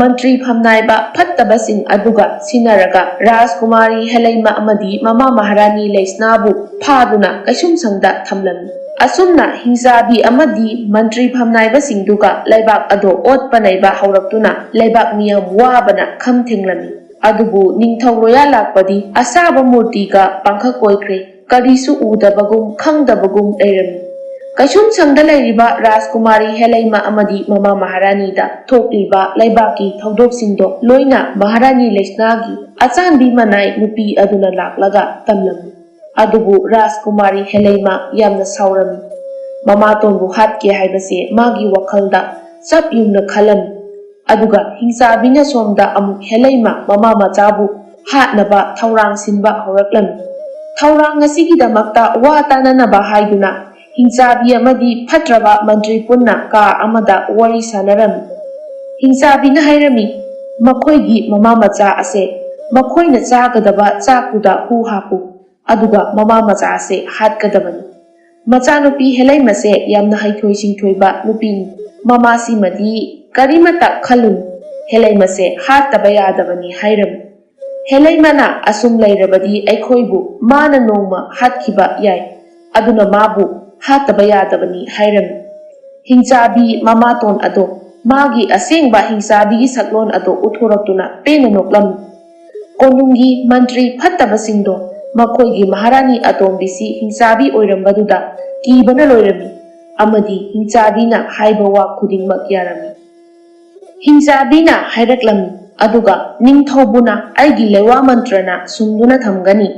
ꯃꯟꯇ꯭ꯔꯤ ꯐꯝꯅꯥꯏꯕ ꯐꯠꯇꯕꯁꯤꯡ ꯑꯗꯨꯒ ꯁꯤꯟꯅꯔꯒ ꯔꯥꯖꯀꯨꯃꯥꯔꯤ ꯍꯦꯂꯩꯃ ꯑꯃꯗꯤ ꯃꯃꯥ ꯃꯍꯥꯔꯥꯅꯤ ꯂꯩꯁꯅꯥꯕꯨ ꯐꯥꯗꯨꯅ ꯀꯩꯁꯨꯝꯁꯪꯗ ꯊꯝꯂꯝꯃꯤ꯫ ꯑꯁꯨꯝꯅ ꯍꯤꯡꯆꯥꯕꯤ ꯑꯃꯗꯤ ꯃꯟꯇ꯭ꯔꯤ ꯐꯝꯅꯥꯏꯕꯁꯤꯡꯗꯨꯒ ꯂꯩꯕꯥꯛ ꯑꯗꯣ ꯑꯣꯠꯄ ꯅꯩꯕ ꯍꯧꯔꯛꯇꯨꯅ ꯂꯩꯕꯥꯛ ꯃꯤꯌꯥꯝ ꯋꯥꯕꯅ ꯈꯝ ꯊꯦꯡꯂꯝꯃꯤ꯫ ꯑꯗꯨꯕꯨ ꯅꯤꯡꯊꯧ ꯂꯣꯌꯥ ꯂꯥꯛꯄꯗꯤ ꯑꯁꯥꯕ ꯃꯨꯔꯇꯤꯒ ꯄꯥꯡꯈꯛ ꯑꯣꯏꯈ꯭ꯔꯦ꯫ ꯀꯔꯤꯁꯨ ꯎꯗꯕꯒꯨꯝ ꯈꯪꯗꯕꯒꯨꯝ ꯂꯩꯔꯝꯃꯤ꯫ ꯀꯩꯁꯨꯝꯁꯪꯗ ꯂꯩꯔꯤꯕ ꯔꯥꯖꯀꯨꯃꯥꯔꯤ ꯍꯦꯂꯩꯃ ꯑꯃꯗꯤ ꯃꯃꯥ ꯃꯍꯥꯔꯥꯅꯤꯗ ꯊꯣꯛꯂꯤꯕ ꯂꯩꯕꯥꯛꯀꯤ ꯊꯧꯗꯣꯛꯁꯤꯡꯗꯣ ꯂꯣꯏꯅ ꯃꯍꯥꯔꯥꯅꯤ ꯂꯩꯁꯅꯥꯒꯤ ꯑꯆꯥꯟꯕꯤ ꯃꯅꯥꯏ ꯅꯨꯄꯤ ꯑꯗꯨꯅ ꯂꯥꯛꯂꯒ ꯇꯝꯂꯝꯃꯤ꯫ ꯑꯗꯨꯕꯨ ꯔꯥꯖꯀꯨꯃꯥꯔꯤ ꯍꯦꯂꯩꯃ ꯌꯥꯝꯅ ꯁꯥꯎꯔꯝꯃꯤ꯫ ꯃꯃꯥꯇꯣꯟꯕꯨ ꯍꯥꯠꯀꯦ ꯍꯥꯏꯕꯁꯦ ꯃꯥꯒꯤ ꯋꯥꯈꯜꯗ ꯆꯞ ꯌꯨꯡꯅ ꯈꯜꯂꯝꯃꯤ꯫ ꯑꯗꯨꯒ ꯍꯤꯡꯆꯥꯕꯤꯅ ꯁꯣꯝꯗ ꯑꯃꯨꯛ ꯍꯦꯂꯩꯃ ꯃꯃꯥ ꯃꯆꯥꯕꯨ ꯍꯥꯠꯅꯕ ꯊꯧꯔꯥꯡ ꯁꯤꯟꯕ ꯍꯧꯔꯛꯂꯝꯃꯤ꯫ ꯊꯧꯔꯥꯡ ꯑꯁꯤꯒꯤꯗꯃꯛꯇ ꯋꯥ ꯇꯥꯅꯅꯕ ꯍꯥꯏꯗꯨꯅ ꯍꯤꯡꯆꯥꯕꯤ ꯑꯃꯗꯤ ꯐꯠꯇ꯭ꯔꯕ ꯃꯟꯇ꯭ꯔꯤ ꯄꯨꯟꯅ ꯀꯥ ꯑꯃꯗ ꯋꯥꯔꯤ ꯁꯥꯟꯅꯔꯝꯃꯤ꯫ ꯍꯤꯡꯆꯥꯕꯤꯅ ꯍꯥꯏꯔꯝꯃꯤ, "ꯃꯈꯣꯏꯒꯤ ꯃꯃꯥ ꯃꯆꯥ ꯑꯁꯦ ꯃꯈꯣꯏꯅ ꯆꯥꯒꯗꯕ ꯆꯥꯛꯇꯨꯗ ꯍꯨ ꯍꯥꯞꯄꯨ, ꯑꯗꯨꯒ ꯃꯃꯥ ꯃꯆꯥ ꯑꯁꯦ ꯍꯥꯠꯀꯗꯕꯅꯤ꯫ ꯃꯆꯥꯅꯨꯄꯤ ꯍꯦꯂꯩꯃꯁꯦ ꯌꯥꯝꯅ ꯍꯩꯊꯣꯏ ꯁꯤꯡꯊꯣꯏꯕ ꯅꯨꯄꯤꯅꯤ꯫ ꯃꯃꯥꯁꯤꯃꯗꯤ ꯀꯔꯤꯃꯇ ꯈꯜꯂꯨꯅꯨ, ꯍꯦꯂꯩꯃꯁꯦ ꯍꯥꯠꯇꯕ ꯌꯥꯗꯕꯅꯤ" ꯍꯥꯏꯔꯝꯃꯤ꯫ ꯍꯦꯂꯩꯃꯅ ꯑꯁꯨꯝ ꯂꯩꯔꯕꯗꯤ ꯑꯩꯈꯣꯏꯕꯨ ꯃꯥꯅ ꯅꯣꯡꯃ ꯍꯥꯠꯈꯤꯕ ꯌꯥꯏ, ꯑꯗꯨꯅ ꯃꯥꯕꯨ ꯍꯥꯠꯇꯕ ꯌꯥꯗꯕꯅꯤ ꯍꯥꯏꯔꯝꯃꯤ꯫ ꯍꯤꯡꯆꯥꯕꯤ ꯃꯃꯥꯇꯣꯟ ꯑꯗꯣ ꯃꯥꯒꯤ ꯑꯁꯦꯡꯕ ꯍꯤꯡꯆꯥꯕꯤꯒꯤ ꯁꯛꯂꯣꯟ ꯑꯗꯣ ꯎꯠꯊꯣꯔꯛꯇꯨꯅ ꯄꯦꯟꯅ ꯅꯣꯛꯂꯝꯃꯤ꯫ ꯀꯣꯅꯨꯡꯒꯤ ꯃꯟꯇ꯭ꯔꯤ ꯐꯠꯇꯕꯁꯤꯡꯗꯣ ꯃꯈꯣꯏꯒꯤ ꯃꯍꯥꯔꯥꯅꯤ ꯑꯇꯣꯝꯕꯤꯁꯤ ꯍꯤꯡꯆꯥꯕꯤ ꯑꯣꯏꯔꯝꯕꯗꯨꯗ ꯀꯤꯕꯅ ꯂꯣꯏꯔꯝꯃꯤ, ꯑꯃꯗꯤ ꯍꯤꯡꯆꯥꯕꯤꯅ ꯍꯥꯏꯕ ꯋꯥ ꯈꯨꯗꯤꯡꯃꯛ ꯌꯥꯔꯝꯃꯤ꯫ ꯍꯤꯡꯆꯥꯕꯤꯅ ꯍꯥꯏꯔꯛꯂꯝꯃꯤ, ꯑꯗꯨꯒ ꯅꯤꯡꯊꯧꯕꯨꯅ ꯑꯩꯒꯤ ꯂꯩꯋꯥ ꯃꯟꯇ꯭ꯔꯅ ꯁꯨꯝꯗꯨꯅ ꯊꯝꯒꯅꯤ,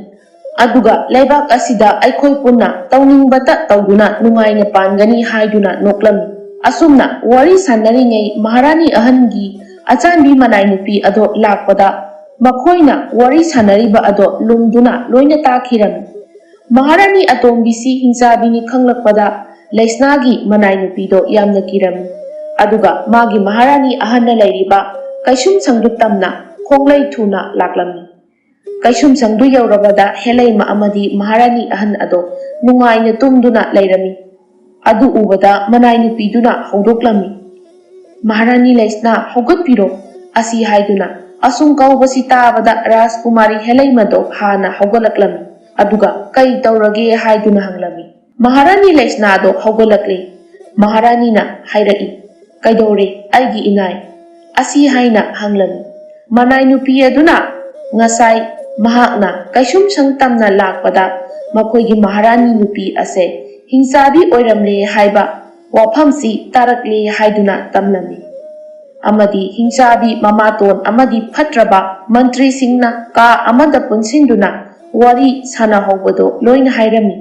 ꯑꯗꯨꯒ ꯂꯩꯕꯥꯛ ꯑꯁꯤꯗ ꯑꯩꯈꯣꯏ ꯄꯨꯟꯅ ꯇꯧꯅꯤꯡꯕꯇ ꯇꯧꯗꯨꯅ ꯅꯨꯡꯉꯥꯏꯅ ꯄꯥꯟꯒꯅꯤ ꯍꯥꯏꯗꯨꯅ ꯅꯣꯛꯂꯝꯃꯤ꯫ ꯑꯁꯨꯝꯅ ꯋꯥꯔꯤ ꯁꯥꯟꯅꯔꯤꯉꯩ ꯃꯍꯥꯔꯥꯅꯤ ꯑꯍꯟꯒꯤ ꯑꯆꯥꯟꯕꯤ ꯃꯅꯥꯏ ꯅꯨꯄꯤ ꯑꯗꯣ ꯂꯥꯛꯄꯗ ꯃꯈꯣꯏꯅ ꯋꯥꯔꯤ ꯁꯥꯟꯅꯔꯤꯕ ꯑꯗꯣ ꯂꯨꯝꯗꯨꯅ ꯂꯣꯏꯅ ꯇꯥꯈꯤꯔꯝꯃꯤ꯫ ꯃꯍꯥꯔꯥꯅꯤ ꯑꯇꯣꯝꯕꯤꯁꯤ ꯍꯤꯡꯆꯥꯕꯤꯅꯤ ꯈꯪꯂꯛꯄꯗ ꯂꯩꯁꯅꯥꯒꯤ ꯃꯅꯥꯏ ꯅꯨꯄꯤꯗꯣ ꯌꯥꯝꯅ ꯀꯤꯔꯝꯃꯤ꯫ ꯑꯗꯨꯒ ꯃꯥꯒꯤ ꯃꯍꯥꯔꯥꯅꯤ ꯑꯍꯟꯅ ꯂꯩꯔꯤꯕ ꯀꯩꯁꯨꯝꯁꯪꯗꯨ ꯇꯝꯅ ꯈꯣꯡꯂꯩ ꯊꯨꯅ ꯂꯥꯛꯂꯝꯃꯤ꯫ ꯀꯩꯁꯨꯝꯁꯪꯗꯨ ꯌꯧꯔꯕꯗ ꯍꯦꯂꯩꯃ ꯑꯃꯗꯤ ꯃꯍꯥꯔꯥꯅꯤ ꯑꯍꯟ ꯑꯗꯣ ꯅꯨꯡꯉꯥꯏꯅ ꯇꯨꯝꯗꯨꯅ ꯂꯩꯔꯝꯃꯤ꯫ ꯑꯗꯨ ꯎꯕꯗ ꯃꯅꯥꯏ ꯅꯨꯄꯤꯗꯨꯅ ꯍꯧꯗꯣꯛꯂꯝꯃꯤ, "ꯃꯍꯥꯔꯥꯅꯤ ꯂꯩꯁꯅꯥ, ꯍꯧꯒꯠꯄꯤꯔꯣ!" ꯑꯁꯤ ꯍꯥꯏꯗꯨꯅ꯫ ꯑꯁꯨꯝ ꯀꯧꯕꯁꯤ ꯇꯥꯕꯗ ꯔꯥꯖꯀꯨꯃꯥꯔꯤ ꯍꯦꯂꯩꯃꯗꯣ ꯍꯥꯟꯅ ꯍꯧꯒꯠꯂꯛꯂꯝꯃꯤ꯫ ꯑꯗꯨꯒ ꯀꯩ ꯇꯧꯔꯒꯦ ꯍꯥꯏꯗꯨꯅ ꯍꯪꯂꯝꯃꯤ꯫ ꯃꯍꯥꯔꯥꯅꯤ ꯂꯩꯁꯅꯥꯗꯣ ꯍꯧꯒꯠꯂꯛꯂꯦ꯫ ꯃꯍꯥꯔꯥꯅꯤꯅ ꯍꯥꯏꯔꯛꯏ, "ꯀꯩꯗꯧꯔꯦ ꯑꯩꯒꯤ ꯏꯅꯥꯏ?" ꯑꯁꯤ ꯍꯥꯏꯅ ꯍꯪꯂꯝꯃꯤ꯫ ꯃꯅꯥꯏ ꯅꯨꯄꯤ ꯑꯗꯨꯅ ꯉꯁꯥꯏ ꯃꯍꯥꯛꯅ ꯀꯩꯁꯨꯝꯁꯪ ꯇꯝꯅ ꯂꯥꯛꯄꯗ ꯃꯈꯣꯏꯒꯤ ꯃꯍꯥꯔꯥꯅꯤ ꯅꯨꯄꯤ ꯑꯁꯦ ꯍꯤꯡꯆꯥꯕꯤ ꯑꯣꯏꯔꯝꯂꯦ ꯍꯥꯏꯕ ꯋꯥꯐꯝꯁꯤ ꯇꯥꯔꯛꯂꯦ ꯍꯥꯏꯗꯨꯅ ꯇꯝꯂꯝꯃꯤ꯫ ꯑꯃꯗꯤ ꯍꯤꯡꯆꯥꯕꯤ ꯃꯃꯥꯇꯣꯟ ꯑꯃꯗꯤ ꯐꯠꯇ꯭ꯔꯕ ꯃꯟꯇ꯭ꯔꯤꯁꯤꯡꯅ ꯀꯥ ꯑꯃꯗ ꯄꯨꯟꯁꯤꯟꯗꯨꯅ ꯋꯥꯔꯤ ꯁꯥꯟꯅꯍꯧꯕꯗꯣ ꯂꯣꯏꯅ ꯍꯥꯏꯔꯝꯃꯤ꯫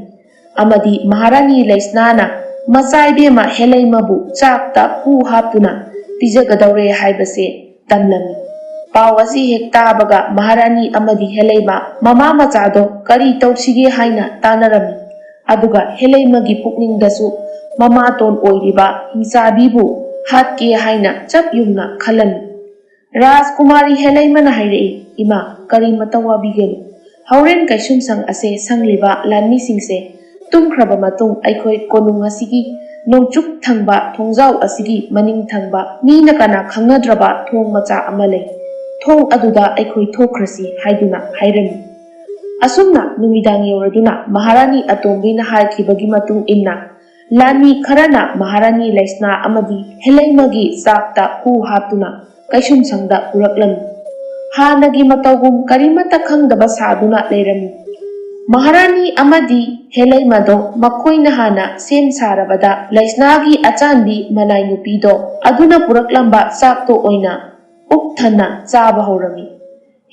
ꯑꯃꯗꯤ ꯃꯍꯥꯔꯥꯅꯤ ꯂꯩꯁꯅꯥꯅ ꯃꯆꯥ ꯏꯕꯦꯝꯃ ꯍꯦꯂꯩꯃꯕꯨ ꯆꯥꯛꯇ ꯍꯨ ꯍꯥꯞꯇꯨꯅ ꯄꯤꯖꯒꯗꯧꯔꯦ ꯍꯥꯏꯕꯁꯦ ꯇꯝꯂꯝꯃꯤ꯫ ꯄꯥꯎ ꯑꯁꯤ ꯍꯦꯛ ꯇꯥꯕꯒ ꯃꯍꯥꯔꯥꯅꯤ ꯑꯃꯗꯤ ꯍꯦꯂꯩꯃ ꯃꯃꯥ ꯃꯆꯥꯗꯣ ꯀꯔꯤ ꯇꯧꯁꯤꯒꯦ ꯍꯥꯏꯅ ꯇꯥꯟꯅꯔꯝꯃꯤ꯫ ꯑꯗꯨꯒ ꯍꯦꯂꯩꯃꯒꯤ ꯄꯨꯛꯅꯤꯡꯗꯁꯨ ꯃꯃꯥꯇꯣꯟ ꯑꯣꯏꯔꯤꯕ ꯍꯤꯡꯆꯥꯕꯤꯕꯨ ꯍꯥꯠꯀꯦ ꯍꯥꯏꯅ ꯆꯞ ꯌꯨꯡꯅ ꯈꯜꯂꯝꯃꯤ꯫ ꯔꯥꯖꯀꯨꯃꯥꯔꯤ ꯍꯦꯂꯩꯃꯅ ꯍꯥꯏꯔꯛꯏ, "ꯏꯃꯥ, ꯀꯔꯤꯃꯇ ꯋꯥꯕꯤꯒꯅꯨ꯫ ꯍꯣꯔꯦꯟ ꯀꯩꯁꯨꯝꯁꯪ ꯑꯁꯦ ꯁꯪꯂꯤꯕ ꯂꯥꯟꯃꯤꯁꯤꯡꯁꯦ ꯇꯨꯝꯈ꯭ꯔꯕ ꯃꯇꯨꯡ ꯑꯩꯈꯣꯏ ꯀꯣꯅꯨꯡ ꯑꯁꯤꯒꯤ ꯅꯣꯡꯆꯨꯞ ꯊꯪꯕ ꯊꯣꯡꯖꯥꯎ ꯑꯁꯤꯒꯤ ꯃꯅꯤꯡ ꯊꯪꯕ ꯃꯤꯅ ꯀꯅꯥ ꯈꯪꯅꯗ꯭ꯔꯕ ꯊꯣꯡ ꯃꯆꯥ ꯑꯃ ꯂꯩ꯫ ꯊꯣꯡ ꯑꯗꯨꯗ ꯑꯩꯈꯣꯏ ꯊꯣꯛꯈ꯭ꯔꯁꯤ" ꯍꯥꯏꯗꯨꯅ ꯍꯥꯏꯔꯝꯃꯤ꯫ ꯑꯁꯨꯝꯅ ꯅꯨꯃꯤꯗꯥꯡ ꯌꯧꯔꯗꯨꯅ ꯃꯍꯥꯔꯥꯅꯤ ꯑꯇꯣꯝꯕꯤꯅ ꯍꯥꯏꯈꯤꯕꯒꯤ ꯃꯇꯨꯡ ꯏꯟꯅ ꯂꯥꯟꯃꯤ ꯈꯔꯅ ꯃꯍꯥꯔꯥꯅꯤ ꯂꯩꯁꯅꯥ ꯑꯃꯗꯤ ꯍꯦꯂꯩꯃꯒꯤ ꯆꯥꯛꯇ ꯍꯨ ꯍꯥꯞꯇꯨꯅ ꯀꯩꯁꯨꯝꯁꯪꯗ ꯄꯨꯔꯛꯂꯝꯃꯤ꯫ ꯍꯥꯟꯅꯒꯤ ꯃꯇꯧꯒꯨꯝ ꯀꯔꯤꯃꯠꯇ ꯈꯪꯗꯕ ꯁꯥꯗꯨꯅ ꯂꯩꯔꯝꯃꯤ꯫ ꯃꯍꯥꯔꯥꯅꯤ ꯑꯃꯗꯤ ꯍꯦꯂꯩꯃꯗꯣ ꯃꯈꯣꯏꯅ ꯍꯥꯟꯅ ꯁꯦꯝ ꯁꯥꯔꯕꯗ ꯂꯩꯁꯅꯥꯒꯤ ꯑꯆꯥꯟꯕꯤ ꯃꯅꯥꯏ ꯅꯨꯄꯤꯗꯣ ꯑꯗꯨꯅ ꯄꯨꯔꯛꯂꯝꯕ ꯆꯥꯛꯇꯣ ꯑꯣꯏꯅ ꯄꯨꯛ ꯊꯟꯅ ꯆꯥꯕ ꯍꯧꯔꯝꯃꯤ꯫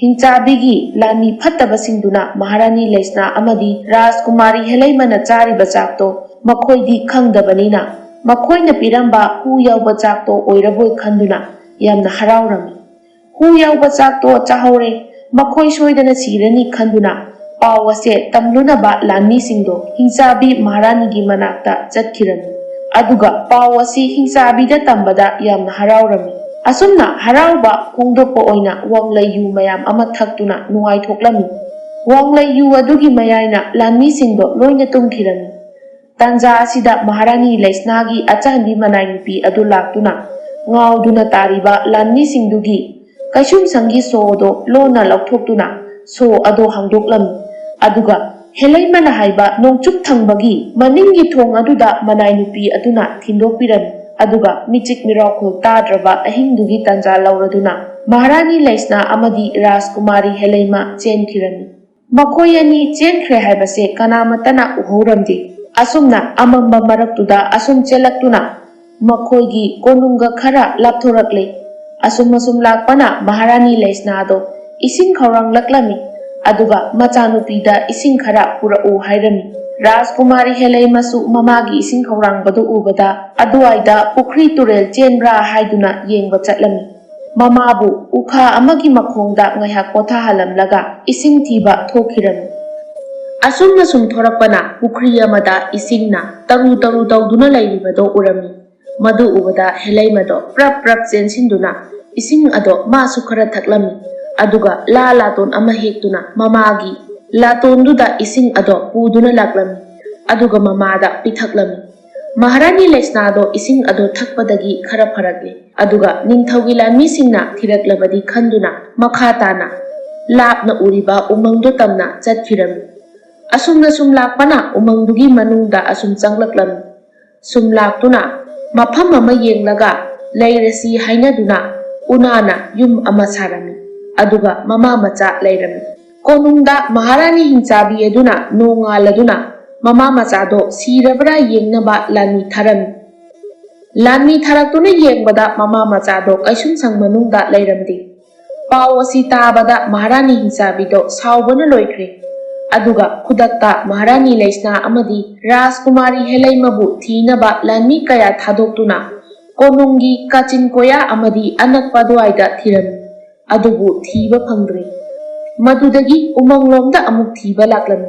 ꯍꯤꯡꯆꯥꯕꯤꯒꯤ ꯂꯥꯟꯃꯤ ꯐꯠꯇꯕꯁꯤꯡꯗꯨꯅ ꯃꯍꯥꯔꯥꯅꯤ ꯂꯩꯁꯅꯥ ꯑꯃꯗꯤ ꯔꯥꯖꯀꯨꯃꯥꯔꯤ ꯍꯦꯂꯩꯃꯅ ꯆꯥꯔꯤꯕ ꯆꯥꯛꯇꯣ ꯃꯈꯣꯏꯗꯤ ꯈꯪꯗꯕꯅꯤꯅ, ꯃꯈꯣꯏꯅ ꯄꯤꯔꯝꯕ ꯍꯨ ꯌꯥꯎꯕ ꯆꯥꯛꯇꯣ ꯑꯣꯏꯔꯕꯣꯏ ꯈꯟꯗꯨꯅ ꯌꯥꯝꯅ ꯍꯔꯥꯎꯔꯝꯃꯤ꯫ ꯍꯨ ꯌꯥꯎꯕ ꯆꯥꯛꯇꯣ ꯆꯥꯍꯧꯔꯦ, ꯃꯈꯣꯏ ꯁꯣꯏꯗꯅ ꯁꯤꯔꯅꯤ ꯈꯟꯗꯨꯅ ꯄꯥꯎ ꯑꯁꯦ ꯇꯝꯂꯨꯅꯕ ꯂꯥꯟꯃꯤꯁꯤꯡꯗꯣ ꯍꯤꯡꯆꯥꯕꯤ ꯃꯍꯥꯔꯥꯅꯤꯒꯤ ꯃꯅꯥꯛꯇ ꯆꯠꯈꯤꯔꯝꯃꯤ꯫ ꯑꯗꯨꯒ ꯄꯥꯎ ꯑꯁꯤ ꯍꯤꯡꯆꯥꯕꯤꯗ ꯇꯝꯕꯗ ꯌꯥꯝꯅ ꯍꯔꯥꯎꯔꯝꯃꯤ꯫ ꯑꯁꯨꯝꯅ ꯍꯔꯥꯎꯕ ꯐꯣꯡꯗꯣꯛꯄ ꯑꯣꯏꯅ ꯋꯥꯡꯂꯩ ꯌꯨ ꯃꯌꯥꯝ ꯑꯃ ꯊꯛꯇꯨꯅ ꯅꯨꯡꯉꯥꯏꯊꯣꯛꯂꯝꯃꯤ꯫ ꯋꯥꯡꯂꯩ ꯌꯨ ꯑꯗꯨꯒꯤ ꯃꯌꯥꯏꯅ ꯂꯥꯟꯃꯤꯁꯤꯡꯗꯣ ꯂꯣꯏꯅ ꯇꯨꯝꯈꯤꯔꯝꯃꯤ꯫ ꯇꯥꯟꯖꯥ ꯑꯁꯤꯗ ꯃꯍꯥꯔꯥꯅꯤ ꯂꯩꯁꯅꯥꯒꯤ ꯑꯆꯥꯟꯕꯤ ꯃꯅꯥꯏ ꯅꯨꯄꯤ ꯑꯗꯨ ꯂꯥꯛꯇꯨꯅ ꯉꯥꯎꯗꯨꯅ ꯇꯥꯔꯤꯕ ꯂꯥꯟꯃꯤꯁꯤꯡꯗꯨꯒꯤ ꯀꯩꯁꯨꯝꯁꯪꯒꯤ ꯁꯣꯗꯣ ꯂꯣꯟꯅ ꯂꯧꯊꯣꯛꯇꯨꯅ ꯁꯣ ꯑꯗꯣ ꯍꯥꯡꯗꯣꯛꯂꯝꯃꯤ꯫ ꯑꯗꯨꯒ ꯍꯦꯂꯩꯃꯅ ꯍꯥꯏꯕ ꯅꯣꯡꯆꯨꯞ ꯊꯪꯕꯒꯤ ꯃꯅꯤꯡꯒꯤ ꯊꯣꯡ ꯑꯗꯨꯗ ꯃꯅꯥꯏ ꯅꯨꯄꯤ ꯑꯗꯨꯅ ꯊꯤꯟꯗꯣꯛꯄꯤꯔꯝꯃꯤ꯫ ꯑꯗꯨꯒ ꯃꯤꯆꯤꯛ ꯃꯤꯔꯥꯎꯈꯣꯜ ꯇꯥꯗ꯭ꯔꯕ ꯑꯍꯤꯡꯗꯨꯒꯤ ꯇꯥꯟꯖꯥ ꯂꯧꯔꯗꯨꯅ ꯃꯍꯥꯔꯥꯅꯤ ꯂꯩꯁꯅꯥ ꯑꯃꯗꯤ ꯔꯥꯖꯀꯨꯃꯥꯔꯤ ꯍꯦꯂꯩꯃ ꯆꯦꯟꯈꯤꯔꯝꯃꯤ꯫ ꯃꯈꯣꯏ ꯑꯅꯤ ꯆꯦꯟꯈ꯭ꯔꯦ ꯍꯥꯏꯕꯁꯦ ꯀꯅꯥꯃꯠꯇꯅ ꯎꯍꯧꯔꯝꯗꯦ꯫ ꯑꯁꯨꯝꯅ ꯑꯃꯝꯕ ꯃꯔꯛꯇꯨꯗ ꯑꯁꯨꯝ ꯆꯦꯜꯂꯛꯇꯨꯅ ꯃꯈꯣꯏꯒꯤ ꯀꯣꯅꯨꯡꯒ ꯈꯔ ꯂꯥꯞꯊꯣꯔꯛꯂꯦ꯫ ꯑꯁꯨꯝ ꯑꯁꯨꯝ ꯂꯥꯛꯄꯅ ꯃꯍꯥꯔꯥꯅꯤ ꯂꯩꯁꯅꯥꯗꯣ ꯏꯁꯤꯡ ꯈꯧꯔꯥꯡꯂꯛꯂꯝꯃꯤ꯫ ꯑꯗꯨꯒ ꯃꯆꯥꯅꯨꯄꯤꯗ ꯏꯁꯤꯡ ꯈꯔ ꯄꯨꯔꯛꯎ ꯍꯥꯏꯔꯝꯃꯤ꯫ ꯔꯥꯖꯀꯨꯃꯥꯔꯤ ꯍꯦꯂꯩꯃꯁꯨ ꯃꯃꯥꯒꯤ ꯏꯁꯤꯡ ꯈꯧꯔꯥꯡꯕꯗꯨ ꯎꯕꯗ ꯑꯗꯨꯋꯥꯏꯗ ꯄꯨꯈ꯭ꯔꯤ ꯇꯨꯔꯦꯜ ꯆꯦꯟꯕ꯭ꯔꯥ ꯍꯥꯏꯗꯨꯅ ꯌꯦꯡꯕ ꯆꯠꯂꯝꯃꯤ꯫ ꯃꯃꯥꯕꯨ ꯎꯈꯥ ꯑꯃꯒꯤ ꯃꯈꯣꯡꯗ ꯉꯥꯏꯍꯥꯛ ꯄꯣꯊꯥꯍꯜꯂꯝꯂꯒ ꯏꯁꯤꯡ ꯊꯤꯕ ꯊꯣꯛꯈꯤꯔꯝꯃꯤ꯫ ꯑꯁꯨꯝꯅ ꯁꯨꯝ ꯊꯣꯔꯛꯄꯅ ꯄꯨꯈ꯭ꯔꯤ ꯑꯃꯗ ꯏꯁꯤꯡꯅ ꯇꯔꯨ ꯇꯔꯨ ꯇꯧꯗꯨꯅ ꯂꯩꯔꯤꯕꯗꯣ ꯎꯔꯝꯃꯤ꯫ ꯃꯗꯨ ꯎꯕꯗ ꯍꯦꯂꯩꯃꯗꯣ ꯄ꯭ꯔꯞ ꯄ꯭ꯔꯞ ꯆꯦꯟꯁꯤꯟꯗꯨꯅ ꯏꯁꯤꯡ ꯑꯗꯣ ꯃꯥꯁꯨ ꯈꯔ ꯊꯛꯂꯝꯃꯤ꯫ ꯑꯗꯨꯒ ꯂꯥ ꯂꯥꯇꯣꯟ ꯑꯃ ꯍꯦꯛꯇꯨꯅ ꯃꯃꯥꯒꯤ ꯂꯥꯇꯣꯟꯗꯨꯗ ꯏꯁꯤꯡ ꯑꯗꯣ ꯄꯨꯗꯨꯅ ꯂꯥꯛꯂꯝꯃꯤ꯫ ꯑꯗꯨꯒ ꯃꯃꯥꯗ ꯄꯤꯊꯛꯂꯝꯃꯤ꯫ ꯃꯍꯥꯔꯥꯅꯤ ꯂꯩꯁꯅꯥꯗꯣ ꯏꯁꯤꯡ ꯑꯗꯣ ꯊꯛꯄꯗꯒꯤ ꯈꯔ ꯐꯔꯛꯂꯦ꯫ ꯑꯗꯨꯒ ꯅꯤꯡꯊꯧꯒꯤ ꯂꯥꯟꯃꯤꯁꯤꯡꯅ ꯊꯤꯔꯛꯂꯕꯗꯤ ꯈꯟꯗꯨꯅ ꯃꯈꯥ ꯇꯥꯅ ꯂꯥꯞꯅ ꯎꯔꯤꯕ ꯎꯃꯪꯗꯣ ꯇꯝꯅ ꯆꯠꯈꯤꯔꯝꯃꯤ꯫ ꯑꯁꯨꯝꯅ ꯁꯨꯝ ꯂꯥꯛꯄꯅ ꯎꯃꯪꯗꯨꯒꯤ ꯃꯅꯨꯡꯗ ꯑꯁꯨꯝ ꯆꯪꯂꯛꯂꯝꯃꯤ꯫ ꯁꯨꯝ ꯂꯥꯛꯇꯨꯅ ꯃꯐꯝ ꯑꯃ ꯌꯦꯡꯂꯒ ꯂꯩꯔꯁꯤ ꯍꯥꯏꯅꯗꯨꯅ ꯎꯅꯥꯅ ꯌꯨꯝ ꯑꯃ ꯁꯥꯔꯝꯃꯤ꯫ ꯑꯗꯨꯒ ꯃꯃꯥ ꯃꯆꯥ ꯂꯩꯔꯝꯃꯤ꯫ ꯀꯣꯅꯨꯡꯗ ꯃꯍꯥꯔꯥꯅꯤ ꯍꯤꯡꯆꯥꯕꯤ ꯑꯗꯨꯅ ꯅꯣꯡꯉꯥꯜꯂꯗꯨꯅ ꯃꯃꯥ ꯃꯆꯥꯗꯣ ꯁꯤꯔꯕ꯭ꯔꯥ ꯌꯦꯡꯅꯕ ꯂꯥꯟꯃꯤ ꯊꯥꯔꯝꯃꯤ꯫ ꯂꯥꯟꯃꯤ ꯊꯥꯔꯛꯇꯨꯅ ꯌꯦꯡꯕꯗ ꯃꯃꯥ ꯃꯆꯥꯗꯣ ꯀꯩꯁꯨꯝꯁꯪ ꯃꯅꯨꯡꯗ ꯂꯩꯔꯝꯗꯦ꯫ ꯄꯥꯎ ꯑꯁꯤ ꯇꯥꯕꯗ ꯃꯍꯥꯔꯥꯅꯤ ꯍꯤꯡꯆꯥꯕꯤꯗꯣ ꯁꯥꯎꯕꯅ ꯂꯣꯏꯈ꯭ꯔꯦ꯫ ꯑꯗꯨꯒ ꯈꯨꯗꯛꯇ ꯃꯍꯥꯔꯥꯅꯤ ꯂꯩꯁꯅꯥ ꯑꯃꯗꯤ ꯔꯥꯖꯀꯨꯃꯥꯔꯤ ꯍꯦꯂꯩꯃꯕꯨ ꯊꯤꯅꯕ ꯂꯥꯟꯃꯤ ꯀꯌꯥ ꯊꯥꯗꯣꯛꯇꯨꯅ ꯀꯣꯅꯨꯡꯒꯤ ꯀꯥꯆꯤꯟ ꯀꯣꯌꯥ ꯑꯃꯗꯤ ꯑꯅꯛꯄ ꯑꯗꯨꯋꯥꯏꯗ ꯊꯤꯔꯝꯃꯤ꯫ ꯑꯗꯨꯕꯨ ꯊꯤꯕ ꯐꯪꯗ꯭ꯔꯦ꯫ ꯃꯗꯨꯗꯒꯤ ꯎꯃꯪꯂꯣꯝꯗ ꯑꯃꯨꯛ ꯊꯤꯕ ꯂꯥꯛꯂꯝꯃꯤ꯫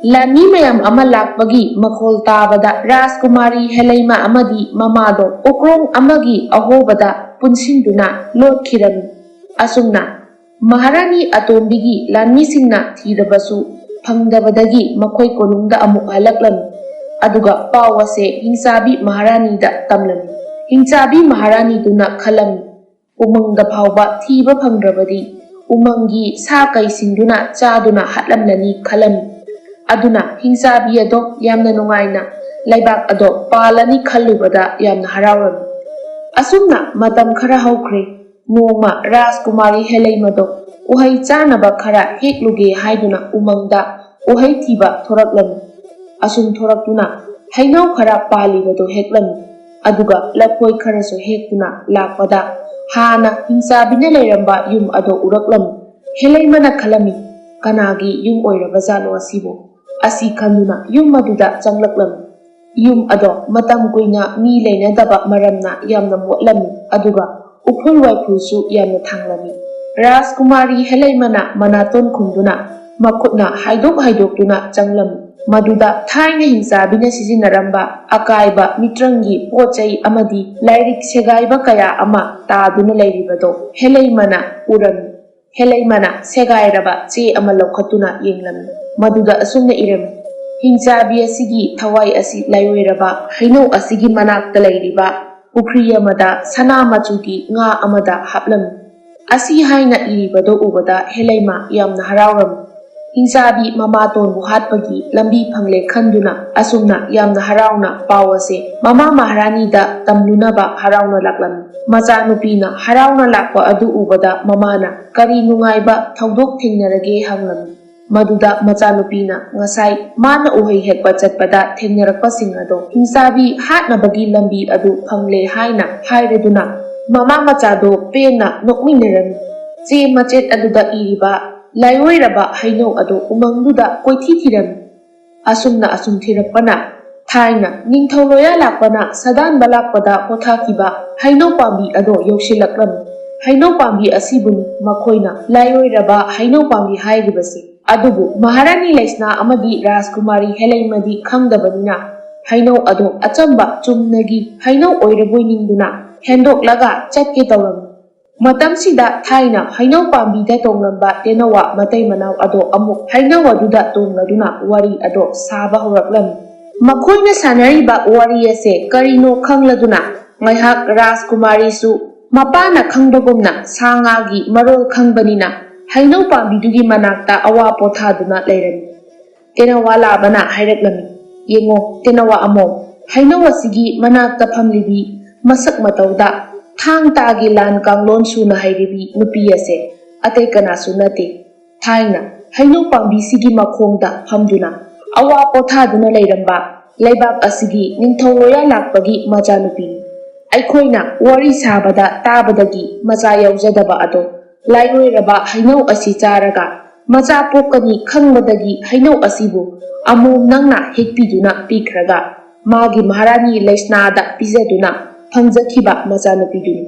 ꯂꯥꯟꯃꯤ ꯃꯌꯥꯝ ꯑꯃ ꯂꯥꯛꯄꯒꯤ ꯃꯈꯣꯜ ꯇꯥꯕꯗ ꯔꯥꯖꯀꯨꯃꯥꯔꯤ ꯍꯦꯂꯩꯃ ꯑꯃꯗꯤ ꯃꯃꯥꯗꯣ ꯎꯀ꯭ꯔꯣꯡ ꯑꯃꯒꯤ ꯑꯍꯣꯕꯗ ꯄꯨꯟꯁꯤꯟꯗꯨꯅ ꯂꯣꯠꯈꯤꯔꯝꯃꯤ꯫ ꯑꯁꯨꯝꯅ ꯃꯍꯥꯔꯥꯅꯤ ꯑꯇꯣꯝꯕꯤꯒꯤ ꯂꯥꯟꯃꯤꯁꯤꯡꯅ ꯊꯤꯔꯕꯁꯨ ꯐꯪꯗꯕꯗꯒꯤ ꯃꯈꯣꯏ ꯀꯣꯅꯨꯡꯗ ꯑꯃꯨꯛ ꯍꯜꯂꯛꯂꯝꯃꯤ꯫ ꯑꯗꯨꯒ ꯄꯥꯎ ꯑꯁꯦ ꯍꯤꯡꯆꯥꯕꯤ ꯃꯍꯥꯔꯥꯅꯤꯗ ꯇꯝꯂꯝꯃꯤ꯫ ꯍꯤꯡꯆꯥꯕꯤ ꯃꯍꯥꯔꯥꯅꯤꯗꯨꯅ ꯈꯜꯂꯝꯃꯤ, ꯎꯃꯪꯗ ꯐꯥꯎꯕ ꯊꯤꯕ ꯐꯪꯗ꯭ꯔꯕꯗꯤ ꯎꯃꯪꯒꯤ ꯁꯥ ꯀꯩꯁꯤꯡꯗꯨꯅ ꯆꯥꯗꯨꯅ ꯍꯥꯠꯂꯝꯂꯅꯤ ꯈꯜꯂꯝꯃꯤ꯫ ꯑꯗꯨꯅ ꯍꯤꯡꯆꯥꯕꯤ ꯑꯗꯣ ꯌꯥꯝꯅ ꯅꯨꯡꯉꯥꯏꯅ ꯂꯩꯕꯥꯛ ꯑꯗꯣ ꯄꯥꯜꯂꯅꯤ ꯈꯜꯂꯨꯕꯗ ꯌꯥꯝꯅ ꯍꯔꯥꯎꯔꯝꯃꯤ꯫ ꯑꯁꯨꯝꯅ ꯃꯇꯝ ꯈꯔ ꯍꯧꯈ꯭ꯔꯦ꯫ ꯅꯣꯡꯃ ꯔꯥꯖꯀꯨꯃꯥꯔꯤ ꯍꯦꯂꯩꯃꯗꯣ ꯎꯍꯩ ꯆꯥꯅꯕ ꯈꯔ ꯍꯦꯛꯂꯨꯒꯦ ꯍꯥꯏꯗꯨꯅ ꯎꯃꯪꯗ ꯎꯍꯩ ꯊꯤꯕ ꯊꯣꯔꯛꯂꯝꯃꯤ꯫ ꯑꯁꯨꯝ ꯊꯣꯔꯛꯇꯨꯅ ꯍꯩꯅꯧ ꯈꯔ ꯄꯥꯜꯂꯤꯕꯗꯨ ꯍꯦꯛꯂꯝꯃꯤ꯫ ꯑꯗꯨꯒ ꯂꯐꯣꯏ ꯈꯔꯁꯨ ꯍꯦꯛꯇꯨꯅ ꯂꯥꯛꯄꯗ ꯍꯥꯟꯅ ꯍꯤꯡꯆꯥꯕꯤꯅ ꯂꯩꯔꯝꯕ ꯌꯨꯝ ꯑꯗꯨ ꯎꯔꯛꯂꯝꯃꯤ꯫ ꯍꯦꯂꯩꯃꯅ ꯈꯜꯂꯝꯃꯤ, "ꯀꯅꯥꯒꯤ ꯌꯨꯝ ꯑꯣꯏꯔꯕꯖꯥꯠꯅꯣ ꯑꯁꯤꯕꯨ?" ꯑꯁꯤ ꯈꯟꯗꯨꯅ ꯌꯨꯝ ꯑꯗꯨꯗ ꯆꯪꯂꯛꯂꯝꯃꯤ꯫ ꯌꯨꯝ ꯑꯗꯣ ꯃꯇꯝ ꯀꯨꯏꯅ ꯃꯤ ꯂꯩꯅꯗꯕ ꯃꯔꯝꯅ ꯌꯥꯝꯅ ꯃꯣꯠꯂꯝꯃꯤ, ꯑꯗꯨꯒ ꯎꯐꯨꯜ ꯋꯥꯏꯐꯨꯜꯁꯨ ꯌꯥꯝꯅ ꯊꯥꯡꯂꯝꯃꯤ꯫ ꯔꯥꯖꯀꯨꯃꯥꯔꯤ ꯍꯦꯂꯩꯃꯅ ꯃꯅꯥꯇꯣꯟ ꯈꯨꯝꯗꯨꯅ ꯃꯈꯨꯠꯅ ꯍꯥꯏꯗꯣꯛ ꯍꯥꯏꯗꯣꯛꯇꯨꯅ ꯆꯪꯂꯝꯃꯤ꯫ ꯃꯗꯨꯗ ꯊꯥꯏꯅ ꯍꯤꯡꯆꯥꯕꯤꯅ ꯁꯤꯖꯤꯟꯅꯔꯝꯕ ꯑꯀꯥꯏꯕ ꯃꯤꯇ꯭ꯔꯪꯒꯤ ꯄꯣꯠ ꯆꯩ ꯑꯃꯗꯤ ꯂꯥꯏꯔꯤꯛ ꯁꯦꯒꯥꯏꯕ ꯀꯌꯥ ꯑꯃ ꯇꯥꯗꯨꯅ ꯂꯩꯔꯤꯕꯗꯣ ꯍꯦꯂꯩꯃꯅ ꯎꯔꯝꯃꯤ꯫ ꯍꯦꯂꯩꯃꯅ ꯁꯦꯒꯥꯏꯔꯕ ꯆꯦ ꯑꯃ ꯂꯧꯈꯠꯇꯨꯅ ꯌꯦꯡꯂꯝꯃꯤ꯫ ꯃꯗꯨꯗ ꯑꯁꯨꯝꯅ ꯏꯔꯝꯃꯤ, "ꯍꯤꯡꯆꯥꯕꯤ ꯑꯁꯤꯒꯤ ꯊꯋꯥꯏ ꯑꯁꯤ ꯂꯥꯏꯑꯣꯏꯔꯕ ꯍꯩꯅꯧ ꯑꯁꯤꯒꯤ ꯃꯅꯥꯛꯇ ꯂꯩꯔꯤꯕ ꯄꯨꯈ꯭ꯔꯤ ꯑꯃꯗ ꯁꯅꯥ ꯃꯆꯨꯒꯤ ꯉꯥ ꯑꯃꯗ ꯍꯥꯞꯂꯝꯃꯤ"꯫ ꯑꯁꯤ ꯍꯥꯏꯅ ꯏꯔꯤꯕꯗꯨ ꯎꯕꯗ ꯍꯦꯂꯩꯃ ꯌꯥꯝꯅ ꯍꯔꯥꯎꯔꯝꯃꯤ꯫ ꯍꯤꯡꯆꯥꯕꯤ ꯃꯃꯥꯇꯣꯟꯕꯨ ꯍꯥꯠꯄꯒꯤ ꯂꯝꯕꯤ ꯐꯪꯂꯦ ꯈꯟꯗꯨꯅ ꯑꯁꯨꯝꯅ ꯌꯥꯝꯅ ꯍꯔꯥꯎꯅ ꯄꯥꯎ ꯑꯁꯦ ꯃꯃꯥ ꯃꯍꯥꯔꯥꯅꯤꯗ ꯇꯝꯂꯨꯅꯕ ꯍꯔꯥꯎꯅ ꯂꯥꯛꯂꯝꯃꯤ꯫ ꯃꯆꯥꯅꯨꯄꯤꯅ ꯍꯔꯥꯎꯅ ꯂꯥꯛꯄ ꯑꯗꯨ ꯎꯕꯗ ꯃꯃꯥꯅ ꯀꯔꯤ ꯅꯨꯡꯉꯥꯏꯕ ꯊꯧꯗꯣꯛ ꯊꯦꯡꯅꯔꯒꯦ ꯍꯪꯂꯝꯃꯤ꯫ ꯃꯗꯨꯗ ꯃꯆꯥꯅꯨꯄꯤꯅ ꯉꯁꯥꯏ ꯃꯥꯅ ꯎꯍꯩ ꯍꯦꯛꯄ ꯆꯠꯄꯗ ꯊꯦꯡꯅꯔꯛꯄꯁꯤꯡ ꯑꯗꯣ ꯍꯤꯡꯆꯥꯕꯤ ꯍꯥꯠꯅꯕꯒꯤ ꯂꯝꯕꯤ ꯑꯗꯨ ꯐꯪꯂꯦ ꯍꯥꯏꯅ ꯍꯥꯏꯔꯗꯨꯅ ꯃꯃꯥ ꯃꯆꯥꯗꯣ ꯄꯦꯟꯅ ꯅꯣꯛꯃꯤꯟꯅꯔꯝꯃꯤ꯫ ꯆꯦ ꯃꯆꯦꯠ ꯑꯗꯨꯗ ꯏꯔꯤꯕ ꯂꯥꯏꯑꯣꯏꯔꯕ ꯍꯩꯅꯧ ꯑꯗꯨ ꯎꯃꯪꯗꯨꯗ ꯀꯣꯏꯊꯤ ꯊꯤꯔꯝꯃꯤ꯫ ꯑꯁꯨꯝꯅ ꯑꯁꯨꯝ ꯊꯤꯔꯛꯄꯅ ꯊꯥꯏꯅ ꯅꯤꯡꯊꯧ ꯂꯣꯌꯥ ꯂꯥꯛꯄꯅ ꯁꯥꯗꯥꯟꯕ ꯂꯥꯛꯄꯗ ꯄꯣꯊꯥꯈꯤꯕ ꯍꯩꯅꯧ ꯄꯥꯝꯕꯤ ꯑꯗꯣ ꯌꯧꯁꯤꯜꯂꯛꯂꯝꯃꯤ꯫ ꯍꯩꯅꯧ ꯄꯥꯝꯕꯤ ꯑꯁꯤꯕꯨꯅꯤ ꯃꯈꯣꯏꯅ ꯂꯥꯏꯑꯣꯏꯔꯕ ꯍꯩꯅꯧ ꯄꯥꯝꯕꯤ ꯍꯥꯏꯔꯤꯕꯁꯤ꯫ ꯑꯗꯨꯕꯨ ꯃꯍꯥꯔꯥꯅꯤ ꯂꯩꯁꯅꯥ ꯑꯃꯗꯤ ꯔꯥꯖꯀꯨꯃꯥꯔꯤ ꯍꯦꯂꯩꯃꯗꯤ ꯈꯪꯗꯕꯅꯤꯅ ꯍꯩꯅꯧ ꯑꯗꯣ ꯑꯆꯝꯕ ꯆꯨꯝꯅꯒꯤ ꯍꯩꯅꯧ ꯑꯣꯏꯔꯕꯣꯏ ꯅꯤꯡꯗꯨꯅ ꯍꯦꯟꯗꯣꯛꯂꯒ ꯆꯠꯀꯦ ꯇꯧꯔꯝꯃꯤ꯫ ꯃꯇꯝꯁꯤꯗ ꯊꯥꯏꯅ ꯍꯩꯅꯧ ꯄꯥꯝꯕꯤꯗ ꯇꯣꯡꯂꯝꯕ ꯇꯦꯅꯋꯥ ꯃꯇꯩ ꯃꯅꯥꯎ ꯑꯗꯣ ꯑꯃꯨꯛ ꯍꯩꯅꯧ ꯑꯗꯨꯗ ꯇꯣꯡꯂꯗꯨꯅ ꯋꯥꯔꯤ ꯑꯗꯣ ꯁꯥꯕ ꯍꯧꯔꯛꯂꯝꯃꯤ꯫ ꯃꯈꯣꯏꯅ ꯁꯥꯟꯅꯔꯤꯕ ꯋꯥꯔꯤ ꯑꯁꯦ ꯀꯔꯤꯅꯣ ꯈꯪꯂꯗꯨꯅ ꯉꯥꯏꯍꯥꯛ ꯔꯥꯖꯀꯨꯃꯥꯔꯤꯁꯨ ꯃꯄꯥꯅ ꯈꯪꯕꯒꯨꯝꯅ ꯁꯥ ꯉꯥꯒꯤ ꯃꯔꯣꯜ ꯈꯪꯕꯅꯤꯅ ꯍꯩꯅꯧ ꯄꯥꯝꯕꯤꯗꯨꯒꯤ ꯃꯅꯥꯛꯇ ꯑꯋꯥ ꯄꯣꯊꯥꯗꯨꯅ ꯂꯩꯔꯝꯃꯤ꯫ ꯇꯦꯅꯋꯥ ꯂꯥꯕꯅ ꯍꯥꯏꯔꯛꯂꯝꯃꯤ, "ꯌꯦꯡꯉꯣ, ꯇꯦꯅꯋꯥ ꯑꯃꯣꯝ, ꯍꯩꯅꯧ ꯑꯁꯤꯒꯤ ꯃꯅꯥꯛꯇ ꯐꯝꯂꯤꯕꯤ ꯃꯁꯛ ꯃꯇꯧꯗ ꯊꯥꯡ ꯇꯥꯒꯤ ꯂꯥꯟ ꯀꯥꯡꯂꯣꯟ ꯁꯨꯅ ꯍꯩꯔꯤꯕꯤ ꯅꯨꯄꯤ ꯑꯁꯦ ꯑꯇꯩ ꯀꯅꯥꯁꯨ ꯅꯠꯇꯦ꯫ ꯊꯥꯏꯅ ꯍꯩꯅꯧ ꯄꯥꯝꯕꯤꯁꯤꯒꯤ ꯃꯈꯣꯡꯗ ꯐꯝꯗꯨꯅ ꯑꯋꯥ ꯄꯣꯊꯥꯗꯨꯅ ꯂꯩꯔꯝꯕ ꯂꯩꯕꯥꯛ ꯑꯁꯤꯒꯤ ꯅꯤꯡꯊꯧ ꯂꯣꯌꯥ ꯂꯥꯛꯄꯒꯤ ꯃꯆꯥꯅꯨꯄꯤꯅꯤ꯫ ꯑꯩꯈꯣꯏꯅ ꯋꯥꯔꯤ ꯁꯥꯕꯗ ꯇꯥꯕꯗꯒꯤ ꯃꯆꯥ ꯌꯥꯎꯖꯗꯕ ꯑꯗꯣ ꯂꯥꯏꯔꯣꯏꯔꯕ ꯍꯩꯅꯧ ꯑꯁꯤ ꯆꯥꯔꯒ ꯃꯆꯥ ꯄꯣꯛꯀꯅꯤ ꯈꯪꯕꯗꯒꯤ ꯍꯩꯅꯧ ꯑꯁꯤꯕꯨ ꯑꯃꯣꯝ ꯅꯪꯅ ꯍꯦꯛꯄꯤꯗꯨꯅ ꯄꯤꯈ꯭ꯔꯒ ꯃꯥꯒꯤ ꯃꯍꯥꯔꯥꯅꯤ ꯂꯩꯁꯅꯥꯗ ꯄꯤꯖꯗꯨꯅ ꯐꯪꯖꯈꯤꯕ ꯃꯆꯥꯅꯨꯄꯤꯗꯨꯅꯤ꯫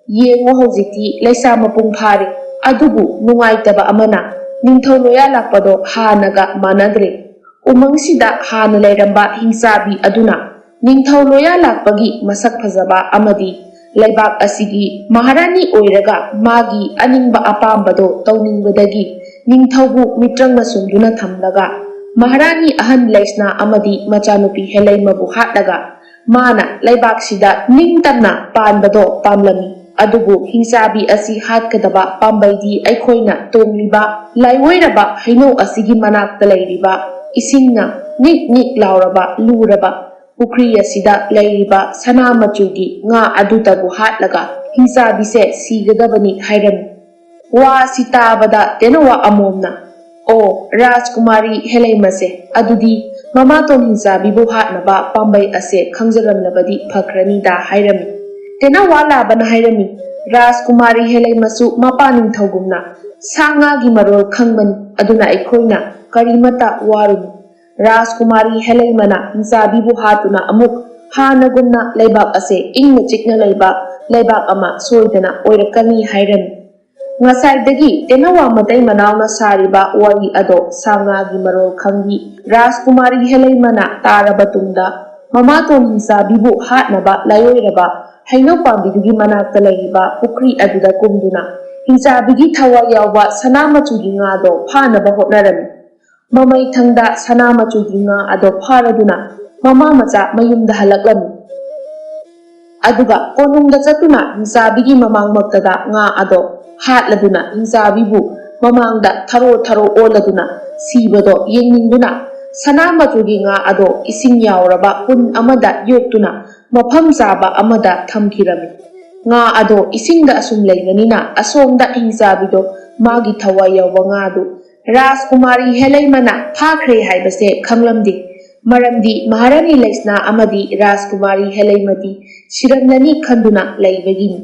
ꯌꯦꯡꯉꯣ, ꯍꯧꯖꯤꯛꯇꯤ ꯂꯩꯁꯥ ꯃꯄꯨꯡ ꯐꯥꯔꯦ, ꯑꯗꯨꯕꯨ ꯅꯨꯡꯉꯥꯏꯇꯕ ꯑꯃꯅ ꯅꯤꯡꯊꯧ ꯂꯣꯌꯥ ꯂꯥꯛꯄꯗꯣ ꯍꯥꯟꯅꯒ ꯃꯥꯟꯅꯗ꯭ꯔꯦ꯫ ꯎꯃꯪꯁꯤꯗ ꯍꯥꯟꯅ ꯂꯩꯔꯝꯕ ꯍꯤꯡꯆꯥꯕꯤ ꯑꯗꯨꯅ ꯅꯤꯡꯊꯧ ꯂꯣꯌꯥ ꯂꯥꯛꯄꯒꯤ ꯃꯁꯛ ꯐꯖꯕ ꯑꯃꯗꯤ ꯂꯩꯕꯥꯛ ꯑꯁꯤꯒꯤ ꯃꯍꯥꯔꯥꯅꯤ ꯑꯣꯏꯔꯒ ꯃꯥꯒꯤ ꯑꯅꯤꯡꯕ ꯑꯄꯥꯝꯕꯗꯣ ꯇꯧꯅꯤꯡꯕꯗꯒꯤ ꯅꯤꯡꯊꯧꯕꯨ ꯃꯤꯇ꯭ꯔꯪꯅ ꯁꯨꯝꯗꯨꯅ ꯊꯝꯂꯒ ꯃꯍꯥꯔꯥꯅꯤ ꯑꯍꯟ ꯂꯩꯁꯅꯥ ꯑꯃꯗꯤ ꯃꯆꯥꯅꯨꯄꯤ ꯍꯦꯂꯩꯃꯕꯨ ꯍꯥꯠꯂꯒ ꯃꯥꯅ ꯂꯩꯕꯥꯛꯁꯤꯗ ꯅꯤꯡꯇꯝꯅ ꯄꯥꯟꯕꯗꯣ ꯄꯥꯝꯂꯝꯃꯤ꯫ ꯑꯗꯨꯕꯨ ꯍꯤꯡꯆꯥꯕꯤ ꯑꯁꯤ ꯍꯥꯠꯀꯗꯕ ꯄꯥꯝꯕꯩꯗꯤ ꯑꯩꯈꯣꯏꯅ ꯇꯣꯡꯂꯤꯕ ꯂꯥꯏꯑꯣꯏꯔꯕ ꯍꯩꯅꯧ ꯑꯁꯤꯒꯤ ꯃꯅꯥꯛꯇ ꯂꯩꯔꯤꯕ ꯏꯁꯤꯡꯅ ꯅꯤꯛ ꯅꯤꯛ ꯂꯥꯎꯔꯕ ꯂꯨꯔꯕ ꯄꯨꯈ꯭ꯔꯤ ꯑꯁꯤꯗ ꯂꯩꯔꯤꯕ ꯁꯅꯥ ꯃꯆꯨꯒꯤ ꯉꯥ ꯑꯗꯨꯗꯕꯨ ꯍꯥꯠꯂꯒ ꯍꯤꯡꯆꯥꯕꯤꯁꯦ ꯁꯤꯒꯗꯕꯅꯤ ꯍꯥꯏꯔꯝꯃꯤ꯫ ꯋꯥ ꯑꯁꯤ ꯇꯥꯕꯗ ꯇꯦꯅꯋꯥ ꯑꯃꯣꯝꯅ, "ꯑꯣ, ꯔꯥꯖꯀꯨꯃꯥꯔꯤ ꯍꯦꯂꯩꯃꯁꯦ, ꯑꯗꯨꯗꯤ ꯃꯃꯥꯇꯣꯟ ꯍꯤꯡꯆꯥꯕꯤꯕꯨ ꯍꯥꯠꯅꯕ ꯄꯥꯝꯕꯩ ꯑꯁꯦ ꯈꯪꯖꯔꯝꯂꯕꯗꯤ ꯐꯈ꯭ꯔꯅꯤꯗ" ꯍꯥꯏꯔꯝꯃꯤ꯫ ꯇꯦꯅꯋꯥ ꯂꯥꯕꯅ ꯍꯥꯏꯔꯝꯃꯤ, "ꯔꯥꯖꯀꯨꯃꯥꯔꯤ ꯍꯦꯂꯩꯃꯁꯨ ꯃꯄꯥ ꯅꯤꯡꯊꯧꯒꯨꯝꯅ ꯁꯥ ꯉꯥꯒꯤ ꯃꯔꯣꯜ ꯈꯪꯕꯅꯤ, ꯑꯗꯨꯅ ꯑꯩꯈꯣꯏꯅ ꯀꯔꯤꯃꯠꯇ ꯋꯥꯔꯨꯅꯨ꯫ ꯔꯥꯖꯀꯨꯃꯥꯔꯤ ꯍꯦꯂꯩꯃꯅ ꯍꯤꯡꯆꯥꯕꯤꯕꯨ ꯍꯥꯠꯇꯨꯅ ꯑꯃꯨꯛ ꯍꯥꯟꯅꯒꯨꯝꯅ ꯂꯩꯕꯥꯛ ꯑꯁꯦ ꯏꯪꯅ ꯆꯤꯛꯅ ꯂꯩꯕ ꯂꯩꯕꯥꯛ ꯑꯃ ꯁꯣꯏꯗꯅ ꯑꯣꯏꯔꯛꯀꯅꯤ" ꯍꯥꯏꯔꯝꯃꯤ꯫ ꯉꯁꯥꯏꯗꯒꯤ ꯇꯦꯅꯋꯥ ꯃꯇꯩ ꯃꯅꯥꯎꯅ ꯁꯥꯔꯤꯕ ꯋꯥꯔꯤ ꯑꯗꯣ ꯁꯥ ꯉꯥꯒꯤ ꯃꯔꯣꯜ ꯈꯪꯕꯤ ꯔꯥꯖꯀꯨꯃꯥꯔꯤ ꯍꯦꯂꯩꯃꯅ ꯇꯥꯔꯕ ꯇꯨꯡꯗ, ꯃꯃꯥꯇꯣꯟ ꯍꯤꯡꯆꯥꯕꯤꯕꯨ ꯍꯥꯠꯅꯕ ꯂꯥꯏꯑꯣꯏꯔꯕ ꯍꯩꯅꯧ ꯄꯥꯝꯕꯤꯗꯨꯒꯤ ꯃꯅꯥꯛꯇ ꯂꯩꯔꯤꯕ ꯄꯨꯈ꯭ꯔꯤ ꯑꯗꯨꯗ ꯀꯨꯝꯗꯨꯅ ꯍꯤꯡꯆꯥꯕꯤꯒꯤ ꯊꯋꯥꯏ ꯌꯥꯎꯕ ꯁꯅꯥ ꯃꯆꯨꯒꯤ ꯉꯥꯗꯣ ꯐꯥꯅꯕ ꯍꯣꯠꯅꯔꯝꯃꯤ꯫ ꯃꯃꯩꯊꯪꯗ ꯁꯅꯥ ꯃꯆꯨꯒꯤ ꯉꯥ ꯑꯗꯣ ꯐꯥꯔꯗꯨꯅ ꯃꯃꯥ ꯃꯆꯥ ꯃꯌꯨꯝꯗ ꯍꯜꯂꯛꯂꯝꯃꯤ꯫ ꯑꯗꯨꯒ ꯀꯣꯅꯨꯡꯗ ꯆꯠꯇꯨꯅ ꯍꯤꯡꯆꯥꯕꯤꯒꯤ ꯃꯃꯥꯡꯃꯛꯇꯗ ꯉꯥ ꯑꯗꯣ ꯍꯥꯠꯂꯗꯨꯅ ꯍꯤꯡꯆꯥꯕꯤꯕꯨ ꯃꯃꯥꯡꯗ ꯊꯔꯣ ꯊꯔꯣ ꯑꯣꯜꯂꯗꯨꯅ ꯁꯤꯕꯗꯣ ꯌꯦꯡꯅꯤꯡꯗꯨꯅ ꯁꯅꯥ ꯃꯆꯨꯒꯤ ꯉꯥ ꯑꯗꯣ ꯏꯁꯤꯡ ꯌꯥꯎꯔꯕ ꯄꯨꯟ ꯑꯃꯗ ꯌꯣꯛꯇꯨꯅ ꯃꯐꯝ ꯆꯥꯕ ꯑꯃꯗ ꯊꯝꯈꯤꯔꯝꯃꯤ꯫ ꯉꯥ ꯑꯗꯣ ꯏꯁꯤꯡꯗ ꯑꯁꯨꯝ ꯂꯩꯕꯅꯤꯅ ꯑꯁꯣꯝꯗ ꯍꯤꯡꯆꯥꯕꯤꯗꯣ ꯃꯥꯒꯤ ꯊꯋꯥꯏ ꯌꯥꯎꯕ ꯉꯥꯗꯨ ꯔꯥꯖꯀꯨꯃꯥꯔꯤ ꯍꯦꯂꯩꯃꯅ ꯐꯥꯈ꯭ꯔꯦ ꯍꯥꯏꯕꯁꯦ ꯈꯪꯂꯝꯗꯦ꯫ ꯃꯔꯝꯗꯤ ꯃꯍꯥꯔꯥꯅꯤ ꯂꯩꯁꯅꯥ ꯑꯃꯗꯤ ꯔꯥꯖꯀꯨꯃꯥꯔꯤ ꯍꯦꯂꯩꯃꯗꯤ ꯁꯤꯔꯝꯂꯅꯤ ꯈꯟꯗꯨꯅ ꯂꯩꯕꯒꯤꯅꯤ꯫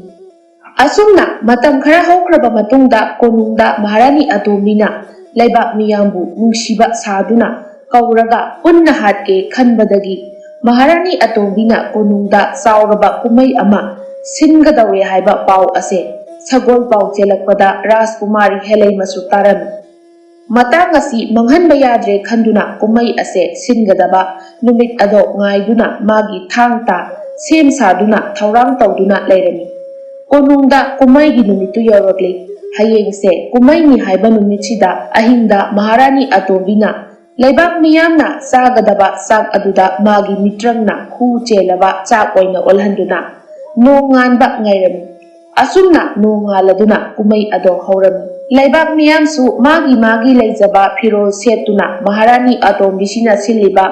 ꯑꯁꯨꯝꯅ ꯃꯇꯝ ꯈꯔ ꯍꯧꯈ꯭ꯔꯕ ꯃꯇꯨꯡꯗ ꯀꯣꯅꯨꯡꯗ ꯃꯍꯥꯔꯥꯅꯤ ꯑꯇꯣꯝꯕꯤꯅ ꯂꯩꯕꯥꯛ ꯃꯤꯌꯥꯝꯕꯨ ꯅꯨꯡꯁꯤꯕ ꯁꯥꯗꯨꯅ ꯀꯧꯔꯒ ꯄꯨꯟꯅ ꯍꯥꯠꯀꯦ ꯈꯟꯕꯗꯒꯤ ꯃꯍꯥꯔꯥꯅꯤ ꯑꯇꯣꯝꯕꯤꯅ ꯀꯣꯅꯨꯡꯗ ꯆꯥꯎꯔꯕ ꯀꯨꯝꯍꯩ ꯑꯃ ꯁꯤꯟꯒꯗꯧꯔꯦ ꯍꯥꯏꯕ ꯄꯥꯎ ꯑꯁꯦ ꯁꯒꯣꯜ ꯄꯥꯎ ꯆꯦꯜꯂꯛꯄꯗ ꯔꯥꯖꯀꯨꯃꯥꯔꯤ ꯍꯦꯂꯩꯃꯁꯨ ꯇꯥꯔꯝꯃꯤ꯫ ꯃꯇꯥꯡ ꯑꯁꯤ ꯃꯥꯡꯍꯟꯕ ꯌꯥꯗ꯭ꯔꯦ ꯈꯟꯗꯨꯅ ꯀꯨꯝꯍꯩ ꯑꯁꯦ ꯁꯤꯟꯒꯗꯕ ꯅꯨꯃꯤꯠ ꯑꯗꯣ ꯉꯥꯏꯗꯨꯅ ꯃꯥꯒꯤ ꯊꯥꯡ ꯇꯥ ꯁꯦꯝ ꯁꯥꯗꯨꯅ ꯊꯧꯔꯥꯡ ꯇꯧꯗꯨꯅ ꯂꯩꯔꯝꯃꯤ꯫ ꯀꯣꯅꯨꯡꯗ ꯀꯨꯝꯍꯩꯒꯤ ꯅꯨꯃꯤꯠꯇꯨ ꯌꯧꯔꯛꯂꯤ꯫ ꯍꯌꯦꯡꯁꯦ ꯀꯨꯝꯍꯩꯅꯤ ꯍꯥꯏꯕ ꯅꯨꯃꯤꯠꯁꯤꯗ ꯑꯍꯤꯡꯗ ꯃꯍꯥꯔꯥꯅꯤ ꯑꯇꯣꯝꯕꯤꯅ ꯂꯩꯕꯥꯛ ꯃꯤꯌꯥꯝꯅ ꯆꯥꯒꯗꯕ ꯆꯥꯛ ꯑꯗꯨꯗ ꯃꯥꯒꯤ ꯃꯤꯇ꯭ꯔꯪꯅ ꯈꯨ ꯆꯦꯜꯂꯕ ꯆꯥꯛ ꯑꯣꯏꯅ ꯑꯣꯜꯍꯟꯗꯨꯅ ꯅꯣꯡꯉꯥꯟꯕ ꯉꯥꯏꯔꯝꯃꯤ꯫ ꯑꯁꯨꯝꯅ ꯅꯣꯡꯉꯥꯜꯂꯗꯨꯅ ꯀꯨꯝꯍꯩ ꯑꯗꯣ ꯍꯧꯔꯝꯃꯤ꯫ ꯂꯩꯕꯥꯛ ꯃꯤꯌꯥꯝꯁꯨ ꯃꯥꯒꯤ ꯃꯥꯒꯤ ꯂꯩꯖꯕ ꯐꯤꯔꯣꯜ ꯁꯦꯠꯇꯨꯅ ꯃꯍꯥꯔꯥꯅꯤ ꯑꯇꯣꯝꯕꯤꯁꯤꯅ ꯁꯤꯜꯂꯤꯕ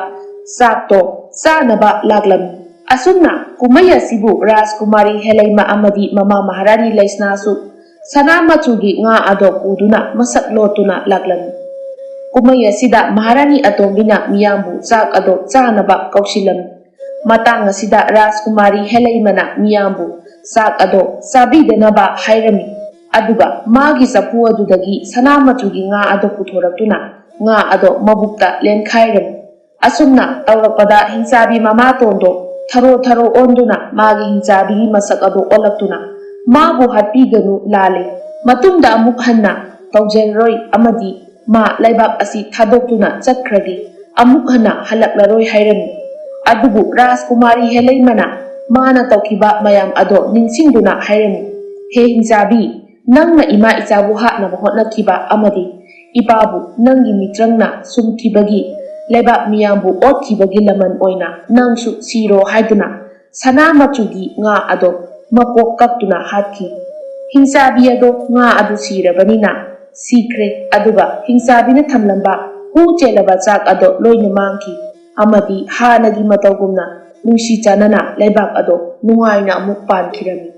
ꯆꯥꯛꯇꯣ ꯆꯥꯅꯕ ꯂꯥꯛꯂꯝꯃꯤ꯫ ꯑꯁꯨꯝꯅ ꯀꯨꯝꯍꯩ ꯑꯁꯤꯕꯨ ꯔꯥꯖꯀꯨꯃꯥꯔꯤ ꯍꯦꯂꯩꯃ ꯑꯃꯗꯤ ꯃꯃꯥ ꯃꯍꯥꯔꯥꯅꯤ ꯂꯩꯁꯅꯥꯁꯨ ꯁꯅꯥ ꯃꯆꯨꯒꯤ ꯉꯥ ꯑꯗꯣ ꯄꯨꯗꯨꯅ ꯃꯁꯛ ꯂꯣꯠꯇꯨꯅ ꯂꯥꯛꯂꯝꯃꯤ꯫ ꯀꯨꯝꯍꯩ ꯑꯁꯤꯗ ꯃꯍꯥꯔꯥꯅꯤ ꯑꯇꯣꯝꯕꯤꯅ ꯃꯤꯌꯥꯝꯕꯨ ꯆꯥꯛ ꯑꯗꯣ ꯆꯥꯅꯕ ꯀꯧꯁꯤꯜꯂꯝꯃꯤ꯫ ꯃꯇꯥꯡ ꯑꯁꯤꯗ ꯔꯥꯖꯀꯨꯃꯥꯔꯤ ꯍꯦꯂꯩꯃꯅ ꯃꯤꯌꯥꯝꯕꯨ ꯆꯥꯛ ꯑꯗꯣ ꯆꯥꯕꯤꯗꯅꯕ ꯍꯥꯏꯔꯝꯃꯤ꯫ ꯑꯗꯨꯒ ꯃꯥꯒꯤ ꯆꯐꯨ ꯑꯗꯨꯗꯒꯤ ꯁꯅꯥ ꯃꯆꯨꯒꯤ ꯉꯥ ꯑꯗꯣ ꯄꯨꯊꯣꯔꯛꯇꯨꯅ ꯉꯥ ꯑꯗꯣ ꯃꯕꯨꯛꯇ ꯂꯦꯟꯈꯥꯏꯔꯝꯃꯤ꯫ ꯑꯁꯨꯝꯅ ꯇꯧꯔꯛꯄꯗ ꯍꯤꯡꯆꯥꯕꯤ ꯃꯃꯥꯇꯣꯟꯗꯣ ꯊꯔꯣ ꯊꯔꯣ ꯑꯣꯟꯗꯨꯅ ꯃꯥꯒꯤ ꯍꯤꯡꯆꯥꯕꯤꯒꯤ ꯃꯁꯛ ꯑꯗꯣ ꯑꯣꯜꯂꯛꯇꯨꯅ ꯃꯥꯕꯨ ꯍꯥꯠꯄꯤꯒꯅꯨ, ꯂꯥꯜꯂꯦ, ꯃꯇꯨꯡꯗ ꯑꯃꯨꯛ ꯍꯟꯅ ꯇꯧꯖꯔꯔꯣꯏ ꯑꯃꯗꯤ ꯃꯥ ꯂꯩꯕꯥꯛ ꯑꯁꯤ ꯊꯥꯗꯣꯛꯇꯨꯅ ꯆꯠꯈ꯭ꯔꯒꯦ, ꯑꯃꯨꯛ ꯍꯟꯅ ꯍꯜꯂꯛꯂꯔꯣꯏ ꯍꯥꯏꯔꯝꯃꯤ꯫ ꯑꯗꯨꯕꯨ ꯔꯥꯖꯀꯨꯃꯥꯔꯤ ꯍꯦꯂꯩꯃꯅ ꯃꯥꯅ ꯇꯧꯈꯤꯕ ꯃꯌꯥꯝ ꯑꯗꯣ ꯅꯤꯡꯁꯤꯡꯗꯨꯅ ꯍꯥꯏꯔꯝꯃꯤ, "ꯍꯦ ꯍꯤꯡꯆꯥꯕꯤ, ꯅꯪꯅ ꯏꯃꯥ ꯏꯆꯥꯕꯨ ꯍꯥꯠꯅꯕ ꯍꯣꯠꯅꯈꯤꯕ ꯑꯃꯗꯤ ꯏꯄꯥꯕꯨ ꯅꯪꯒꯤ ꯃꯤꯇ꯭ꯔꯪꯅ ꯁꯨꯝꯈꯤꯕꯒꯤ, ꯂꯩꯕꯥꯛ ꯃꯤꯌꯥꯝꯕꯨ ꯑꯣꯠꯈꯤꯕꯒꯤ ꯂꯃꯟ ꯑꯣꯏꯅ ꯅꯪꯁꯨ ꯁꯤꯔꯣ ꯍꯥꯏꯗꯨꯅ ꯁꯅꯥ ꯃꯆꯨꯒꯤ ꯉꯥ ꯑꯗꯣ ꯃꯀꯣꯛ ꯀꯛꯇꯨꯅ ꯍꯥꯠꯈꯤ꯫ ꯍꯤꯡꯆꯥꯕꯤ ꯑꯗꯣ ꯉꯥ ꯑꯗꯨ ꯁꯤꯔꯕꯅꯤꯅ ꯁꯤꯈ꯭ꯔꯦ, ꯑꯗꯨꯒ ꯍꯤꯡꯆꯥꯕꯤꯅ ꯊꯝꯂꯝꯕ ꯍꯨ ꯆꯦꯜꯂꯕ ꯆꯥꯛ ꯑꯗꯣ ꯂꯣꯏꯅ ꯃꯥꯡꯈꯤ꯫ ꯑꯃꯗꯤ ꯍꯥꯟꯅꯒꯤ ꯃꯇꯧꯒꯨꯝꯅ ꯅꯨꯡꯁꯤ ꯆꯥꯟꯅꯅ ꯂꯩꯕꯥꯛ ꯑꯗꯣ ꯅꯨꯡꯉꯥꯏꯅ ꯑꯃꯨꯛ ꯄꯥꯟꯈꯤꯔꯝꯃꯤ"꯫